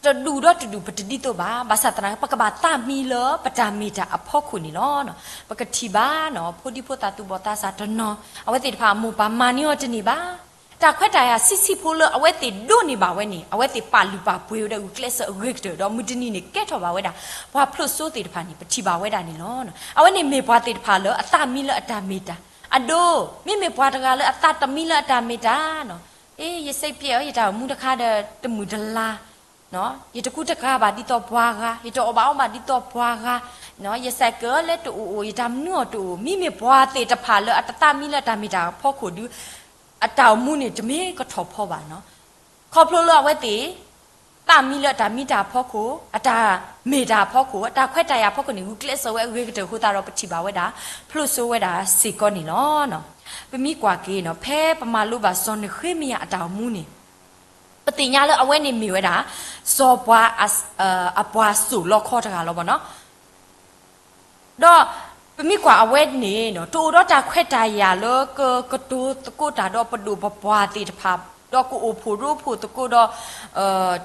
တဒူၣ်ဒီးတဒူၣ်ပတဒ်သိးဘၣ်, ဘၣ်ဆၣ်သနာ်က့ ပကဘၣ်သးမံလၢပတၢ်မ့ၢ်တၢ်အဖီခိၣ်န့ၣ်လီၤ. ပကထံၣ်ဘၣ်နီၤ ဖိဒံဖိသၣ်သူၣ်ဘီၣ်သးစၢ်တနီၤ အဝဲသ့ၣ်တဖၣ်အမိၢ်ပၢ်မၤန့ၢ်အီၤတန့ၢ်ဘၣ်. တၢ်ခွဲးတၢ်ယာ်ဆံးဆံးဖိလၢအဝဲသ့ၣ်ဒိးန့ၢ်ဘၣ်ဝဲန့ၣ် အဝဲသ့ၣ်ပာ်လုၢ်ပာ်ပှ့ၤဝဲဒၣ်ဂုာ်ကျဲးစၢးအဂ့ၤကတၢၢ်ဒီး မုၢ်တနံၤန့ၣ် ကဲထီၣ်ဘၣ်ဝဲဒၣ် ပှၤဖျိးစိသ့ၣ်တဖၣ်န့ၣ် ပထံၣ်ဘၣ်ဝဲဒၣ်န့ၣ်လီၤ. အဝဲန့ၣ်မ့ၢ်ပှၤသ့ၣ်တဖၣ်လၢအသးမံလၢအတၢ်မ့ၢ်တၢ်, အဒိ, မ့မ့ၢ်ပှၤတဂၤလၢအသးတမံလၢအတၢ်မ့ၢ်တၢ်နီၤ, အ့ ယစိတ်ပျက်အီၤ ယတၢ်အိၣ်မူတခါဒီးတမုာ်တလၤ ယတကူတကၤဘၣ်ဒ်သိးပှၤဂၤ, ယတအီၣ်ဘၣ်အီဘၣ်ဒ်သိးပှၤဂၤ, ယဆိုင်ကယ်လဲတအိၣ်အိၣ်, ယတၢ်မနုၤအီၤတအိၣ်, မ့မ့ၢ်ပှၤသ့ၣ်တဖၣ်လၢအတသးမံလၢအတၢ်မ့ၢ်တၢ်အဖီခိၣ်ဒီး အတၢ်အိၣ်မူန့ၣ်တမ့ၢ်ကထီၣ်ဖီဘၣ်နီၤ. ခီဖျိလၢအဝဲသ့ၣ် သးမံလၢအတၢ်မံတၢ်အဖီခိၣ်, အတၢ်မ့ၢ်တၢ်အဖီခိၣ်, အတၢ်ခွဲးတၢ်ယာ်အဖီခိၣ်န့ၣ် ဂုာ်ကျဲးစၢးဝဲအဂ့ၤကတၢၢ်အဃိသတးဒီး ပထံၣ်ဘၣ်ဝဲဒၣ် ဖျိးစိဝဲဒၣ်စ့ၢ်ကီးန့ၣ်လီၤ. ပမ့ၢ်ကွၢ်က့ၤနီၤ ဖဲပမၤလိဘၣ်စီၤနဃ့မယၤအတၢ်အိၣ်မူန့ၣ် ပသ့ၣ်ညါလၢအဝဲန့ၣ်မ့ၢ်ဝဲဒၣ် စီၤပၤ အပှၤစိာ်လီခီတဂၤလီၤဘၣ်နီၤ. ဒီးပမ့ၢ်ကွၢ်အဝဲန့ၣ်နီၤ တအိၣ်ဒီးတၢ်ခွဲးတၢ်ယာ်လၢကကတိၤသကိးတၢ်ဒီးပဒိၣ်ပပှၢ်သ့ၣ်တဖၣ်, ဒီးကအိၣ်ဖှိၣ်ရိဖှိၣ်သကိးဒီး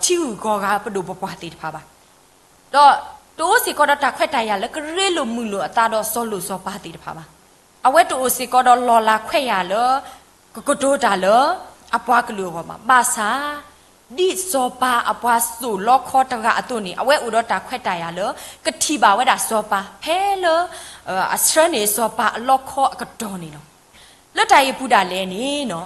ထံဂုၤကီၢ်ဂၤပဒိၣ်ပပှၢ်သ့ၣ်တဖၣ်ဘၣ်. ဒီးတအိၣ်စ့ၢ်ကီးဒီးတၢ်ခွဲးတၢ်ယာ်လၢကရ့လိာ်မုာ်လိာ်အသးဒီးစီၤလိာ်စီၤပၤသ့ၣ်တဖၣ်ဘၣ်. အဝဲတအိၣ်စ့ၢ်ကီးဒီးလီၢ်လၤခွဲးယာ်လၢ ကကတိၤတၢ်လၢအပှၤကလုာ်အဂီၢ်ဘၣ်. ဘၣ်ဆၣ် ဒ်စီၤပၤအပှၤစိာ်လီခီတဂၤအသိးန့ၣ် အဝဲအိၣ်ဒီးတၢ်ခွဲးတၢ်ယာ်လၢ ကထံၣ်ဘၣ်ဝဲဒၣ်စီၤပၤ ဖဲလၢ အဆှၢန့ၢ်စီၤပၤအလီခီအကတီၢ်န့ၣ်လီၤ. လၢတၢ်အံၤအပူၤဒၣ်လဲာ်န့ၣ်နီၤ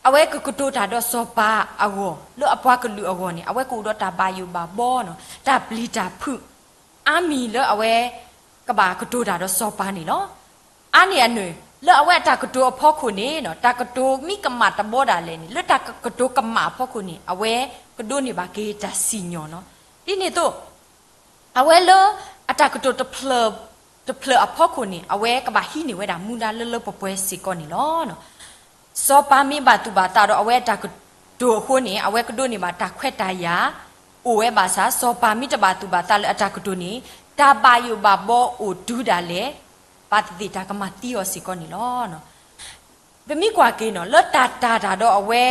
အဝဲကကတိၤတၢ်ဒီးစီၤပၤအဂီၢ် လၢအပှၤကလုာ်အဂီၢ်န့ၣ် အဝဲကအိၣ်ဒီးတၢ်ဘၣ်ယိၣ်ဘၣ်ဘီနီၤ တၢ်ပျံၤတၢ်ဖုး အါမံၤလၢအဝဲ ကဘၣ်ကတိၤတၢ်ဒီးစီၤပၤန့ၣ်လီၤ. အါန့ၢ်အနၢၤ လၢအဝဲအတၢ်ကတိၤအဖီခိၣ်န့ၣ်နီၤ တၢ်ကတိၤမ့ၢ်ကမၣ်တဘီဒၣ်လဲာ်န့ၣ် လၢတၢ်ကတိၤကမၣ်အဖီခိၣ်န့ၣ် အဝဲကဒိးန့ၢ်ဘၣ်က့ၤတၢ်စံၣ်ညီၣ်နီၤ. ဒ်န့ၣ်အသိး အဝဲလၢအတၢ်ကတိၤတဖျၢၣ် တဖျၢၣ်အဖီခိၣ်န့ၣ် အဝဲကဘၣ်ဟံးန့ၢ်ဝဲဒၣ်မူဒါလၢလၢပှဲၤပှဲၤစ့ၢ်ကီးန့ၣ်လီၤ. စီၤပၤမ့ၢ်ဘၣ်သူၣ်ဘၣ်သးဒီးအဝဲအတၢ်ကတိၤအဃိန့ၣ် အဝဲကဒိးန့ၢ်ဘၣ်တၢ်ခွဲးတၢ်ယာ် အိၣ်ဝဲဘၣ်ဆၣ် စီၤပၤမ့ၢ်တဘၣ်သူၣ်ဘၣ်သးလၢအတၢ်ကတိၤန့ၣ် တၢ်ဘၣ်ယိၣ်ဘၣ်ဘီအိၣ်တုၤဒၣ်လဲာ် ဘၣ်သ့ၣ်သ့ၣ်တၢ်ကမၤသံအီၤစ့ၢ်ကီးန့ၣ်လီၤ. ပမ့ၢ်ကွၢ်က့ၤနီၤ လၢတၢ်တာ်တၢ်ဒီးအဝဲ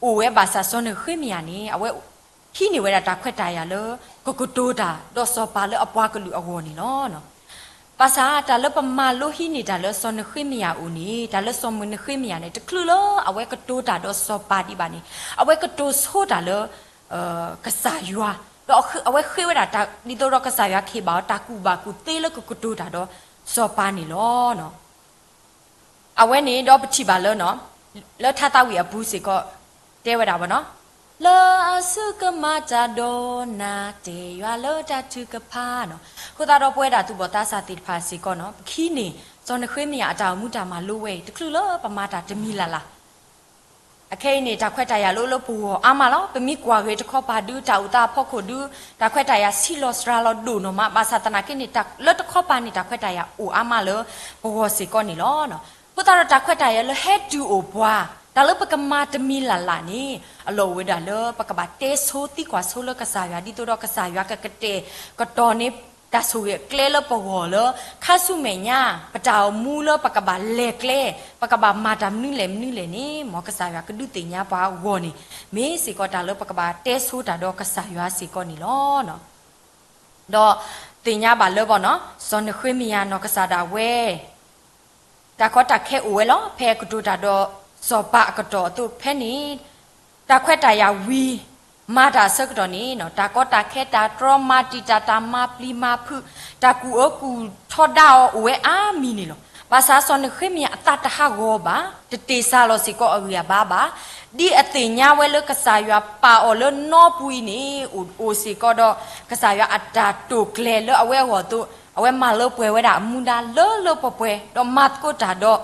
အိၣ်ဝဲဘၣ်ဆၣ် စီၤနဃ့မယၤန့ၣ် အဝဲဟံးန့ၢ်ဝဲဒၣ်တၢ်ခွဲးတၢ်ယာ်လၢ ကကတိၤတၢ်ဒီးစီၤပၤလၢအပှၤကလုာ်အဂီၢ်န့ၣ်လီၤ. ဘၣ်ဆၣ်တၢ်လၢပမၤလိဟံးန့ၢ်တၢ်လၢစီၤနဃ့မယၤအအိၣ်န့ၣ် တၢ်လၢစီၤနဃ့မယၤန့ၣ် တချုးလၢအဝဲကတိၤတၢ်ဒီးစီၤပၤဒံးဘၣ်န့ၣ် အဝဲကတိၤဆိတၢ်လၢ ကစၢ်ယွၤ, ဒီးအဝဲဃ့ဝဲဒၣ်တၢ် ဒ်သိးဒီးကစၢ်ယွၤကဟ့ၣ်ဘၣ်အီၤ တၢ်ကူၣ်ဘၣ်ကူၣ်သ့လၢကကတိၤတၢ်ဒီးစီၤပၤန့ၣ်လီၤ. အဝဲန့ၣ်ဒီးပထံၣ်ဘၣ်လၢ လၢထါသးဝံၣ်အပူၤစ့ၢ်ကီး တဲဝဲဒၣ်ဘၣ်နီၤ, လၢအစုကမၤတၢ်ဒီးနၤ, တဲယွၤလၢတၢ်ထုကဖၣ်နီၤ. အဃိသတးဒီးပဝဲဒၣ်သူၣ်ဘီၣ်သးစၢ်သ့ၣ်တဖၣ်စ့ၢ်ကီးနီၤ, ပခံန့ၣ် စီၤနဃ့မယၤအတၢ်အိၣ်မူတၢ်မၤလိဝဲအံၤ တချုးလၢပမၤတၢ်တမံၤလၢ်လၢ် အခဲအံၤန့ၣ် တၢ်ခွဲးတၢ်ယာ်လၢအိၣ်လၢပဂီၢ်အါမးလီၤ. ပမ့ၢ်ကွၢ်ဂ့ၤတခီပၤဒုး တၢ်အိၣ်သးအဖီခိၣ်ဒုး တၢ်ခွဲးတၢ်ယာ်ဆံးလီၤစှၤလီၤဒိၣ်နီၢ်မး, ဘၣ်ဆၣ်သနာ်က့န့ၣ် လၢတခီပၤန့ၣ် တၢ်ခွဲးတၢ်ယာ်အိၣ်အါမးလၢပဂီၢ်စ့ၢ်ကီးန့ၣ်လီၤ. အဃိသတးဒီးတၢ်ခွဲးတၢ်ယာ်လၢဟဲတုၤအိၣ်ပှၤ တၢ်လၢပကမၤတမံၤလၢ်လၢ်န့ၣ် အလီၢ်အိၣ်ဝဲဒၣ်လၢပကဘၣ်တဲဆိသံကွၢ်ဆိလၢကစၢ်ယွၤ ဒ်သိးဒီးကစၢ်ယွၤကကတဲာ်ကတီၤန့ၢ် တၢ်ဆိၣ်ဂ့ၤအကျဲလၢပဂီၢ်လၢ ခါဆူမဲာ်ညါ ပတၢ်အိၣ်မူလၢပကဘၣ်လဲၤကျဲ ပကဘၣ်မၤတၢ်မနုၤလဲၣ်မနုၤလဲၣ်န့ၣ် မ်ကစၢ်ယွၤကဒုးသ့ၣ်ညါပှၤအဂီၢ်န့ၣ် မ့ၢ်စ့ၢ်ကီးတၢ်လၢပကဘၣ်တဲဆိတၢ်ဒီးကစၢ်ယွၤစ့ၢ်ကီးန့ၣ်လီၤ. ဒီးသ့ၣ်ညါဘၣ်လၢဘၣ်နီၤ စီၤနဃ့မယၤနီၢ်ကစၢ်ဒၣ်ဝဲ တၢ်ကီတၢ်ခဲအိၣ်ဝဲလီၤ. ဖဲအကတိၤတၢ်ဒီးစီၤပၤအကတီၢ်အသိးဖဲန့ၣ် တၢ်ခွဲးတၢ်ယာ်ဝံၤ မၤတၢ်အဆၢကတီၢ်န့ၣ် တၢ်ကီတၢ်ခဲ တၢ်တြီမၤတံာ်တာ် တၢ်မၤပျံၤမၤဖုး တၢ်ကူၣ်အၢကူၣ်ထီဒါအီၤအိၣ်ဝဲအါမံၤန့ၣ်လီၤ. ဘၣ်ဆၣ်စီၤနဃ့မယၤအသးတဟးဂီၤဘၣ်, တတ့ၢ်စၢ်လီၤစ့ၢ်ကီးအဂံၢ်အဘါဘၣ်. ဒ်အသ့ၣ်ညါဝဲလၢကစၢ်ယွၤပာ်အီၤလၢနီပူၤအံၤန့ၣ် အိၣ်အိၣ်စ့ၢ်ကီးဒီး ကစၢ်ယွၤအတၢ်တိာ်ကျဲၤလၢအဝဲအဂီၢ်အသိး အဝဲမၤလၢပှဲၤဝဲဒၣ်အမူဒါလၢလၢပှဲၤပှဲၤ ဒီးမၤသကိးတၢ်ဒီး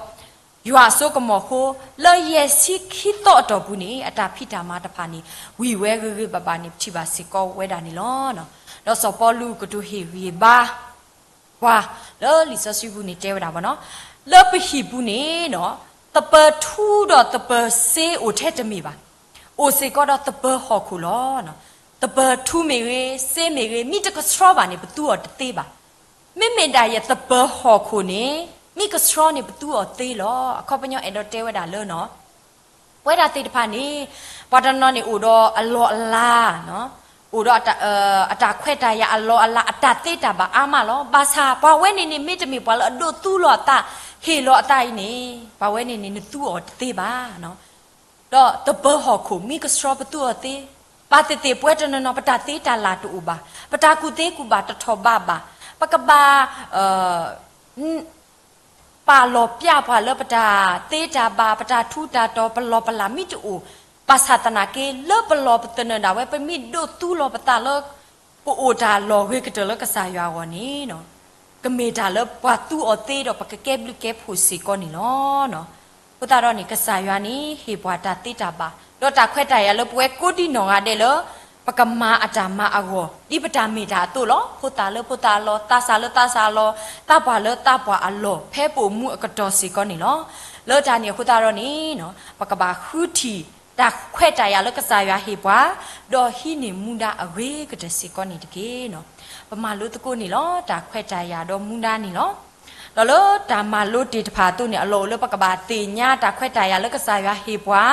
ယွၤအစိကမီၤအဃိ လၢယဲၢ်ဆံခံသီအတီၢ်ပူၤန့ၣ် အတၢ်ဖံးတၢ်မၤတဖၣ်န့ၣ် ဝံၤဝဲဂ့ၤဂ့ၤဘၣ်ဘၣ်န့ၣ် ပထံၣ်ဘၣ်စ့ၢ်ကီးဝဲဒၣ်န့ၣ်လီၤ. ဒီးစီၤပီလူးကတိၤဟ့ၣ်ဂံၢ်ဘါ ပှၤလၢလံာ်စီဆှံပူၤန့ၣ်တဲဝဲဒၣ်ဘၣ်နီၤ, လၢပဟံၣ်ပူၤန့ၣ် သပၢၤထူဒီးသပၢၤစ့အိၣ်ထဲတမ့ၢ်ဘၣ်, အိၣ်စ့ၢ်ကီးဒီးသပၢၤဟီၣ်ခိၣ်လီၤ. သပၢၤထူမ့ၢ်ဂ့ၤ စ့မ့ၢ်ဂ့ၤ မ့ၢ်တကဆှီဘၣ်န့ၣ် ပသူအီၤတသ့ဘၣ်. မ့မ့ၢ်ဒၣ်ယသပၢၤဟီၣ်ခိၣ်န့ၣ် မ့ၢ်ကဆှီန့ၣ် ပသူအီၤသ့လီၤ. အခီပညီအဲၣ်ဒိးတဲဝဲဒၣ်လၢနီၤ ပဝဲဒၣ်သ့ၣ်တဖၣ်န့ၣ် ပှၤတနီၤန့ၣ်အိၣ်ဒီးအလီၢ်အလၤ, အိၣ်ဒီး အတၢ်ခွဲးတၢ်ယာ်အလီၢ်အလၤ အတၢ်သ့တၢ်ဘၣ်အါမးလီၤ. ဘၣ်ဆၣ်ပှၤဝဲန့ၣ်န့ၣ် မ့တမ့ၢ်ပှၤလၢအဒိးသူလီၤအသး ဟ့ၣ်လီၤအသးအံၤန့ၣ် ပှၤဝဲန့ၣ်န့ၣ် နသူအီၤတသ့ဘၣ်. ဒီးသပၢၤဟီၣ်ခိၣ်မ့ၢ်ကဆှီပသူအီၤသ့, ဘၣ်သ့ၣ်သ့ၣ်ပဝဲတနီၤနီၤ ပတၢ်သ့တၢ်လၤတအိၣ်ဘၣ်, ပတၢ်ကူၣ်သ့ကူၣ်ဘၣ်တထီၣ်ဘးဘၣ်, ပကဘၣ် ပာ်လီၤပျၢ်ပှၤလၢပတၢ်သ့တၢ်ဘၣ် ပတၢ်ထူးတၢ်တီၤ ပလီၢ်ပလၤမ့ၢ်တအိၣ်, ဘၣ်ဆၣ်သနာ်က့ လၢပလီၢ်ပသနၢၣ်ဒၣ်ဝဲ ပမ့ၢ်ဒိးသူလီၤပသးလၢ ပအိၣ်တၢ်လီၤဂ့ၤကတၢၢ်လၢကစၢ်ယွၤအဂီၢ်န့ၣ် ကမ့ၢ်တၢ်လၢပှၤသူအီၤသ့ဒီးပကကဲဘျုးကဲဖှိၣ်စ့ၢ်ကီးန့ၣ်လီၤ. အဃိသတးဒီးန့ၣ် ကစၢ်ယွၤန့ၣ် ဟ့ၣ်ပှၤတၢ်သ့တၢ်ဘၣ် ဒီးတၢ်ခွဲးတၢ်ယာ်လၢပဝဲကိးဒံနီၢ်ဂၤဒဲးလၢ ပကမၤအတၢ်မၤအဂီၢ် ဒ်ပတၢ်မ့ၢ်တၢ်အသိးလီၤ. ဖိသၣ်လၢဖိသၣ်အလီၢ်, သးစၢ်လၢသးစၢ်အလီၢ်, သးပှၢ်လၢသးပှၢ်အလီၢ် ဖဲပအိၣ်မူအကတီၢ်စ့ၢ်ကီးန့ၣ်လီၤ. လၢတၢ်န့ၣ်အဃိသတးဒီးန့ၣ် ပကဘၣ်ဃုထံၣ် တၢ်ခွဲးတၢ်ယာ်လၢကစၢ်ယွၤဟ့ၣ်ပှၤ, ဒီးဟံးန့ၢ်မူဒါအဂ့ၤကတၢၢ်စ့ၢ်ကီးန့ၣ်တက့ၢ်. ပမၤလိသကိးန့ၣ်လီၤ. တၢ်ခွဲးတၢ်ယာ်ဒီးမူဒါန့ၣ်လီၤ. ဒီးလၢတၢ်မၤလိတ့ၢ်တဖၣ်အသိးန့ၣ် အလီၢ်အိၣ်လၢပကဘၣ်သ့ၣ်ညါတၢ်ခွဲးတၢ်ယာ်လၢကစၢ်ယွၤဟ့ၣ်ပှၤ,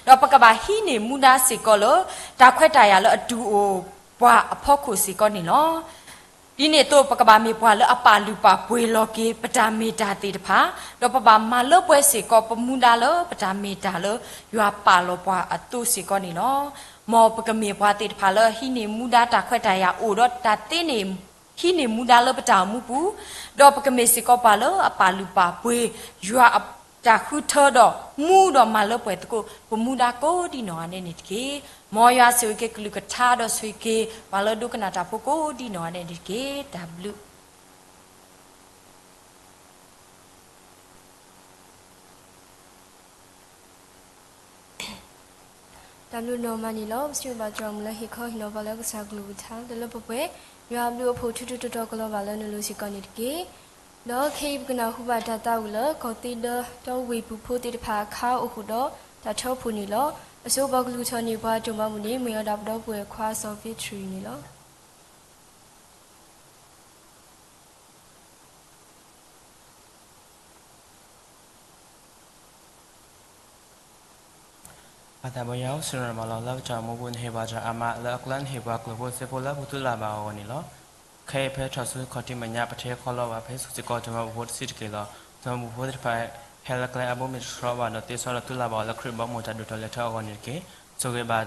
ဒီးပကဘၣ်ဟံးန့ၢ်မူဒါစ့ၢ်ကီးလၢ တၢ်ခွဲးတၢ်ယာ်လၢအတုၤအိၣ်ပှၤအဖီခိၣ်စ့ၢ်ကီးန့ၣ်လီၤ. ဒ်န့ၣ်အသိး ပကဘၣ်မ့ၢ်ပှၤလၢအပာ်လုၢ်ပာ်ပှ့ၤလီၤက့ၤ ပတၢ်မ့ၢ်တၢ်သ့ၣ်တဖၣ်, ဒီးပဘၣ်မၤလၢပှဲၤစ့ၢ်ကီး ပမူဒါလၢပတၢ်မ့ၢ်တၢ်လၢ ယွၤပာ်လီၤပှၤအသိးစ့ၢ်ကီးန့ၣ်လီၤ. မ်ပကမ့ၢ်ပှၤသ့ၣ်တဖၣ်လၢဟံးန့ၢ်မူဒါတၢ်ခွဲးတၢ်ယာ်အိၣ်ဒီးတၢ်သ့န့ၣ် ဟံးန့ၢ်မူဒါလၢပတၢ်အိၣ်မူပူၤ, ဒီးပကမ့ၢ်စ့ၢ်ကီးပှၤလၢအပာ်လုၢ်ပာ်ပှ့ၤ ယွၤအတၢ်ဃုထၢဒီး မူဒီးမၤလၢပှဲၤသကိး ပမူဒါကိးဒံနီၢ်ဂၤဒဲးန့ၣ်တက့ၢ်. မ်ယွၤဆိၣ်ဂ့ၤက့ၤကလုၢ်ကထါဒီးဆိၣ်ဂ့ၤက့ၤ ပှၤလၢဒိကနၣ်တၢ်ဖိကိးဒံနီၢ်ဂၤဒဲးန့ၣ်တက့ၢ်. တၢ်ဘျုး တၢ်ဘျုးနီၢ်မးန့ၣ်လီၤ. ပစံးဘျုးဘၣ်တြီမုၢ်လၢဟ့ၣ်ခီဟ့ၣ်နီၤပှၤလၢကစၢ်ကလုၢ်ကထါ တလၢပှဲၤပှဲၤ, ယွၤအဘျုးအဖှိၣ်ထူထူတီၤတီၤကလီၤဘၣ်လၢနလိၤစ့ၢ်ကီးန့ၣ်တက့ၢ်. ဒီးခဲအံၤပကနၢ်ဟူဘၣ်တၢ်သးဝံၣ်လၢ ကီၢ်သ့ဒၢ ဒီဝ့ၢ်ပူၤဖိသ့ၣ်တဖၣ်အခါအိၣ်ဃုာ်ဒီး တၢ်ထၢဖှိၣ်န့ၣ်လီၤ. အစိပှၤကလုၢ်ထီၣ်န့ၢ်ပှၤတိၢ်မၤမုၢ်န့ၣ် မ့ၢ်ဝဲဒၣ်ပဒီပုၢ်ဝဲၢ်ခွါစီၤ Victory န့ၣ်လီၤ. ပၢ်သးဘိယွၤဧၢ, စံးရၢမးလီၤလၢပတၢ်အိၣ်မူပူၤ နဟ့ၣ်ပှၤတၢ်အါမး လၢအကျါနဟ့ၣ်ပှၤကျိာ်ဖိစ့ဖိလၢပသူၣ်လၢ်ဘၣ်အဂီၢ်န့ၣ်လီၤ. ခဲအံၤဖဲထီၣ်ဆူခီၣ်ထံးမဲာ်ညါ ပထဲခီလီၤဘၣ်ဖဲဆူစ့ၢ်ကီး တိၢ်မၤဘူၣ်ဖိတဆံးတက့ၢ်လီၤ. တိၢ်မၤဘူၣ်ဖိသ့ၣ်တဖၣ် ဟဲလၢကျဲအါဘိမ့ၢ်တတြီဘၣ်ဒီးသ့စီဒီးသူၣ်လၢ်ဘၣ်အီၤလၢခရံာ်ဘီမုၢ်တၢ်ဒိၣ်ထီၣ်လဲၤထီၣ်အဂီၢ်န့ၣ်တက့ၢ်. ဆိၣ်ဂ့ၤဘၣ်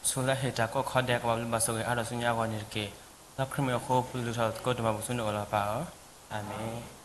ဆူလၢဟ့ၣ်တၢ်ကိးခီဒဲး ကဘၣ်ဘျုးဘၣ်ဆိၣ်ဂ့ၤအါထီၣ်ဆူညါအဂီၢ်န့ၣ်တက့ၢ်. လၢခရံာ်မံၤအဃိ ပလုၢ်ထီၣ်သကိးတိၢ်မၤဘူၣ်ဆူနအိၣ်လီၤပၢ်ဧၢ, အၤမ့ၣ်.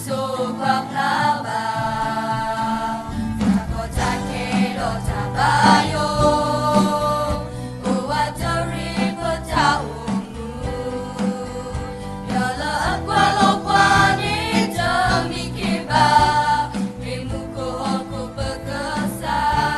ဆိၣ်ပာ်ဖျါဘၣ် တၢ်ကီတၢ်ခဲဒီးတၢ်ဘၣ်ယိၣ်, အိၣ်ဝးတရံးပတၢ်အိၣ်မူ, ဒီးလၢအကွၢ်လီၤပှၤန့ၣ်တမံၤက့ၤဘၣ်, မ့ၢ်မူခိၣ်ဟီၣ်ခိၣ်ပကစၢ်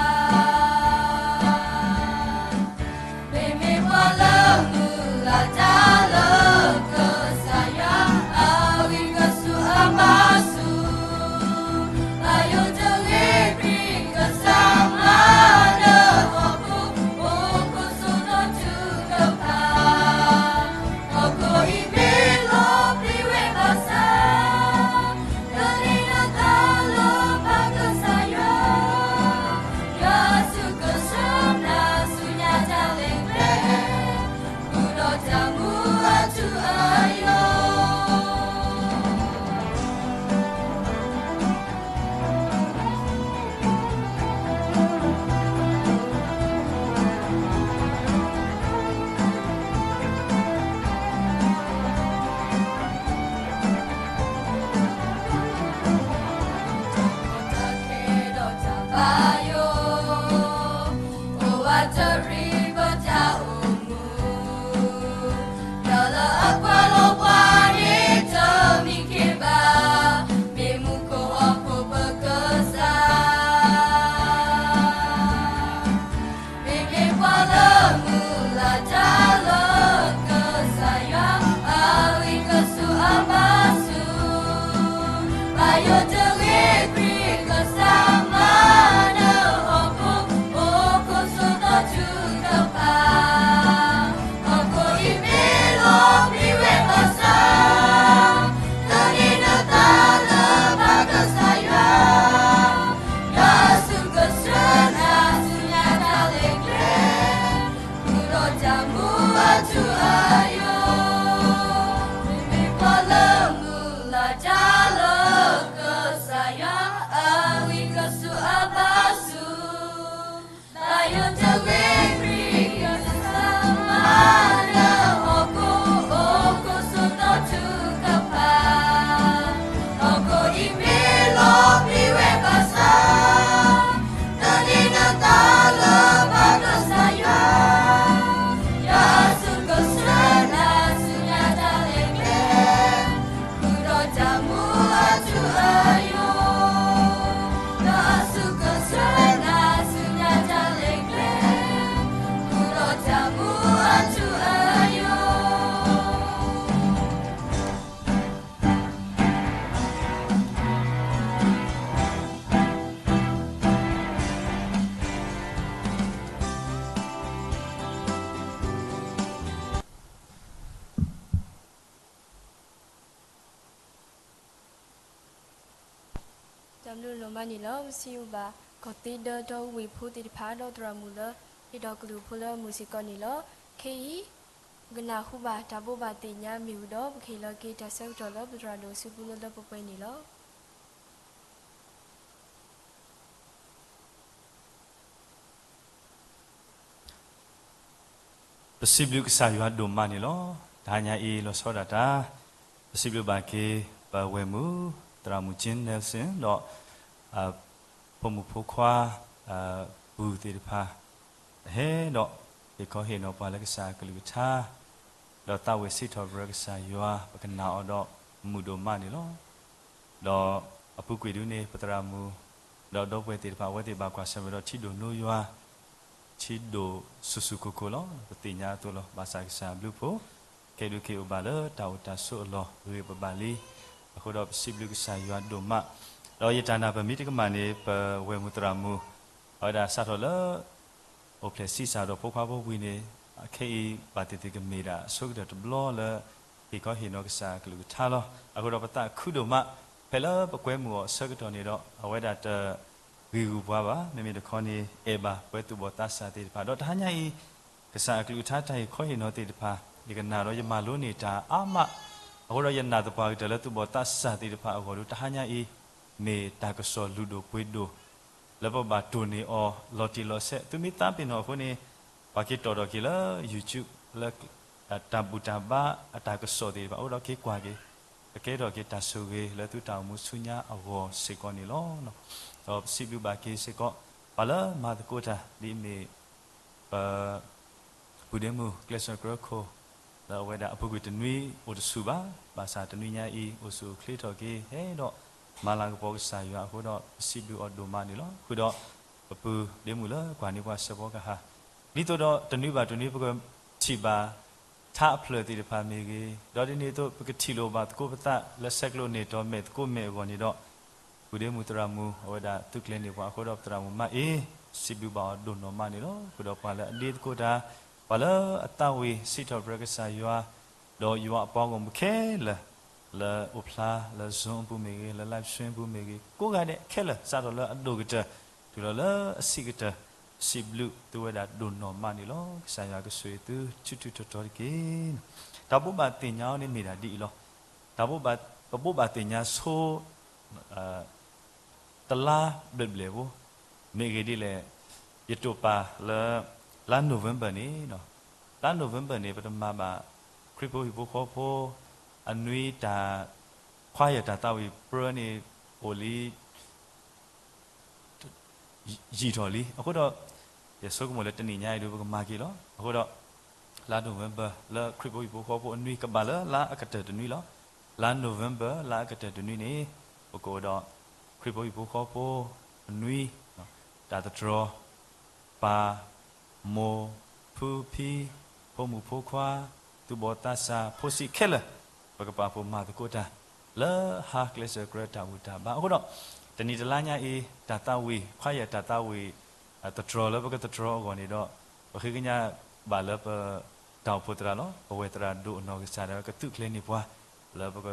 မ့မ့ၢ်ပှၤလၢမုၢ်လၢ်တၢ်လၢကစၢ်ယွၤအဂံၢ်ကစူၢ်အဘၣ်ဆူၣ်, ဘၣ်ယိၣ်တဂ့ၤခရံာ်ကစၢ်မၤနၢၤဟီၣ်ခိၣ်, အိၣ်ခိၣ်စိၤဒီးထုကဖၣ်, ဟီၣ်ခိၣ်အံၤမ့ၢ်လီၤပျံၤဝဲဘၣ်ဆၣ် တန့ၢ်နသးလၢပၢ်ကစၢ်ယွၤ, ယွၤအစိကဆှၢနၤဆူညါတၢ်လဲၤကျဲ, ဃုာ်ဒီးတၢ်မူအထူအယိာ်. အိၣ်ဝးတရံးပတၢ်အိၣ်မူ, ဒီးလၢအကွၢ်လီၤပှၤန့ၣ်တမံၤက့ၤဘၣ်, မ့ၢ်မူခိၣ်ဟီၣ်ခိၣ်ပကစၢ် မ့မ့ၢ်ပှၤလၢမုၢ်လၢ်တၢ်လၢကစၢ်ယွၤအဂံၢ်ကစူၢ်အဘၣ်ဆူၣ်, ဘၣ်ယိၣ်တဂ့ၤခရံာ်ကစၢ်မၤနၢၤဟီၣ်ခိၣ်, အိၣ်ခိၣ်စိၤဒီးထုကဖၣ်, ဟီၣ်ခိၣ်အံၤမ့ၢ်လီၤပျံၤဝဲဘၣ်ဆၣ် တန့ၢ်နသးလၢပၢ်ကစၢ်ယွၤ, ယွၤအစိကဆှၢနၤဆူညါတၢ်လဲၤကျဲ, ဃုာ်ဒီးတၢ်မူအထူအယိာ်, မ့မ့ၢ်ပှၤလၢမုၢ်လၢ်တၢ်လၢကစၢ်ယွၤအဂံၢ်ကစူၢ်အဘၣ်ဆူၣ် ဘၣ်ယိၣ်တဂ့ၤခရံာ်ကစၢ်မၤနၢၤဟီၣ်ခိၣ်, အိၣ်ခိၣ်စိၤဒီးထုကဖၣ်, ဟီၣ်ခိၣ်အံၤမ့ၢ်လီၤပျံၤဝဲဘၣ်ဆၣ် တန့ၢ်နသးလၢပၢ်ကစၢ်ယွၤ, ယွၤအစိကဆှၢနၤဆူညါတၢ်လဲၤကျဲ, ဃုာ်ဒီးတၢ်မူအထူအယိာ်, ယွၤအစိကဆှၢနၤဆူညါတၢ်လဲၤကျဲ, ဃုာ်ဒီးတၢ်မူအထူအယိာ်. တၢ်ဘျုးဒိၣ်မးန့ၣ်လီၤ. ပစံးဘျုးဘၣ် ကီၢ်သ့ဒီဒီဝ့ၢ်ဖိသ့ၣ်တဖၣ် ဒီးသရၣ်မုၣ်လၢ ဟ့ၣ်ဒီးကလုၢ်ဖိလၢမုာ်စ့ၢ်ကီးန့ၣ်လီၤ. ခဲအံၤ ပကနၢ်ဟူဘၣ်တၢ်ဘိးဘၣ်သ့ၣ်ညါမ့ၢ်ဝံၤဒီး ပကဟ့ၣ်လီၤက့ၤတၢ်ဆၢကတီၢ်လၢပသရၣ်ဒိၣ်အစုပူၤလၢလၢပှဲၤပှဲၤန့ၣ်လီၤ. ပစံးဘျုးကစၢ်ယွၤဒိၣ်မးန့ၣ်လီၤ. တဟါညါအံၤလီၤဆီဒၣ်တၢ် ပစံးဘျုးဘၣ်က့ၤ ပဝဲၢ်မုၣ် သရၣ်မုၣ် Jean Nelson ဒီး အဖိမုၣ်ဖိခွါ အပုၢ်သ့ၣ်တဖၣ် ဟဲဒီး ဟ့ၣ်ခီဟ့ၣ်နီၤပှၤလၢကစၢ်အကလုၢ်ကထါ ဒီးသးဝံၣ်စံးထီၣ်ပတြၢၤကစၢ်ယွၤ ပကနၣ်အီၤဒီးမုာ်ဒိၣ်မးန့ၣ်လီၤ. ဒီးအပူၤကွံာ်ဒုန့ၣ် ပသရၣ်မုၣ် ဒီးဒီပုၢ်ဝဲၢ်သ့ၣ်တဖၣ် အဝဲသ့ၣ်ဘၣ်ကွၢ်ဆၢၣ်မဲာ်ဒီးထံဒိၣ်နိယွၤ ထံဒိၣ်ဆူၣ်ဆူၣ်ကိၢ်ကိၢ်လီၤ. ပသ့ၣ်ညါအသိးလီၤ. ဘၣ်ဆၣ်ကစၢ်အဘျုးအဖှိၣ် ခဲဒုးက့ၤအိၣ်ဘၣ်လၢတၢ်အိၣ်တၢ်ဆိးအလီၢ် ဂ့ၤပဘၣ်လံ. အဃိဒီးပစံးဘျုးကစၢ်ယွၤဒိၣ်မး, ဒီးယတၢ်နာ်ပမ့ၢ်တကမၣ်န့ၣ် ပဝဲၢ်မုၣ်သရၣ်မုၣ် အဝဲဒၣ်စးထီၣ်လၢ အိၣ်ဖျဲၣ်ဆံးစၢ်ဒီးဖိခွါဖိဝံၤန့ၣ် ခဲအံၤဘၣ်သ့ၣ်သ့ၣ်ကမ့ၢ်ဒၣ်အဆိကတၢၢ်တဘျီလၢ ဟ့ၣ်ခီဟ့ၣ်နီၤကစၢ်အကလုၢ်ကထါလီၤ. အဃိဒီးပသးခုဒိၣ်မး ဖဲလၢပကွဲမုာ်အီၤအဆၢကတီၢ်န့ၣ်ဒီး အဝဲဒၣ်တဂံာ်ဂူာ်ပှၤဘၣ်. မ့မ့ၢ်တခီန့ၣ် အဲၣ်ဘၣ်ပှၤသူၣ်ဘီၣ်သးစၢ်သ့ၣ်တဖၣ် ဒီးတဟါညါအံၤ ကစၢ်အကလုၢ်ကထါတၢ်ဟ့ၣ်ခီဟ့ၣ်နီၤသ့ၣ်တဖၣ် ယကနၣ်ဒီးယမၤလိန့ၢ်တၢ်အါမး, အဃိဒီးယနာ်သပှၢ်ကတၢၢ်လၢသူၣ်ဘီၣ်သးစၢ်သ့ၣ်တဖၣ်အဂီၢ်ဒီး တဟါညါအံၤ မ့ၢ်တၢ်ကစီၣ်လုၢ်ဒိၣ်ပှ့ၤဒိၣ် လၢပဘၣ်တိၢ်န့ၢ်အီၤလီၤတံၢ်လီၤဆဲး. သုမ့ၢ်သးပ့ၤနီၣ်အဃိန့ၣ် ပှၤက့ၤတီၣ်ထီၣ်က့ၤလၢ YouTube လၢ တၢ်ဘူၣ်တၢ်ဘါအတၢ်ကစီၣ်သ့ၣ်တဖၣ် အိၣ်ဒီးက့ၤကွၢ်က့ၤ ကကဲထီၣ်က့ၤတၢ်ဆိၣ်ဂ့ၤလၢသုတၢ်အိၣ်မူဆူညါအဂီၢ်စ့ၢ်ကီးန့ၣ်လီၤ. ဒီးပစံးဘျုးဘၣ်က့ၤစ့ၢ်ကီး ပှၤလၢမၤသကိးတၢ်ဒ်အမ့ၢ် ပ ပုၢ်ဒ့မုၣ်ကျဲးစၢးကြၢးခိၣ် လၢအဝဲဒၣ်အပူၤကွံာ်တနွံအိၣ်တဆူၣ်ဘၣ်, ဘၣ်ဆၣ်တနွံညါအံၤ အိၣ်ဆူၣ်အိၣ်ချ့ထီၣ်က့ၤ ဟဲဒီးမၤလၤကပီၤကစၢ်ယွၤအဃိဒီး ပစံးဘျုးအီၤဒိၣ်မးန့ၣ်လီၤ. ဃုာ်ဒီး ပပုၢ်ဒ့မုၣ်လၢကွၢ်န့ၢ်ပှၤစဲးဖီကဟၣ် ဒ်သိးဒီးတနွံဘၣ်တနွံ ပကထံၣ်ဘၣ်ထါအဖျၢၣ်သ့ၣ်တဖၣ်မ့ၢ်ဂ့ၤ, ဒီးဒ်န့ၣ်အသိး ပကထံၣ်လိာ်ဘၣ်သကိးပသးလၢဆဲးကျိးန့ၢ်တီၤမဲာ်သကိးမဲာ်အဂီၢ်န့ၣ်ဒီး ပုၢ်ဒ့မုၣ်သရၣ်မုၣ် အဝဲဒၣ်သုးကျဲၤန့ၢ်ပှၤအဃိဒီး ပသရၣ်မုၣ်မါအ့ စံးဘျုးဘၣ်အီၤဒိၣ်နီၢ်မးန့ၣ်လီၤ. ဃုာ်ဒီးပှၤလၢအဒ့သကိးတၢ်, ပှၤလၢအသးဝံၣ်စံးထီၣ်ပတြၢၤကစၢ်ယွၤ, ဒီးယွၤအပှၤဂီၢ်မုၢ်ခဲလၢာ် လၢအိၣ်ဖျါလၢ Zoom အပူၤမ့ၢ်ဂ့ၤ, လၢ live stream အပူၤမ့ၢ်ဂ့ၤ, ကိးဂၤဒဲးခဲလၢာ် စးထီၣ်လၢအဒိၣ်ကတၢၢ် တုၤလီၤလၢအဆံးကတၢၢ်, စံးဘျုးသုဝဲဒၣ်ဒိၣ်နီၢ်မးန့ၣ်လီၤ. ကစၢ်ယွၤကဆိၣ်ဂ့ၤသုဆူၣ်ဆူၣ်ထီၣ်ထီၣ်တက့ၢ်. တၢ်ဘိးဘၣ်သ့ၣ်ညါအီၤန့ၣ်မ့ၢ်ဒၣ်ဒ်အံၤလီၤ. တၢ်ဘိးဘၣ်, ပဘိးဘၣ်သ့ၣ်ညါဆိ တလါဘျဲၣ်ဘျဲၣ်ဖိ, မ့ၢ်ဂ့ၢ်ဒ်လဲၣ်, ယတိာ်ပာ်လၢ လါ November န့ၣ်, လါ November န့ၣ် ပတမၤဘၣ် ခရံာ်ဖိဟံၣ်ဖိဃီဖိ အနွံတၢ် choir တၢ်သးဝံၣ်ပြၢန့ၣ် အိၣ်လံ ယံာ်ထီၣ်လံ. အဃိဒီး ယဆိကမိၣ်လၢတနံၣ်ညါအံၤဒုး ပကမၤက့ၤလီၤ. အဃိဒီး လါ November လၢခရံာ်ဖိဟံၣ်ဖိဃီဖိအနွံ ကဘၣ်လၢလါအကတၢၢ်တနွံလီၤ. လါ November လါအကတၢၢ်တနွံန့ၣ် ပကအိၣ်ဒီး ခရံာ်ဖိဟံၣ်ဖိဃီဖိအနွံ တၢ်သတြီၤ ပၢ် မိၢ် ဖု ဖံ ဖိမုၣ်ဖိခွါ သူၣ်ဘီၣ်သးစၢ် ဖိဆံးခဲလၢာ် ပကပာ်ဖှိၣ်မၤသကိးတၢ် လၢဟါကျဲးစၢးကြၢးတၢ်ဘူၣ်တၢ်ဘါအဃိဒီး တနံၣ်တလါညါအံၤ တၢ်သးဝံၣ် choir တၢ်သးဝံၣ် သတြီၤလၢပကသတြီၤအဂီၢ်န့ၣ်ဒီး ပဃ့ကညးဘၣ်လၢပတၢ်အိၣ်ဖှိၣ်သရၣ်လီၤ. ပဝဲၢ်သရၣ်ဒိၣ်အနီၢ်ကစၢ်ဒၣ်ဝဲကသုးကျဲၤန့ၢ်ပှၤ လၢပက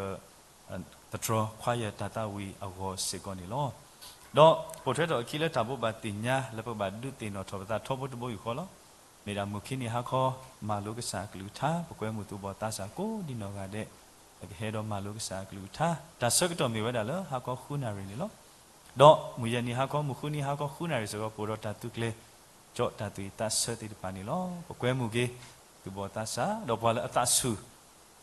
သတြီၤ choir တၢ်သးဝံၣ်အဂီၢ်စ့ၢ်ကီးန့ၣ်လီၤ. ဒီးပိာ်ထွဲထီၣ်အခံလၢတၢ်ဘိးဘၣ်သ့ၣ်ညါလၢပကဘၣ်ဒုးသ့ၣ်နီၣ်ထီၣ်ပသးထီဘိတဘိယူၢ်ဃီလီၤ. မ့ၢ်ဒၣ်မုၢ်ခံနံၤဟါခီ မၤလိကစၢ်အကလုၢ်ကထါ ပကွဲမုာ်သူၣ်ဘီၣ်သးစၢ်ကိးဒံနီၢ်ဂၤဒဲး ကဟဲဒီးမၤလိကစၢ်အကလုၢ်ကထါ တၢ်ဆၢကတီၢ်မ့ၢ်ဝဲဒၣ်လၢဟါခီဃုနၣ်ရံၣ်န့ၣ်လီၤ. ဒီးမုၢ်ယဲၢ်နံၤဟါခီ မုၢ်ဃုနံၤဟါခီဃုနၣ်ရံၣ်စ့ၢ်ကီး ပအိၣ်ဒီးတၢ်သုးကျဲၤ ကၠီတၢ်သွံၣ်သးဆၢသ့ၣ်တဖၣ်န့ၣ်လီၤ. ပကွဲမုာ်က့ၤ သူၣ်ဘီၣ်သးစၢ် ဒီးပှၤလၢအသးဆူၣ်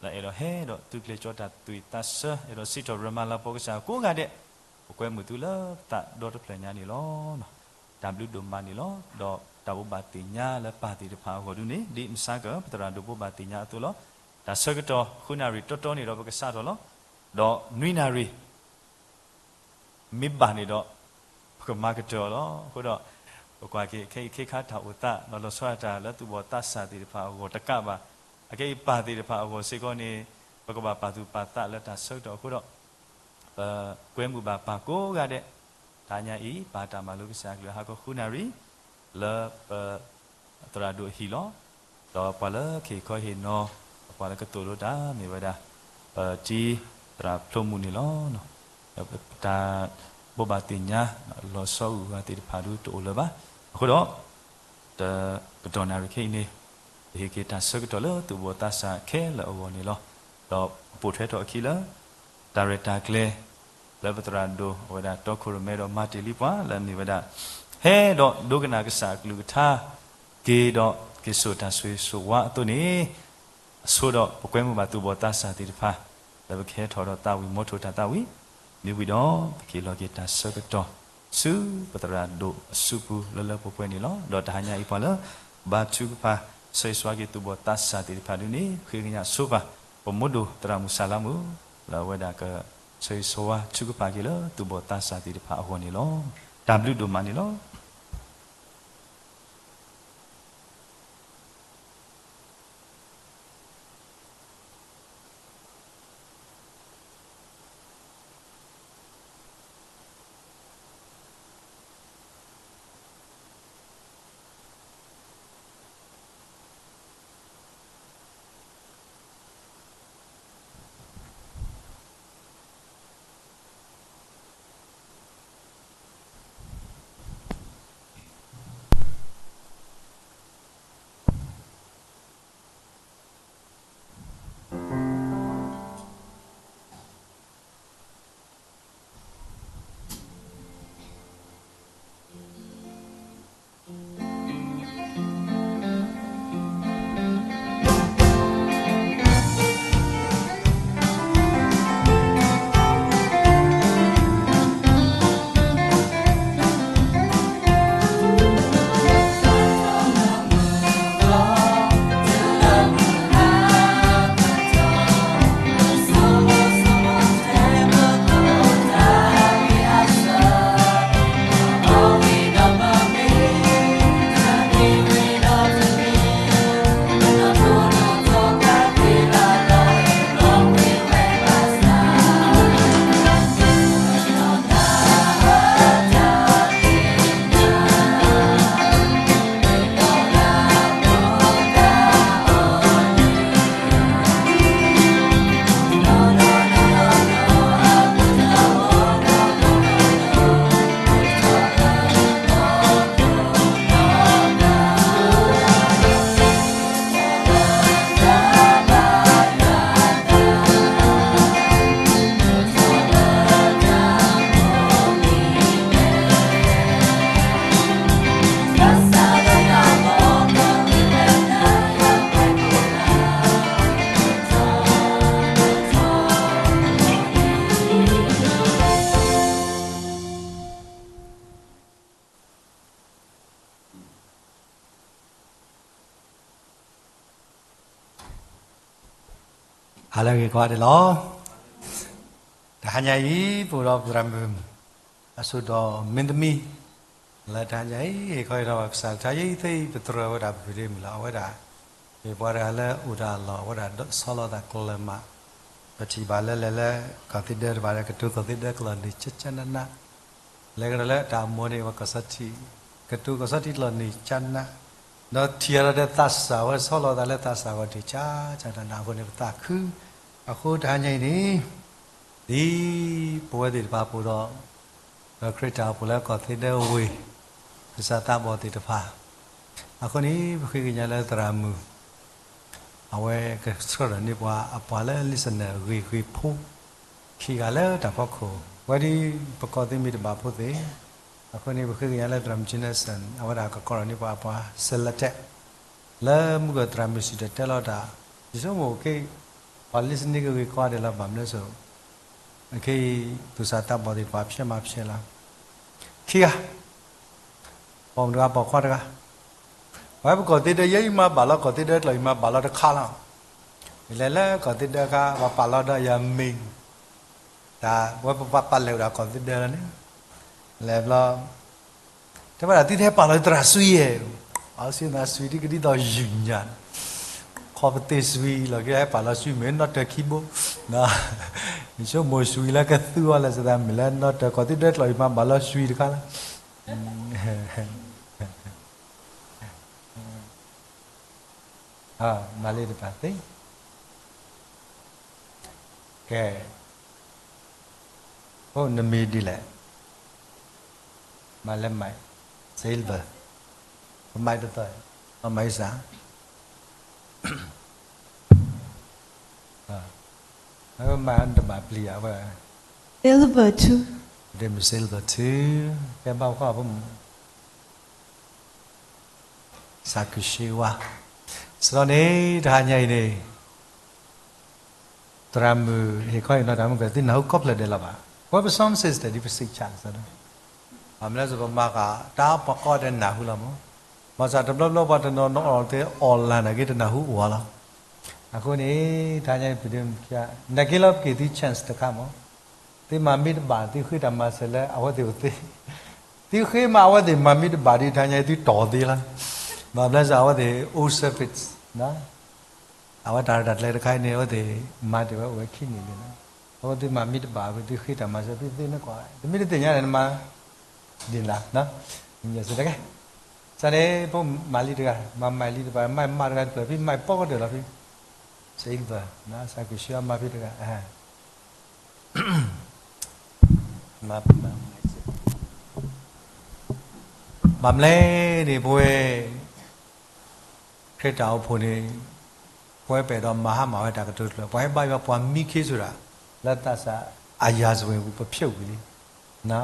လၢအဲၣ်ဒိးဟဲဒီးသုးကျဲၤကၠီတၢ်သွံၣ်သးဆၢ အဲၣ်ဒိးစံးထီၣ်ပတြၢၤမၤလၤကပီၤကစၢ်ကိးဂၤဒဲး ပကွဲမုာ်သုလၢသးဒီတဖျၢၣ်ညါန့ၣ်လီၤ. တၢ်ဘျုးဒိၣ်မးန့ၣ်လီၤ. ဒီးတၢ်ဘိးဘၣ်သ့ၣ်ညါလၢပၢ်သ့ၣ်တဖၣ်အဂီၢ်ဒုန့ၣ် ဒ်မဆါကၢၢ်ပသရၣ်ဒိၣ်ဘိးဘၣ်သ့ၣ်ညါအသိးလီၤ. တၢ်ဆၢကတီၢ်ဃုနၣ်ရံၣ်တီတီန့ၣ်ဒီးပကစးထီၣ်လီၤ. ဒီးနွံနၣ်ရံၣ် မ့ၢ်ဘၣ်န့ၣ်ဒီး ပကမၤကတၢၢ်အီၤလီၤ. အဃိဒီး ပကွၢ်က့ၤခဲအံၤခဲခါတၢ်အိၣ်သး လီၤဆီဒၣ်တၢ်လၢသူၣ်ဘီၣ်သးစၢ်သ့ၣ်တဖၣ်အဂီၢ်တကးဘၣ်, အခဲအံၤပၢ်သ့ၣ်တဖၣ်အဂီၢ်စ့ၢ်ကီးန့ၣ် ပကဘၣ်ပာ်သူၣ်ပာ်သးလၢတၢ်ဆၢကတီၢ်အဃိဒီး ပကွဲမုာ်ဘၣ်ပၢ်ကိးဂၤဒဲး, တဟါညါအံၤ ပၢ်တၢ်မၤလိကစၢ်အကလုၢ်ဟါခီဃုနၣ်ရံၣ် လၢပ သရၣ်ဒိၣ်အဟံၣ်လီၤ. ဒီးပှၤလၢကဟ့ၣ်ခီဟ့ၣ်နီၤ ပှၤလၢကသိၣ်လိတၢ်မ့ၢ်ဝဲဒၣ် ပတံၤသရၣ်ဖျိမုၣ်န့ၣ်လီၤ. ဒီးပတၢ်ဘိးဘၣ်သ့ၣ်ညါ လီၤဆီဂုာ်ဂၤသ့ၣ်တဖၣ်ဒုတအိၣ်လၢၤဘၣ်. အဃိဒီး တကတီၢ်နၣ်ရံၣ်ခဲအံၤန့ၣ် ပဟ့ၣ်က့ၤတၢ်ဆၢကတီၢ်လၢသူၣ်ဘီၣ်သးစၢ်ခဲလၢာ်အဂီၢ်န့ၣ်လီၤ. ဒီးပပိာ်ထွဲထီၣ်အခံလၢ တၢ်ရဲၣ်တၢ်ကျဲၤ လၢပသရၣ်ဒိၣ်အဝဲဒၣ်တီခိၣ်ရိၣ်မဲဒီးမၤတ့ၢ်လံပှၤလၢအမ့ၢ်ဝဲဒၣ် ဟဲဒီးဒိကနၣ်ကစၢ်အကလုၢ်ကထါ က့ၤဒီးက့ၤစိာ်တၢ်ဆိၣ်ဂ့ၤဆိၣ်ဝါအသိးန့ၣ် အဆိဒီးပကွဲမုာ်ဘၣ်သူၣ်ဘီၣ်သးစၢ်သ့ၣ်တဖၣ် လၢပကဟဲထီၣ်ဒီးသးဝံၣ်မီထိၣ်တၢ်သးဝံၣ် မ့ၢ်ဝံၤဒီး ပကဟ့ၣ်လီၤက့ၤတၢ်ဆၢကတီၢ် ဆူပသရၣ်ဒိၣ်အစုပူၤလၢလၢပှဲၤပှဲၤန့ၣ်လီၤ. ဒီးတဟါညါအံၤပှၤလၢ ဘါထုကဖၣ် ဆၢဂ့ၤဆၢဝါက့ၤသူၣ်ဘီၣ်သးစၢ်သ့ၣ်တဖၣ်ဒုန့ၣ် ပဃ့ကညးဆိပာ် ပမိၢ်ဒိၣ်သရၣ်မုၣ်စၢ်လါမုၣ် လၢအဝဲဒၣ်ကဆၢဂ့ၤဆၢဝါထုကဖၣ်က့ၤလၢသူၣ်ဘီၣ်သးစၢ်သ့ၣ်တဖၣ်အဂီၢ်န့ၣ်လီၤ. တၢ်ဘျုးဒိၣ်မးန့ၣ်လီၤ. ဟါလၢအဂ့ၤကိးဂၤဒဲးလီၤ. တဟါညါအံၤ ပအိၣ်ဒီးပသရၣ်မုၣ် အစိၣ်ဒီးမင်းသမီး လၢတဟါညါအံၤ ဟ့ၣ်ခီဟ့ၣ်နီၤဘၣ်ကစၢ် တဟါညါအံၤသ့ၣ်အံၤ ပတြၢၤဝဲဒၣ်ပဖုဒ့မုၣ်လီၤ. အဝဲဒၣ် မ့ၢ်ပှၤတဂၤလၢအိၣ်တၢ်အလီၢ် အဝဲဒၣ်ဒီးဆီလီၤသးကျၢၤမး, ပထံၣ်ဘၣ်လၢလဲၤလၢ ကီၢ်သ့ဒၢတဖၣ်ဒီး ကတိၤကီၢ်သ့ဒၢကျီၢ်န့ၣ် ကၠၢကၠၢနးနး လဲၤကဒီးလၢတၢ်အမိၢ်န့ၣ် ဝဲကီၢ်စီထံး ကတိၤကီၢ်စီထံးကျီၢ်န့ၣ်ကၠၢနး, ဒီးထံၣ်အဒီးတၢ်သးစၢ်ဝဲ ဆီလီၤသးလၢသးစၢ်ဝဲဒၣ် ကၠၢကၠၢနးနးအဃိန့ၣ် ပသးခု, အဃိတဟါညါအံၤန့ၣ် ဒ်ပဝဲသ့ၣ်တဖၣ်ပအိၣ်ဒီး ဒီးခရံာ်တၢ်အိၣ်ဖှိၣ်လၢကီၢ်သ့ဒၢဝ့ၢ် သူၣ်စၢ်သးဘီၣ်သ့ၣ်တဖၣ် အဃိန့ၣ် ပဃ့ကညးလၢသရၣ်မုၣ် အဝဲကဆှၢထီၣ်န့ၢ်ပှၤ အပှၤလၢ listener ဂ့ၤဂ့ၤဖိ ခံဂၤလၢတၢ်ဖီခိၣ်, ဝဲဒ်ပကီၢ်သ့မ့ၢ်တဘၣ်ဖိသ့ၣ်, အဃိန့ၣ် ပဃ့ကညးလၢသရၣ်မုၣ် Jensen အဝဲဒၣ်ကကိးထီၣ်န့ၢ်ပှၤအပှၤ selected လၢမုၢ်ကီၢ်သရၣ်မုၣ်စံၣ်တဲၤတဲလီၤတၢ်, ယဆိကမိၣ်က့ၤ ပှၤ listening ကဂ့ၤကိးဂၤဒဲးလီၤ ဘၣ်မနုၤအဃိ ခဲအံၤ သူၣ်စၢ်သးဘီၣ်သ့ၣ်တဖၣ် ဖျဲးမးဖျဲးလီၤ, ခံဂၤ ပိာ်မုၣ်တဂၤ ပိာ်ခွါတဂၤ, ပဝဲပကီၢ်သ့ဒၢ ယဲအံၤမၤဘၣ်လီၤ ကီၢ်သ့ဒၢကျီၢ်အံၤမၤဘၣ်လီၤတခါလီၤ, ယလဲၤလၢကီၢ်သ့ဒၢအခါ ပှၤပာ်လီၤဒီးယၤမ့ၢ် တၢ်ဝဲပပာ်လီၤဝဲဒၣ်ကီၢ်သ့ဒၢလီၤန့ၣ်, လဲၤဘျီ တဲဝဲဒၣ်သုတဟဲပာ်လီၤသရၣ်စှံဧါ, အစံးသးစှံဒ်ကဒ်သိးယုၢ်ညါ ခီပသ့ၣ်စှံလီၤ ကဟဲပာ်လီၤစှံမ့ၢ်နီၢ်တၢၤခံဘိ, ယဆိကမိၣ်စှံလၢကသူအီၤလၢ စသးမ့ၢ်လၢနီၢ်တၢၤ ကီၢ်သ့ဒၢကျီၢ်အံၤမၤဘၣ်လီၤစှံတခါလီၤ မၤလၢတပာ်သ့, ကဲ, အိၣ်နမံၤဒ်လဲၣ်, မၤလၢ mic, silver, mic တသီ, အ mic စး, အ mic တဘၣ်ပျံၤအဝဲ, silver two, ဒ်မ့ၢ် silver two, ကဲဘၣ်ဃီဖိမုၣ် စးခုၣ်ရှ့ဝါ, စရီန့ၣ် တဟါညါအံၤန့ၣ် သရၣ်မုၣ်ဟ့ၣ်ခီဟ့ၣ်နီၤတၢ်မုၢ်ကၢၢ် သုနၢ်ဟူကိးဖျၢၣ်ဒဲးလီၤဘၣ်, ပဝဲပ sound system ဒ်ပစံးဆၢလီၤ, ဘၣ်မနုၤစ့ၢ်ပမၤဃာ်တၢ်ပှၤကိးဂၤဒဲးနၢ်ဟူလီၤမး, ဘၣ်ဆၣ်တဘျီဘျီပှၤတနီၤနီၤအီၣ်သ့ online နာ်က့တနၢ်ဟူအိၣ်အါလီၤ, အဃိန့ၣ် တဟါညါအံၤ ပဒုး နာ်က့လီၤ ပက့ၤသု chance တခါမး သုမၤမ့ၢ်တဘၣ် သုဃ့တၢ်မၤစၢၤလၢအဝဲသ့ၣ်အိၣ်သ့, သုဃ့မးအဝဲသ့ၣ်မၤမ့ၢ်တဘၣ်ဒီး တဟါညါအံၤသုတီၢ်သ့လီၤ, ဘၣ်မနုၤစ့ၢ်အဝဲသ့ၣ် old service အဝဲတၢ်ရဲၣ်တၢ်ကျဲၤတခါအံၤန့ၣ် အဝဲသ့ၣ်မၤတ့ၢ်ဝဲအိၣ်ဝဲခံနံၣ်လံလီၤ, အဃိသုမၤမ့ၢ်တဘၣ်ဝဲ သုဃ့တၢ်မၤစၢၤသုသ့န့ၢ်ကီး, တမ့ၢ်တသ့ၣ်ညါန့ၣ် နမၤ ဒ်န့ၣ်လီၤ, စ့ၢ်ကီး စးန့ၣ် ဖိမၤလံတဂၤ မၤမၤလံတပၤ မၤမၤတဂၤတဖျၢၣ်ဖံ မၤပိာ်ကတၢၢ်လီၤဖံ, silver စးခုၣ်ရှ့ဝါမၤဖံတဂၤ, ဘၣ်မနုၤလဲၣ်န့ၣ် ပဝဲ ခရံာ်တၢ်အိၣ်ဖှိၣ်န့ၣ် ပဝဲပအဲၣ်ဒိးမၤဟါမၢ်ဝဲတၢ်ကတိၤတဖျၢၣ် ပှၤဟဲဘါယွၤပှၤမံခ့ဆိဒၣ် လၢသးစၢ်အယၤစွ့ၤပူၤ ပဖျိးကွံာ်လံ,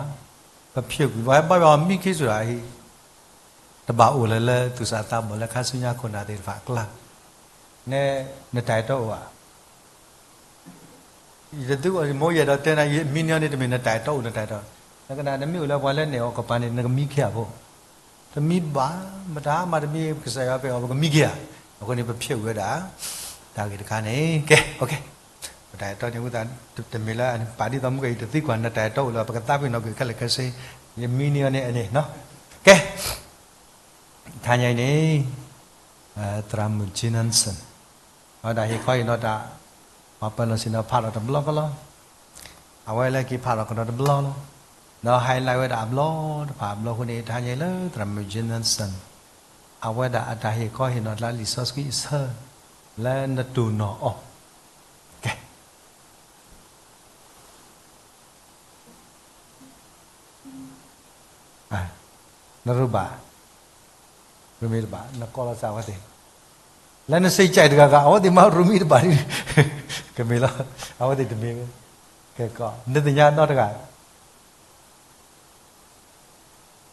ပဖျိးကွံာ် ပှၤဟဲဘါယွၤပှၤမံခ့ဆိဒၣ်အံၤ တဘၣ်အိၣ်လၢၤလၢသူၣ်စၢ်သးဘီၣ်လၢခါဆူညါခိၣ်နၢ်သ့ၣ်တဖၣ်အကျါ, နတၢ်အဲၣ်တီအိၣ်ဧါ ယတသုအိၣ်မ့ၢ်ယအဲၣ်ဒိးတဲနၤ ယမံန့ၢ်အီၤန့ၣ် တမ့ၢ်နတၢ်အဲၣ်တီအိၣ် နတၢ်အဲၣ်တီ, နကနၣ် နမ့ၢ်အိၣ်လၢပှၤလၢနအဲၣ်အီၤကပၤန့ၣ် နကမံခ့အဖိ, တမံဘၣ်, မတၤမၤတမံ ကစၢ်ယွၤပအဲၣ်အီၤ ပကမံခ့ဧါ, အဃိန့ၣ် ပဖျိးဝဲဒၣ် တၢ်ဂ့ၢ်တခါန့ၣ် ကဲ ပတၢ်အဲၣ်တီန့ၣ် ဝံသးတမ့ၢ်လၢပာ်ဒ်သိးမုၢ်ကယံၤတသံကွၢ် နတၢ်အဲၣ်တီအိၣ်လၢၤ ပကသးပ့ၤနီၣ်ကွံာ်ခဲလၢာ်ခဲဆ့, ယမံန့ၢ်အီၤန့ၣ်န့ၣ်, ကဲ တဟါညါအံၤန့ၣ် သရၣ်မုၣ် Jensen အဝဲဒၣ်ဟ့ၣ်ခီဟ့ၣ်နီၤတၢ်, ပှၤပၢၤလီၢ်ဆ့ၣ်နီၤဖးထီၣ်တဘျီဃီလီၤ, အဝဲလၢက့ၤဖးထီၣ်ကဒီးတဘျီလီၤ, ဒီး highlight ဝဲဒၣ်အဘျီတဖၣ်အဘျီအဃိန့ၣ် တဟါညါအံၤလၢသရၣ်မုၣ် Jensen အဝဲဒၣ်အတၢ်ဟ့ၣ်ခီဟ့ၣ်နီၤတၢ်လၢလံာ်စီဆှံအဆၢ လၢနတိၢ်နီၣ်အီၤ, ကဲ နရူဘၣ်, ရူမ့ၢ်တဘၣ် နကိးလီၤစၢ်အဝဲသ့ၣ်, လၢနစံးကဲးတဂၤဂၤ အဝဲသ့ၣ်မၤရူမ့ၢ်တဘၣ်ဒ်, ကမ့ၢ်လီၤ, အဝဲသ့ၣ်တမ့ၢ်, ကဲကီး နသ့ၣ်ညါနီတဂၤ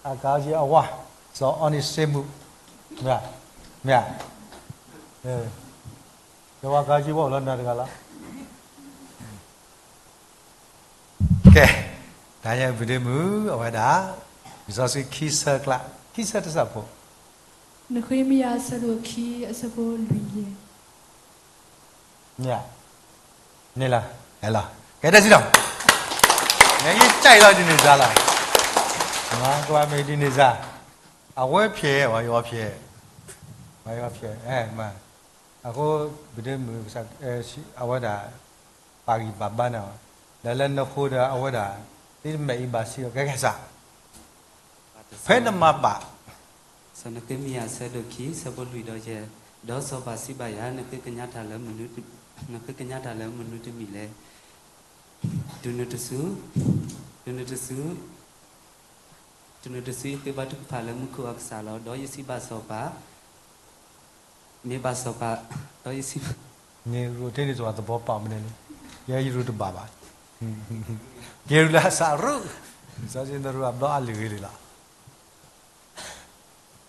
အကးကံအဝါ, စီၤအီနံၡ့မူး, မ့ၢ်ဧါ, မ့ၢ်ဧါ, ယဝၤကးကံဝဲအိၣ်လီၤနၤတဂၤလီၤ. ကဲ, တၢ်ညါပူၤဒ့မုၣ် အဝဲဒၣ် လံာ်စီဆှံခံဆၢကျါ, ခံဆၢတစၢ်ဖိ, နဃ့မယၤအဆၢဒိၣ်ခံအဆၢဖိလွံၢ်ယဲၢ်, မ့ၢ်ဧါ, န့ၣ်လီၤ, ဟဲလီၤ, ကဲတၢ်စံးလီၤ, နယကြိုက်လီၤ ဒ်န့ၣ်စါလီၤ, ကဘၣ်မ့ၢ်ဒ်န့ၣ်စါ, အဝဲဖျဲး ဝဲယဝဲဖျဲး, ဝဲယဝဲဖျဲး, အဃိ ပဒိၣ်မုၣ် အဝဲဒၣ် ပာ်ဂံၢ်ပာ်ဘါန့ၣ်, ဒီးလၢနဃိဒီးအဝဲဒၣ် သ့တမဲာ်အံၤဘၣ်စံး ကဲကဲစး ဖဲနမၤဘၣ် စီၤနဃ့မယၤ အဆၢဒိၣ်ခံ အဆၢဖိလွံၢ်ဒီးယဲၢ်, ဒီးစီၤပၤစံးဘၣ်ယၤ, နဃ့ကညးတၢ်လၢမနုၤ, နဃ့ကညးတၢ်လၢမနုၤတမံၤလဲၣ်. တုၤနုၤတစု, တုၤနုၤတစု, တုၤနုၤတစုယဃ့ဘါထုကဖၣ်လၢမူခိၣ်အကစၢ်လီၤ. ဒီးယစံးဘၣ်စီၤပၤ, မ့ၢ်ဘၣ်စီၤပၤ, ဒီးယစံးဘၣ်, န့ၣ်ရိၣ်ထဲန့ၣ် သဝီသဘီပာ်မနုၤလဲၣ်, ယဲယရူၢ်တဘၣ်ဘၣ်, ယရူၢ်လၢအစးရူၢ်, စီၤစ့နရူၢ်အဘျီအါလံၤဂ့ၤလံလီၤ.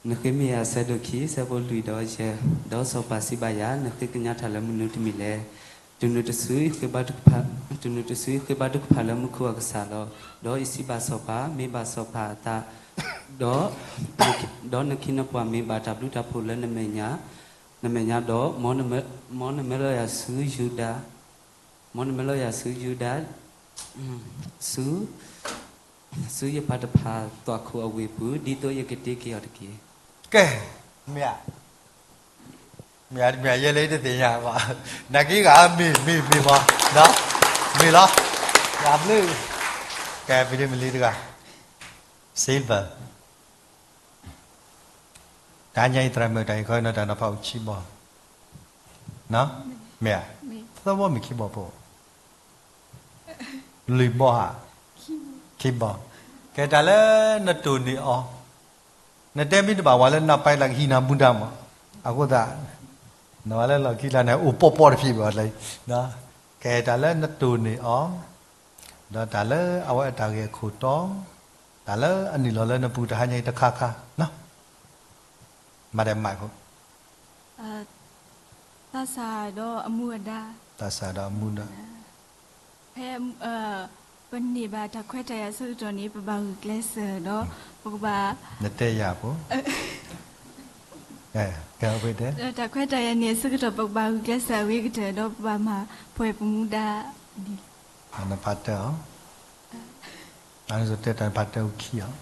နဃ့မယၤ အဆၢဒိၣ်ခံ အဆၢဖိလွံၢ်ဒီးယဲၢ်, ဒီးစီၤပၤစံးဘၣ်ယၤ, နဃ့ကညးတၢ်လၢမနုၤတမံၤလဲၣ်. တုၤနုၤတစုယဃ့ဘါထုကဖၣ်, တုၤနုၤတစုယဃ့ဘါထုကဖၣ်လၢမူခိၣ်အကစၢ်လီၤ. ဒီးယစံးဘၣ်စီၤပၤ, မ့ၢ်ဘၣ်စီၤပၤအသး, ဒီး, ဒီးနခ့နပှၤမ့ၢ်ဘၣ်တၢ်ဘျုးတၢ်ဖှိၣ်လၢနမဲာ်ညါ, နမဲာ်ညါဒီး, မ်နမၢလီၤယၤဆူယူဒၤ, မ်နမၢလီၤယၤဆူယူဒၤ, ဆူ ဆူယပၢ်တဖၣ်သွၣ်ခိၣ်အဝ့ၢ်ပူၤ, ဒ်သိးယကတ့က့ၤအီၤတက့ၢ်. ကဲ, မ့ၢ်ဧါ, မ့ၢ်ဧါတမ့ၢ်ဧါ ယဲလၢယတသ့ၣ်ညါဘၣ်, နာ်က့ဂၤ မ့ၢ် မ့ၢ် မ့ၢ်မး, မ့ၢ်လီၤ, ယဘျုး, ကဲ ဖံလံးမလံတဂၤ, silver တဟါညါအံၤ သရၣ်မုၣ်တၢ်ဟ့ၣ်ခီနီၤ တၢ်နီၤဖးအိၣ်ခံဘီ, မ့ၢ်ဧါ, သၢဘီမ့ၢ်ခံဘီဖိ, လွံၢ်ဘီဧါ, ခံဘီ, ကဲတၢ်လၢနတိၢ်န့ၢ်အီၤ, နတဲမ့ၢ်တဘၣ်ဝဲလၢနပာ်လၢကဟံးနၤမူဒါမး, အဃိသတး နဝဲလၢလီၢ်ခံလၢန့ၣ် အိၣ်ပီပီတဖျၢၣ်ဘၣ်လၢ, ကဲတၢ်လၢနတိၢ်န့ၢ်အီၤ, ဒီးတၢ်လၢအဝဲအတၢ်ဂ့ၢ်အခိၣ်တီ, တၢ်လၢအနုာ်လီၤလၢနပူၤတဟါညါအံၤတခါခါ, မၤဒဲးမၤဖိ, သးစၢ်ဒီးအမူအဒါ, သးစၢ်ဒီးအမူဒါ, ဖဲ ပန့ၢ်ဘၣ်တၢ်ခွဲးတၢ်ယာ်အဆၢကတီၢ်န့ၣ် ပဘၣ်ဂုာ်ကျဲးစၢးဒီး ပကဘၣ်, နတဲယၤဖိ, တၢ်ခွဲးတၢ်ယာ်န့ၣ်အဆၢကတီၢ် ပကဘၣ်ဂုာ်ကျဲးစၢးအဂ့ၤကတၢၢ်ဒီး ပဘၣ်မၤပှဲၤပမူဒါဒ်လဲၣ်. နဖးတၢၢ်အီၤ, အန့ၣ်တဲတၢ်နဖးတၢၢ်အိၣ်ခံအီၤ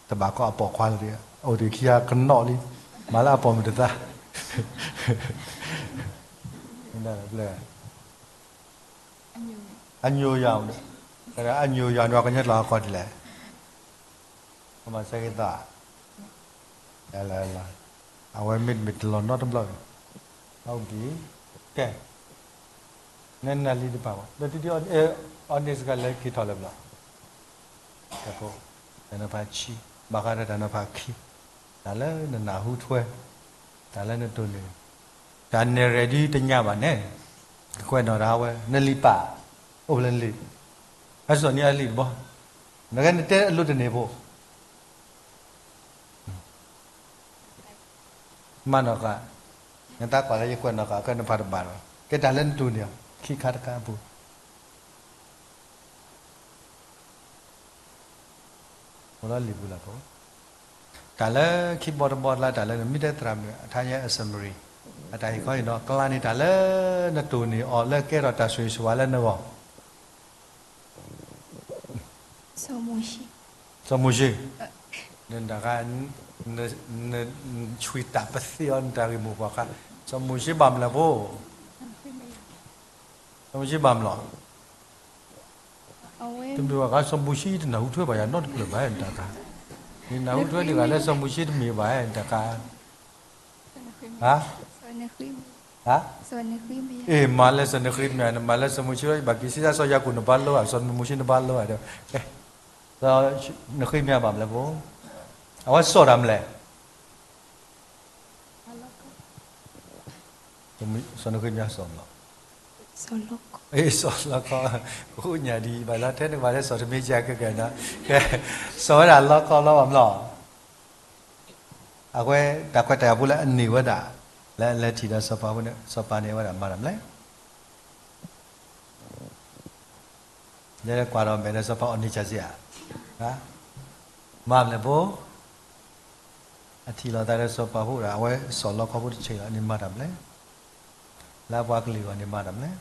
တဘၣ်ကီအပိာ်ခွါလၢ, အိၣ်တ့ၢ်ခံဂၤကနီၣ်လံ, မၤလၢအပိာ်မုၣ်တသး, အညိယၤ, အညိယၤန့ၣ် ပှၤကညီကျိာ်ဟီၣ်ခိၣ်ဒ်လဲၣ်, ကမၤစၢၤဂ့ၤသး, အဝဲမ့တမ့ၢ်တလီၤနီတဘျီ, ကဲ, နနၢ်လံတဘၣ်ဘၣ်, ဒီးတံၤတံၤ အီန့ၣ်စကၤလၢခံထီၣ်လၢဘျီ, တၢ်နဖးဆံ, ဘၣ်ဃးဒီးတၢ်နဖးခံ, တၢ်လၢနနၢ်ဟူထွဲ, တၢ်လၢနတိၢ်န့ၢ်, တၢ်နဲၣ်ရဲၣ်ဒ်တညါဘၣ်န့ၣ်, ကကွဲးနီၣ်တၢ်ဝဲ, နလံာ်ပာ်, အိၣ်ဖဲလၢလံာ်, အစီၣ်န့ၣ်အလံာ်တဘီ, နကဲနတဲအလိၤတန့ၢ်ဖိ မၤနီၢ်ဃာ်, နတၢ်ကွၢ်လၢယကွဲးနီၢ်ဃာ် ကဲနဖးတဘၣ်လီၤ, ကဲတၢ်လၢနတိၢ်န့ၢ်အီၤ ခံခါတခါအပူၤ, အိၣ်လီၤလံာ်ပူၤလီၤဖိ, တၢ်လၢခံဘီတဘီလၢ တၢ်လၢနမ့ၢ်တဲသရၣ်မုၣ် အထါညါအsummary, အတၢ်ဟ့ၣ်ခီအံၤနီၤ ကျါန့ၣ်တၢ်လၢနတိၢ်န့ၢ်အီၤလၢကဲထီၣ်တၢ်ဆိၣ်ဂ့ၤဆိၣ်ဝါလၢနဂီၢ် စီၤမိၤၡ့, နတဂၤ, နဆွံတၢ်ပသ့အီၤ နတၢ်ဂ့ၢ်မိၢ်ပှၢ်ခါ, စီၤမိၤၡ့ဘၣ်မနုၤလဲၣ်ဖိ, စီၤမိၤၡ့ဘၣ်မနုၤလဲၣ်, တမ့ၢ်ဘၣ်ခါ စီၤမိၤၡ့တနၢ်ဟူထွဲဘၣ်ယၤနီတဖျၢၣ်ဘၣ်နတၢ်ခါ, နနၢ်ဟူထွဲဒံးဂၤလၢစီၤမိၤၡ့တမ့ၢ်ဘၣ်နတၢ်ခါ ဟါ, အ့ၣ် မၤလၢစီၤနဃ့မယၤ, နမၤလၢစီၤမိၤၡ့လီၤ, ယဘၣ်က့ၤစံးဒၣ်စီၤယၤကိာ်နဘၣ်လိဘၣ်, စီၤမိၤၡ့နဘၣ်လိဘၣ်ဒီး, စီၤနဃ့မယၤဘၣ်မနုၤလဲၣ်ဖိ, အဝဲစီၣ်တၢ်မနုၤလဲၣ်, စီၤနဃ့မယၤစီၣ်မနုၤလဲၣ်, စီၤလီခီ, ကဃိညါဒံးဘၣ်လီၤ, ထဲန့ၣ်ကဘၣ်လၢစီၤတမ့ၢ်ကကဲကဲဒီး, ကဲ, စီၤဝဲဒၣ်လီခီလီၤဘၣ်မနုၤလဲၣ် အဝဲတၢ်ခွဲးတၢ်ယာ်ဖိလၢအန့ၢ်ဝဲဒၣ်, လၢလဲၤထံၣ်ဒီးစီၤပၤဖိန့ၣ် စီၤပၤန့ၣ်ဝဲဒၣ်မၤတၢ်မနုၤလဲၣ်, လဲၤကွၢ်ဒီးမဲာ်ဒီးစီၤပၤအီၣ်န့ၢ်ကၢ်စ့ဧါ, မၤမနုၤလဲၣ်ဖိ, အထံၣ်လီၤသးလၢစီၤပၤဖိဒီး အဝဲစီၤလီခီဖိတဆၢအံၤလီၤ န့ၣ်မၤတၢ်မနုၤလဲၣ်. လၢအပှၤကလုာ်အဂီၢ်န့ၣ်မၤတၢ်မနုၤလဲၣ်.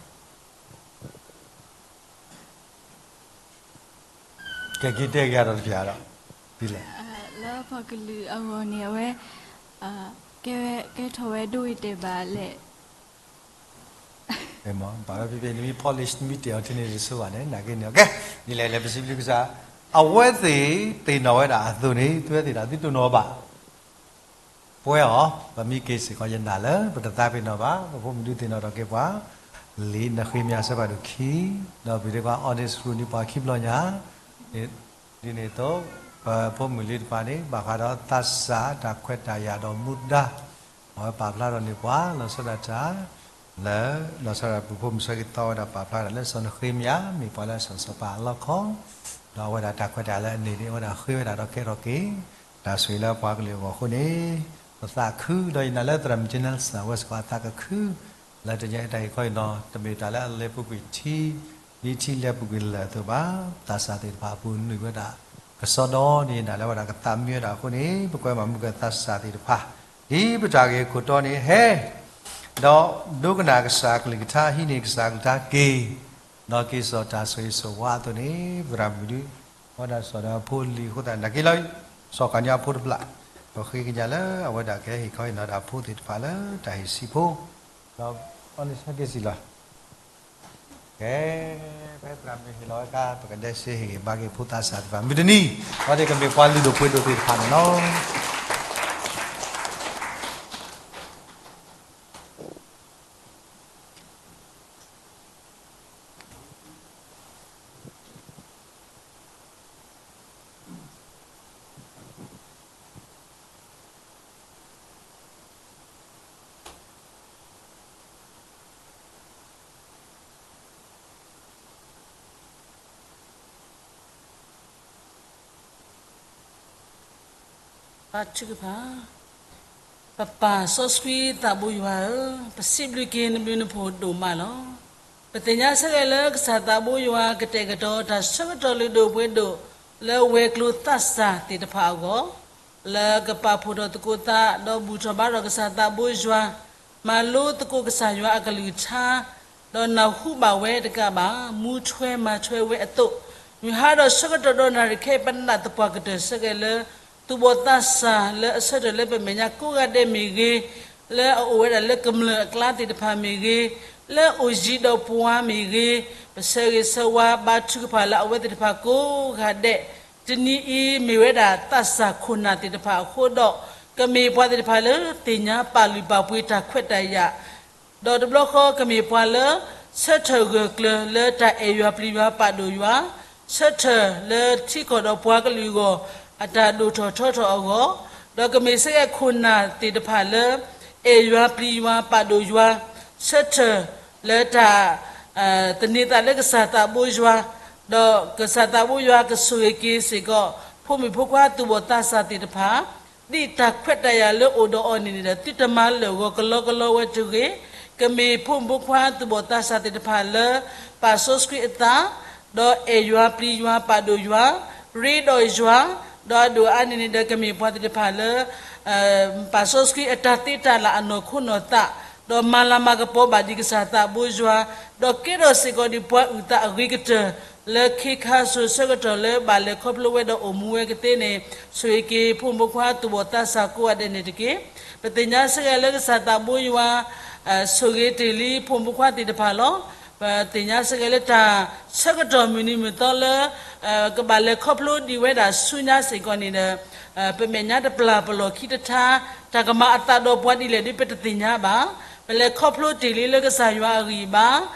ကဲ က့ၤတဲက့ၤဒီးတဖၣ်ဒီး ဒ်လဲၣ်. လၢပှၤကလုာ်အဂီၢ်န့ၣ် အဝဲ ကဲဝဲ ကဲထီၣ်ဝဲဒိဂ့ၤတဲာ်ဘၣ်လဲၣ်. ဘၣ်ဒီးဖဲဖဲနမ့ၢ် polish နမ့ၢ်တဲအီၤထဲန့ၣ်တဆိဘၣ်န့ၣ် နာ်က့န့ၣ် ကဲ ဒ်လဲၣ်လဲၣ် ပစံးဘျုးကစၢ်, အဝဲသ့ၣ်သ့ၣ်နီၣ်ဝဲဒၣ်အသိးန့ၣ် သုဝဲသ့ၣ်တၢ်သုတိၢ်နီၣ်ဘၣ် ပှဲၤအီၤ, ပမ့ၢ်က့ၤစ့ၢ်ကီး ယနာ်လၢပတသးပ့ၤနီၣ်ဘၣ်, ပဖိမုၣ်ဒုးသ့ၣ်နီၣ်ထီၣ်က့ၤပှၤ, လံာ်နဃ့မယၤ အဆၢဖးဒိၣ်ခံ, ဒီးပ့ၤဒဲကွၢ် August ရူးနံၣ်ပှၤခံဘျီညါ, ဒ်န့ၣ်အသိး ပဖိမုၣ်လံတဖၣ်န့ၣ် ဘၣ်ဃးဒီးသးစၢ်တၢ်ခွဲးတၢ်ယာ်ဒီးမူဒါ အဝဲပာ်ဖျါထီၣ်န့ၢ်ပှၤ လီၤဆီဒၣ်တၢ် လၢ လီၤဆီဒၣ်တၢ်ပူၤ ဖိမုၣ်ဆၢကတီၢ်ဝဲဒၣ်ပာ်ဖျါဒၣ်လၢစီၤနဃ့မယၤ မ့ၢ်ပှၤလၢစီၤစီၤပၤအလီၢ်ခီ, ဒီးအဝဲဒၣ်တၢ်ခွဲးတၢ်ယာ်လၢအန့ၣ်န့ၣ် အဝဲဒၣ်ဃ့ဝဲဒၣ်ဒီးကဲထီၣ်က့ၤ တၢ်ဆိၣ်ဂ့ၤလၢပှၤကလုာ်အဂီၢ်အဃိန့ၣ် ပသးခု ဒီးယနာ်လၢသရၣ်မုၣ်ကၠ့နဲလ်စၣ် အဝဲစ့ၢ်ကီးအသးကခု လၢတနံၤအံၤတၢ်ဟ့ၣ်ခီဟ့ၣ်နီၤ တမ့ၢ်တၢ်လၢအလဲၤပူၤကွံာ်ထံ ဒ်ထံလဲၤပူၤကွံာ်လၢၢ်အသိးဘၣ်, သးစၢ်သ့ၣ်တဖၣ်အပူၤနုာ်ဝဲဒၣ် ကစီဒီန့ၣ် နာ်လၢဝဲဒၣ်ကသးမံဝဲဒၣ်အဃိန့ၣ် ပကွဲမၤမုၢ်ကသးစၢ်သ့ၣ်တဖၣ် ဒ်ပတၢ်ဂ့ၢ်ခိၣ်တီန့ၣ် ဟဲ ဒီးဒိကနၣ်ကစၢ်ကလုၢ်ကထါ ဟံးန့ၢ်ကစၢ်ကလုၢ်ကထါက့ၤ ဒီးက့ၤစိာ်တၢ်ဆိၣ်ဂ့ၤဆိၣ်ဝါအသိးန့ၣ် သရၣ်မုၣ်ဒုး အဝဲဒၣ်စိာ်ဒီးအဖိလံၤအဃိသတး နာ်က့လီၤ စီၤခါန့ၣ်အဖိတဖျၢၣ် ပဃ့ကညးလၢအဝဲဒၣ်ကဟဲဟ့ၣ်ခီဟ့ၣ်နီၤဒၣ်အဖိသ့ၣ်တဖၣ်လၢတၢ်ဟ့ၣ်ဆံးဖိ ဒီးအီၤန့ၣ်ဆၢက့ၤစံးလီၤ. ကဲ ဖဲသရၣ်မုၣ်ဟ့ၣ်လီၤဝဲအခါ ပကဒဲးစ့ဟ့ၣ်ဂံၢ်ဘါက့ၤဖိသးစၢ်သ့ၣ်တဖၣ် မုၢ်တနံၤ အဝဲသ့ၣ်ကမ့ၢ်ပှၤလုၢ်ဒိၣ်ပှ့ၤဒိၣ်သ့ၣ်တဖၣ်န့ၣ်လီၤ. ဘါထုကဖၣ်, ပပၢ်စီဆှံသးဘိယွၤဧၢ, ပစံးဘျုးက့ၤနဘျုးနဖှိၣ်ဒိၣ်မးလီၤ. ပသ့ၣ်ညါဆၢဂ့ၤလၢကစၢ်သးဘိယွၤကတဲာ်ကတီၤတၢ်ဆၢကတီၢ်လုၢ်ဒိၣ်ပှ့ၤဒိၣ် လၢဝဲၤကျိၤသးစၢ်သ့ၣ်တဖၣ်အဂီၢ်, လၢကပာ်ဖှိၣ်ထီၣ်သကိးသး ဒီးဘူၣ်ထီၣ်ဘါထီၣ်ကစၢ်သးဘိယွၤ, မၤလိသကိးကစၢ်ယွၤအကလုၢ်ကထါ, ဒီးနၢ်ဟူဘၣ်ဝဲတကးဘၣ် မူထွဲမၤထွဲဝဲအသိး, မုၢ်ဟါဒီးဆၢကတီၢ်ဒီးနၣ်ရံၣ်ခဲအံၤ ပနၢ်သပှၢ်ကတၢၢ်ဆၢဂ့ၤလၢ သူၣ်ဘီၣ်သးစၢ်လၢအဆၢထၢၣ်လၢပမဲာ်ညါကိးဂၤဒဲးမ့ၢ်ဂ့ၤ, လၢအအိၣ်ဝဲဒၣ်လၢကမျၢၢ်အကျါသ့ၣ်တဖၣ်မ့ၢ်ဂ့ၤ, လၢအအိၣ်ယံၤဒီးပှၤမ့ၢ်ဂ့ၤ, ပဆၢဂ့ၤဆၢဝါဘါထုကဖၣ်လၢအဝဲသ့ၣ်တဖၣ်ကိးဂၤဒဲး, တနံၤအံၤမ့ၢ်ဝဲဒၣ်သးစၢ်ခိၣ်နၢ်သ့ၣ်တဖၣ်အဃိဒီး ကမ့ၢ်ပှၤသ့ၣ်တဖၣ်လၢသ့ၣ်ညါပာ်လုၢ်ပာ်ပှ့ၤတၢ်ခွဲးတၢ်ယာ် ဒီးတဘျီဃီကမ့ၢ်ပှၤလၢ ဆၢထၢၣ်ဂၢၢ်ကျၢၤလၢတၢ်အဲၣ်ယွၤပျံၤယွၤပာ်ဒိၣ်ယွၤ, ဆၢထၢၣ်လၢထံကီၢ်ဒီးပှၤကလုာ်အဂီၢ် အတၢ်ဒိၣ်ထီၣ်ထီထီၣ်အဂီၢ်, ဒီးကမ့ၢ်ဆၢဂ့ၤခိၣ်နၢ်သ့ၣ်တဖၣ်လၢ အဲၣ်ယွၤပျံၤယွၤပာ်ဒိၣ်ယွၤ, ဆၢထၢၣ်လၢတၢ် သန့ၤသးလၢကစၢ်သးဘိယွၤ, ဒီးကစၢ်သးဘိယွၤကဆိၣ်ဂ့ၤက့ၤစ့ၢ်ကီး ဖိမုၣ်ဖိခွါသူၣ်ဘီၣ်သးစၢ်သ့ၣ်တဖၣ် ဒ်တၢ်ခွဲးတၢ်ယာ်လၢအိၣ်ဒီးအီၤန့ၣ်န့ၣ်ဒီး သုတမၤလၢာ်ဂီၤကလီကလီဝဲတဂ့ၤ, ကမ့ၢ်ဖိမုၣ်ဖိခွါသူၣ်ဘီၣ်သးစၢ်သ့ၣ်တဖၣ်လၢ ပာ်စီဆှံအသး, ဒီးအဲၣ်ယွၤပျံၤယွၤပာ်ဒိၣ်ယွၤ, ရ့ဒီးယွၤ, ဒီးအဒိၣ်အါန့ၣ်န့ၣ်ဒီး ကမ့ၢ်ပှၤသ့ၣ်တဖၣ်လၢ ပာ်စီဆှံအတၢ်သ့တၢ်လၢ်အနီၢ်ခိနီၢ်သး, ဒီးမၤလၤမၤကပီၤဘၣ်ဒံးကစၢ်သးဘိယွၤ, ဒီးကဲထီၣ်စ့ၢ်ကီးဒံးပှၤအုၣ်သးအဂ့ၤကတၢၢ် လၢခ့ခါစိၤဆၢကတီၢ်လၢဘၣ်လဲၤခီဖျိဝဲဒီးအိၣ်မူဝဲကသ့န့ၣ်, ဆိၣ်ဂ့ၤက့ၤဖိမုၣ်ဖိခွါသူၣ်ဘီၣ်သးစၢ်ကိးဂၤဒဲးန့ၣ်တက့ၢ်. ပသ့ၣ်ညါဆၢဂ့ၤလၢကစၢ်သးဘိယွၤ ဆိၣ်ဂ့ၤတ့ၢ်လံဖိမုၣ်ဖိခွါသ့ၣ်တဖၣ်လီၤ. ပသ့ၣ်ညါဆၢဂ့ၤလၢတၢ်ဆၢကတီၢ်မုၢ်နံၤမုၢ်သီလၢ ကဘၣ်လဲၤခီဖျိဒံးဝဲဒၣ်ဆူညါစ့ၢ်ကီးန့ၣ်ဒီး ပမဲာ်ညါတပျၢ်ပလီၢ်ခံတထါ, တၢ်ကမၤအသးဒီးပှၤဒ်လဲၣ်ဒ်ပတသ့ၣ်ညါဘၣ်. ပလဲၤခီဖျိတ့ၢ်လံလၢကစၢ်ယွၤအဂံၢ်ဘါ,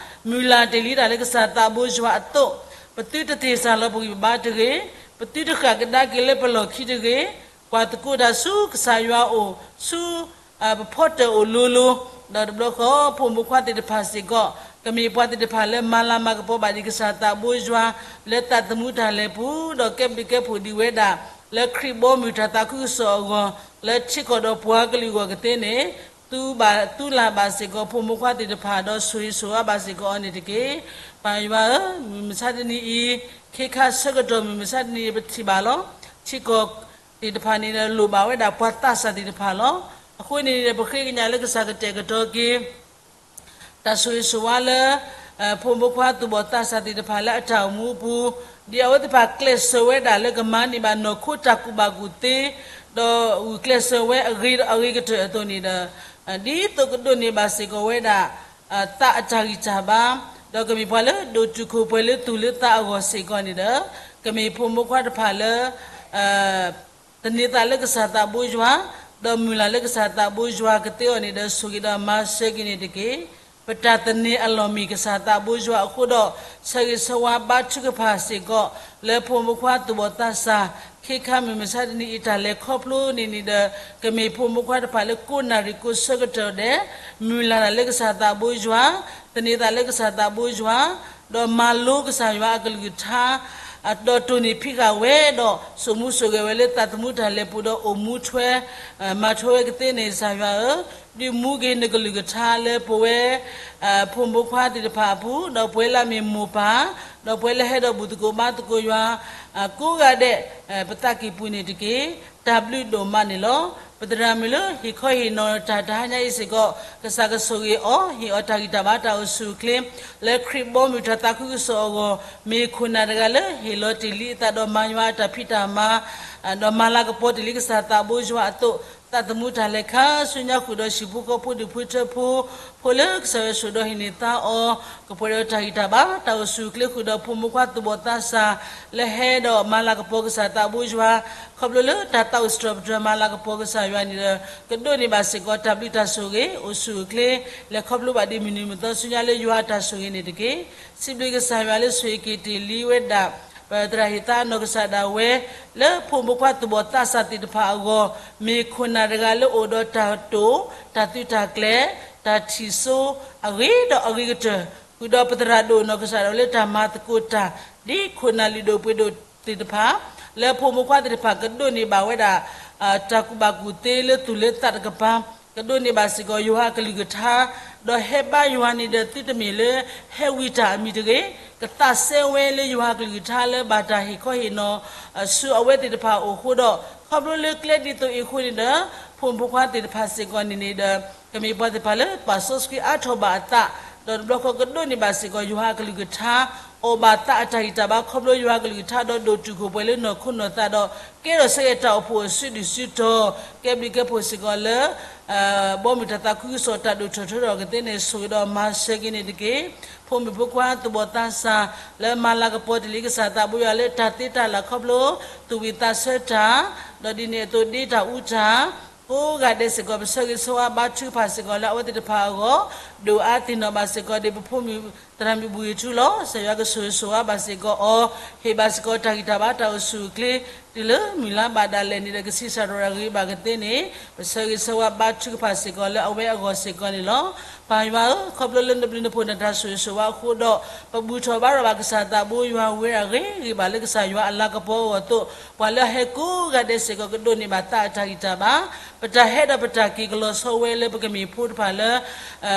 မုၢ်လၢ်တ့ၢ်လံတၢ်လၢကစၢ်သးဘိယွၤအသိး, ပသုတသ့ၣ်စၢ်လီၤပဂံၢ်ပဘါတဂ့ၤ, ပသုတဃၣ်ကဒါက့ၤလၢပလီၢ်ခံတဂ့ၤ, ကွၢ်သကိးတၢ်ဆူကစၢ်ယွၤအအိၣ်, ဆူ ပဖီတၢၣ်အိၣ်လိၤလိၤ, ဒီးတဘျီဃီ ဖိမုၣ်ဖိခွါသ့ၣ်တဖၣ်စ့ၢ်ကီး ကမ့ၢ်ပှၤသ့ၣ်တဖၣ်လၢမၤလၤမၤကပီၤဘၣ်ဒံးကစၢ်သးဘိယွၤ လၢသးသမူတၢ်လဲၤပူၤ, ဒီးကဲဘျုးကဲဖှိၣ်ဒံးဝဲဒၣ် လၢခရံာ်ဘီမုၢ်တၢ်သးခုကစီၣ်အဂီၢ် လၢထံကီၢ်ဒီးပှၤကလုာ်အဂီၢ်ကသ့န့ၣ်, သူဘၣ်သူလၢ်ဘၣ်စ့ၢ်ကီးဖိမုၣ်ဖိခွါသ့ၣ်တဖၣ် ဒီးဆိၣ်ဂ့ၤဆိၣ်ဝါဘၣ်စ့ၢ်ကီးအီၤန့ၣ်တက့ၢ်. ပၢ်ယွၤဧၢ, မုၢ်မဆါတနံၤအံၤ, ခ့ခါဆၢကတီၢ်မုၢ်မဆါတနံၤအံၤ ပထံၣ်ဘၣ်လီၤ. ထံကီၢ် သ့ၣ်တဖၣ်န့ၣ်ဒီး လိၣ်ဘၣ်ဝဲဒၣ်ပှၤသးစၢ်သ့ၣ်တဖၣ်လီၤ. အဃိန့ၣ်ဒီး ပဃ့ကညးလၢကစၢ်ကတဲာ်ကတီၤက့ၤ တၢ်ဆိၣ်ဂ့ၤဆိၣ်ဝါလၢ ဖိမုၣ်ဖိခွါသူၣ်ဘီၣ်သးစၢ်သ့ၣ်တဖၣ်လၢအတၢ်အိၣ်မူအပူၤ, ဒ်အဝဲသ့ၣ်တဖၣ်ကျဲးစၢးဝဲဒၣ်လၢကမၤန့ၢ်ဘၣ်နီၢ်ခိတၢ်ကူၣ်ဘၣ်ကူၣ်သ့, ဒီးဂုာ်ကျဲးစၢးဝဲအဂ့ၤဒီးအဂ့ၤကတၢၢ်အသိးန့ၣ်ဒီး ဒ်သိးကဒိးန့ၢ်ဘၣ်စ့ၢ်ကီးဝဲဒၣ် သးအတၢ်ဂံၢ်တၢ်ဘါ, ဒီးကမ့ၢ်ပှၤလၢဒိၣ်တုာ်ခိၣ်ပှဲၤလၢသူၣ်လၢသးအဂီၢ်စ့ၢ်ကီးန့ၣ်ဒီး ကမ့ၢ်ဖိမုၣ်ဖိခွါတဖၣ်လၢ သန့ၤသးလၢကစၢ်သးဘိယွၤ, ဒီးမုၢ်လၢ်လၢကစၢ်သးဘိယွၤကသ့အီၤန့ၣ်ဒီး ဆိၣ်ဂ့ၤဒီးမၤစၢၤက့ၤန့ၣ်တက့ၢ်. ပတၢ်သန့ၤအလီၢ်မ့ၢ်ကစၢ်သးဘိယွၤအဃိဒီး ဆၢဂ့ၤဆၢဝါဘါထုကဖၣ်စ့ၢ်ကီး လၢဖိမုၣ်ဖိခွါသူၣ်ဘီၣ်သးစၢ် ခ့ခါမုၢ်မဆါတနံၤအံၤတၢ်လဲၤခီဖျိန့ၣ်န့ၣ်ဒီး ကမ့ၢ်ဖိမုၣ်ဖိခွါတဖၣ်လၢကိးနၣ်ရံၣ်ကိးဆၢကတီၢ်ဒဲး မုၢ်လၢ်လၢကစၢ်သးဘိယွၤ, သန့ၤသးလၢကစၢ်သးဘိယွၤ, ဒီးမၤလိကစၢ်ယွၤအကလုၢ်ကထါ ဒီးတိၢ်န့ၢ်ဖံးဃာ်ဝဲဒီး စိာ်မူဆိၣ်ဂဲၤဝဲလၢသးသမူတၢ်လဲၤပူၤဒီးအိၣ်မူထွဲ မၤထွဲဝဲကသ့န့ၣ် ကစၢ်ယွၤဧၢ, ဒုးမူက့ၤနကလုၢ်ကထါလၢပဝဲ ဖိမုၣ်ဖိခွါသ့ၣ်တဖၣ်အပူၤ, ဒီးပဝဲလၢအမ့ၢ်မိၢ်ပၢ်, ဒီးပဝဲလၢဟဲဒီးဘူၣ်သကိးဘါသကိးယွၤ ကိးဂၤဒဲး ပသးကံၢ်ပူၤန့ၣ်တက့ၢ်. တၢ်ဘျုးဒိၣ်မးန့ၣ်လီၤ. ပသရၣ်မုၣ်လၢဟ့ၣ်ခီဟ့ၣ်နီၤတၢ် တဟါညါအံၤစ့ၢ်ကီး ကစၢ်ကဆိၣ်ဂ့ၤအီၤ ဟ့ၣ်အီၤတၢ်ဂံၢ်တၢ်ဘါတၢ်အိၣ်ဆူၣ်အိၣ်ချ့ လၢခရံာ်ဘီမုၢ်တၢ်သးခုကစီၣ်အဂီၢ် မ့ၢ်ခိၣ်နၢ်တဂၤလၢဟ့ၣ်လီၤတ့ၢ်လံအသးဒီးမၤယွၤအတၢ်ဖံးတၢ်မၤ ဒီးမၤလၤကပီၤတ့ၢ်လံကစၢ်သးဘိယွၤအသိး သးသမူတၢ်လဲၤခါဆူညါဃုာ်ဒီးဟံၣ်ဖိဃီဖိဒူၣ်ဖိထၢဖိ ဖိလၢကစၢ်ယွၤဆိၣ်ဒီးဟံးန့ၢ်သါအီၤ ကပှဲၤဒီးတၢ်ဂံၢ်တၢ်ဘါတၢ်အိၣ်ဆူၣ်အိၣ်ချ့ဃုာ်ဒီးဖိမုၣ်ဖိခွါသူၣ်ဘီၣ်သးစၢ် လၢဟဲဒီးမၤလၤကပီၤကစၢ်သးဘိယွၤ ခီဖျိလၢတၢ်သးအိၣ်စတြီၤပတြၢၤမၤလၤကပီၤကစၢ်ယွၤန့ၣ်ဒီး ကဒိးန့ၢ်ဘၣ်စ့ၢ်ကီးတၢ်ဘျုးတၢ်ဆိၣ်ဂ့ၤ အိၣ်ဆူၣ်အိၣ်ချ့ လဲၤခီဖျိဘၣ်ဒ်မုၢ်နံၤမုၢ်သီဆူညါလၢယွၤအတၢ်ဆိၣ်ဂ့ၤန့ၣ်တက့ၢ်. စံးဘျုးကစၢ်ယွၤလၢဆိၣ်ဂ့ၤက့ၤတ့ၢ်လံဝဲဒၣ် ပသရၣ်ဟ့ၣ်သါအနီၢ်ကစၢ်ဒၣ်ဝဲ လၢဖိမုၣ်ဖိခွါသူၣ်ဘီၣ်သးစၢ်သ့ၣ်တဖၣ်အဂီၢ် မ့ၢ်ခိၣ်နၢ်တဂၤလၢအိၣ်ဒီးတၢ်တိာ် တၢ်သုးတၢ်ကျဲၤ တၢ်ထံၣ်စိ အဂ့ၤဒီးအဂ့ၤကတၢၢ် ဃုာ်ဒီးပသရၣ်ဒိၣ်နီၢ်ကစၢ်ဒၣ်ဝဲလၢတၢ်မၤသကိးတၢ် ဒ်ခိၣ်နၢ်လုၢ်ဒိၣ်ပှ့ၤဒိၣ်သ့ၣ်တဖၣ် လၢဖိမုၣ်ဖိခွါသ့ၣ်တဖၣ်ကဒိးန့ၢ်ဘၣ်ဝဲဒၣ် တၢ်ကူၣ်ဘၣ်ကူၣ်သ့လၢသူၣ်လၢသးတကပၤ ကဒိးန့ၢ်ဘၣ်စ့ၢ်ကီးယွၤအကလုၢ်ကထါ ဒီးဟဲဘါယွၤန့ၣ်ဒီးသုတမ့ၢ်လၢ ဟဲဝံတၢ်အမံၤတဂ့ၤ ကသးစဲဝဲလၢယွၤအကလုၢ်ကထါလၢဘၣ်တၢ်ဟ့ၣ်ခီဟ့ၣ်နီၤ ဆူအဝဲသ့ၣ်တဖၣ်အအိၣ်အဃိဒီး ခီဖျိလၢကျဲဒ်သိးအံၤအဃိန့ၣ်ဒီး ဖိမုၣ်ဖိခွါသ့ၣ်တဖၣ်စ့ၢ်ကီးန့ၣ်န့ၣ်ဒီး ကမ့ၢ်ပှၤသ့ၣ်တဖၣ်လၢပာ်စီဆှံအါထီၣ်ဘၣ်အသး ဒီးတဘျီဃီကဒိးန့ၢ်ဘၣ်စ့ၢ်ကီးယွၤအကလုၢ်ကထါ အီၣ်ဘၣ်သးအတၢ်ဂံၢ်တၢ်ဘါခီဖျိယွၤအကလုၢ်ကထါဒီးဒိၣ်တုာ်ခိၣ်ပှဲၤလၢနီၢ်ခိနီၢ်သးဒီး ကဲထီၣ်ဆၢက့ၤတၢ်အိၣ်ဖှိၣ်အစုဒုၣ်စုတီၤ ကဲဘျုးကဲဖှိၣ်စ့ၢ်ကီးလၢ ဘီမုၢ်တၢ်သးခုကစီၣ်တၢ်ဒိၣ်ထီၣ်ထီထီၣ်ကသ့န့ၣ် ဆိၣ်ဂ့ၤဒီးမၤစၢၤက့ၤန့ၣ်တက့ၢ်. ဖိမုၣ်ဖိခွါသူၣ်ဘီၣ်သးစၢ် လၢမၤလၤကပီၤတ့ၢ်လံကစၢ်သးဘိယွၤလၢတၢ်သ့တၢ်လၢ်ခီဖျိ သူၣ်ဝံၣ်သးဆၢတၢ် ဒီးဒ်န့ၣ်အသိးဒ့တၢ်အူတၢ် ကိးဂၤဒဲးစ့ၢ်ကီး ပဆၢဂ့ၤဆၢဝါဘါထုကဖၣ်စ့ၢ်ကီးလၢအဝဲသ့ၣ်တဖၣ်အဂီၢ် ဒိၣ်အါသ့ၣ်နီၣ်ဘၣ်စ့ၢ်ကီးဒ်ပဖိမုၣ်သရၣ်မုၣ်ဘူၣ်ဂ့ၤထူလီၤ. ကစၢ်ယွၤကဆိၣ်ဂ့ၤဆိၣ်ဝါဘၣ်စ့ၢ်ကီးအီၤ ဟ့ၣ်ဘၣ်စ့ၢ်ကီးတၢ်ဂံၢ်တၢ်ဘါတၢ်အိၣ်ဆူၣ်အိၣ်ချ့ တုၤလၢမုၢ်လါဘၣ်ဒၣ်လဲာ်န့ၣ်ဒီး ကဆံးစၢ်တရၣ်ဂ့ၤဘၣ်ကသ့န့ၣ် ပဆၢဂ့ၤဆၢဝါဘါထုကဖၣ်စ့ၢ်ကီးလၢအဝဲအဂီၢ်စ့ၢ်ကီးန့ၣ်လီၤ. ပၢ်ယွၤဧၢ, ခီဖျိလၢနဘျုးနဖှိၣ်နတၢ်ဆိၣ်ဂ့ၤဆိၣ်ဝါအဃိဒီး ပဘူၣ်ထီၣ်ဘါထီၣ်ဘၣ်ကစၢ်သးဘိယွၤဝဲဒၣ်ဂ့ၤဂ့ၤဘၣ်လၢကစၢ်ယွၤအလၤကပီၤအဂီၢ်အသိး ပှၤလၢအဟဲကိးဂၤဒဲးစ့ၢ်ကီးကဒိးန့ၢ်ဘၣ်သးအတၢ်ဂံၢ်တၢ်ဘါ ပတၢ်ဟဲဒီးပတၢ်က့ၤကလီၤဆီဝဲလၢပကမ့ၢ်ဖိတဖၣ်လၢ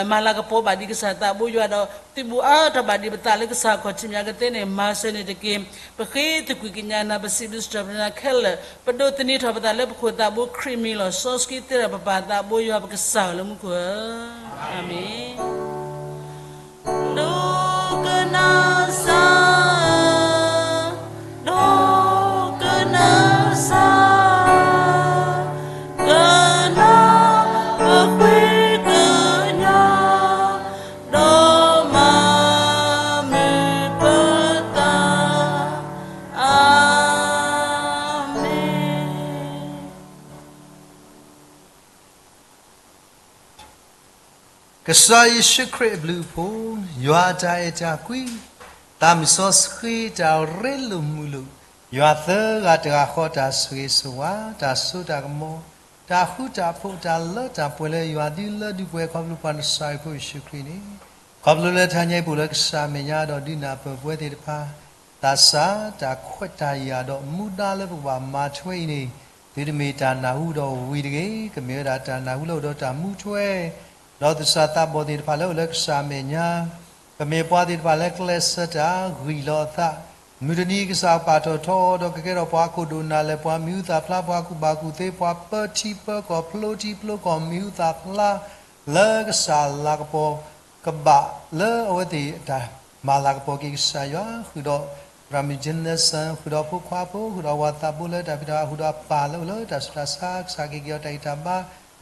မၤလၤကပီၤဘၣ်ဒံးကစၢ်သးဘိယွၤဒီး သုးဘူးအါထီၣ်ဘၣ်ဒံးပသးလၢကစၢ်ခီၣ်ထံးမၠးကသ့န့ၣ် မၤစၢၤန့ၣ်တက့ၢ်. ပဃ့သကွံာ်ကညးနၤ ပစံးဘျုးစံးထီၣ်ပတြၢၤနၤခဲလၢာ် ပဒိးသန့ၤထီၣ်ပသးလၢပခိၣ်သးဘိခရံာ်မံၤလီၤ. စီဆှံသ့ထီၣ်ပပၢ်သးဘိယွၤပကစၢ်ဧၢလၢမူခိၣ်ဧၢ, အၤမ့ၣ်. ဒိကနၣ်စၢ်, ဒိကနၣ်စၢ်, ကနၣ်အဃ့ကညး ဒီးမၤမုာ်ပသး, အၤမ့ၣ်. ကစၢ်ယ့ၣ်ၡူးခရံာ်အဘျုးအဖှိၣ်, ယွၤအတၢ်အဲၣ်တၢ်ကွံ, သးမုၢ်စီဆှံတၢ်ရ့လိာ်မုာ်လိာ်, ယွၤသၢဂၤတဂၤဃီတၢ်ဆိၣ်ဂ့ၤဆိၣ်ဝါ, တၢ်စိတၢ်ကမီၤ, တၢ်ဃူတၢ်ဖိး, တၢ်လၢတၢ်ပှဲၤလၢယွၤဒုးလၢဒုးပှဲၤခီဖျိပှၤနစၤရ့းဖိယ့ၣ်ၡူးခရံာ်န့ၣ်, ခီဖျိလၢတဟါညါအံၤပအိၣ်လၢကစၢ်အမဲာ်ညါဒီးဒုးနၢ်ပၢၢ်ပဝဲသ့ၣ်တဖၣ် သးစၢ်တၢ်ခွဲးတၢ်ယာ်ဒီးမူဒါလၢပကဘၣ်မၤထွဲအံၤန့ၣ်, သုတမ့ၢ်တၢ်နၢ်ဟူဒီးဝံၤတဂ့ၤ, ကမ့ၢ်ဝဲဒၣ်တၢ်နၢ်ဟူလၢအိၣ်ဒီးတၢ်မူထွဲ, ဒီးသဆၣ်သးဘီၣ်သ့ၣ်တဖၣ်လၢအိၣ်လၢကစၢ်အမဲာ်ညါ, ကမ့ၢ်ပှၤသ့ၣ်တဖၣ်လၢကျဲးစၢးတၢ်ဂံၢ်လီၤအသး, မုၢ်တနံၤကစၢ်ပာ်ထီၣ်ထီအီၤဒီးကကဲထီၣ်ပှၤခိၣ်ဒိၣ်နၢ်လဲၢ် ပှၤမံၤဟူသၣ်ဖျါ ပှၤကူၣ်ဘၣ်ကူၣ်သ့ ပှၤပၢထံပၢကီၢ် ဖျိထံဖျိကီၢ် မံၤဟူသၣ်ဖျါ လၢကစၢ်လၤကပီၤကဘၣ်လၢအဝဲသ့ၣ်အတၢ်မၤလၤကပီၤက့ၤ ကစၢ်ယွၤဃုာ်ဒီး သရၣ်မုၣ် Jensen ဃုာ်ဒီးဖိခွါဖိ ဃုာ်ဒီးအဝၤသးဘိလၢတၢ်ဖံးတၢ်မၤ ဃုာ်ဒီးအပၢ်လၢအိၣ်လၢတၢ်ဆူးတၢ်ဆါ ကစၢ်က့ၤက့ၤအီၤတၢ်ဂံၢ်တၢ်ဘါ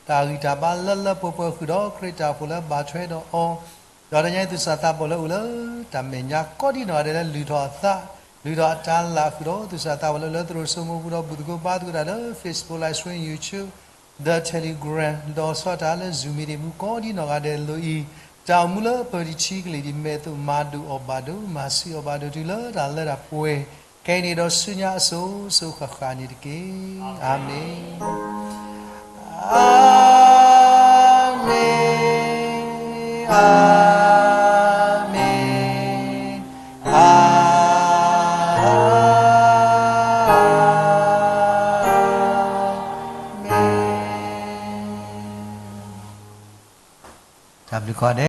တၢ်ဂံၢ်တၢ်ဘါလၢလၢပှဲၤပှဲၤ ဃုာ်ဒီးခရံာ်တၢ်အိၣ်ဖှိၣ်လၢဘၣ်ထွဲဒီးအီၤ ဒီးတနံၤအံၤ သူၣ်စၢ်သးဘီၣ်လၢအိၣ်လၢတၢ်မဲာ်ညါ ကိးဒံနီၢ်ဂၤဒဲးလၢလုၢ်ထီၣ်အသး လုၢ်ထီၣ်အတၢ်လၢ် ဃုာ်ဒီးသူၣ်စၢ်သးဘီၣ်လၢလၢသရိာ်စိမိၤ ပူၤဒီးဘူၣ်သကိးဘါသကိးတၢ်လၢ Facebook Live Stream, YouTube, The Telegram ဒီးဆီၣ်တၢ်လၢ Zoom meeting ပူၤ ကိးဒံနီၢ်ဂၤဒဲးလၢအံၤ တၢ်အိၣ်မူလၢပၢၤတံၢ်ထံကလံၤဒ်မဲာ်သိး မၤဒိၣ်အီၣ်ဘၣ်ဒိး မၤဆံးအီၣ်ဘၣ်ဒိးတုၤလၢတၢ်လၢတၢ်ပှဲၤ ခဲအံၤန့ၣ်ဒီးဆူညါအစိၤစိၤဃၣ်ဃၣ်န့ၣ်တက့ၢ်. အၤမ့ၣ်. အၤမ့ၣ်, အၤမ့ၣ်, အၤမ့ၣ်. တၢ်ဘျုးကိးဂၤဒဲး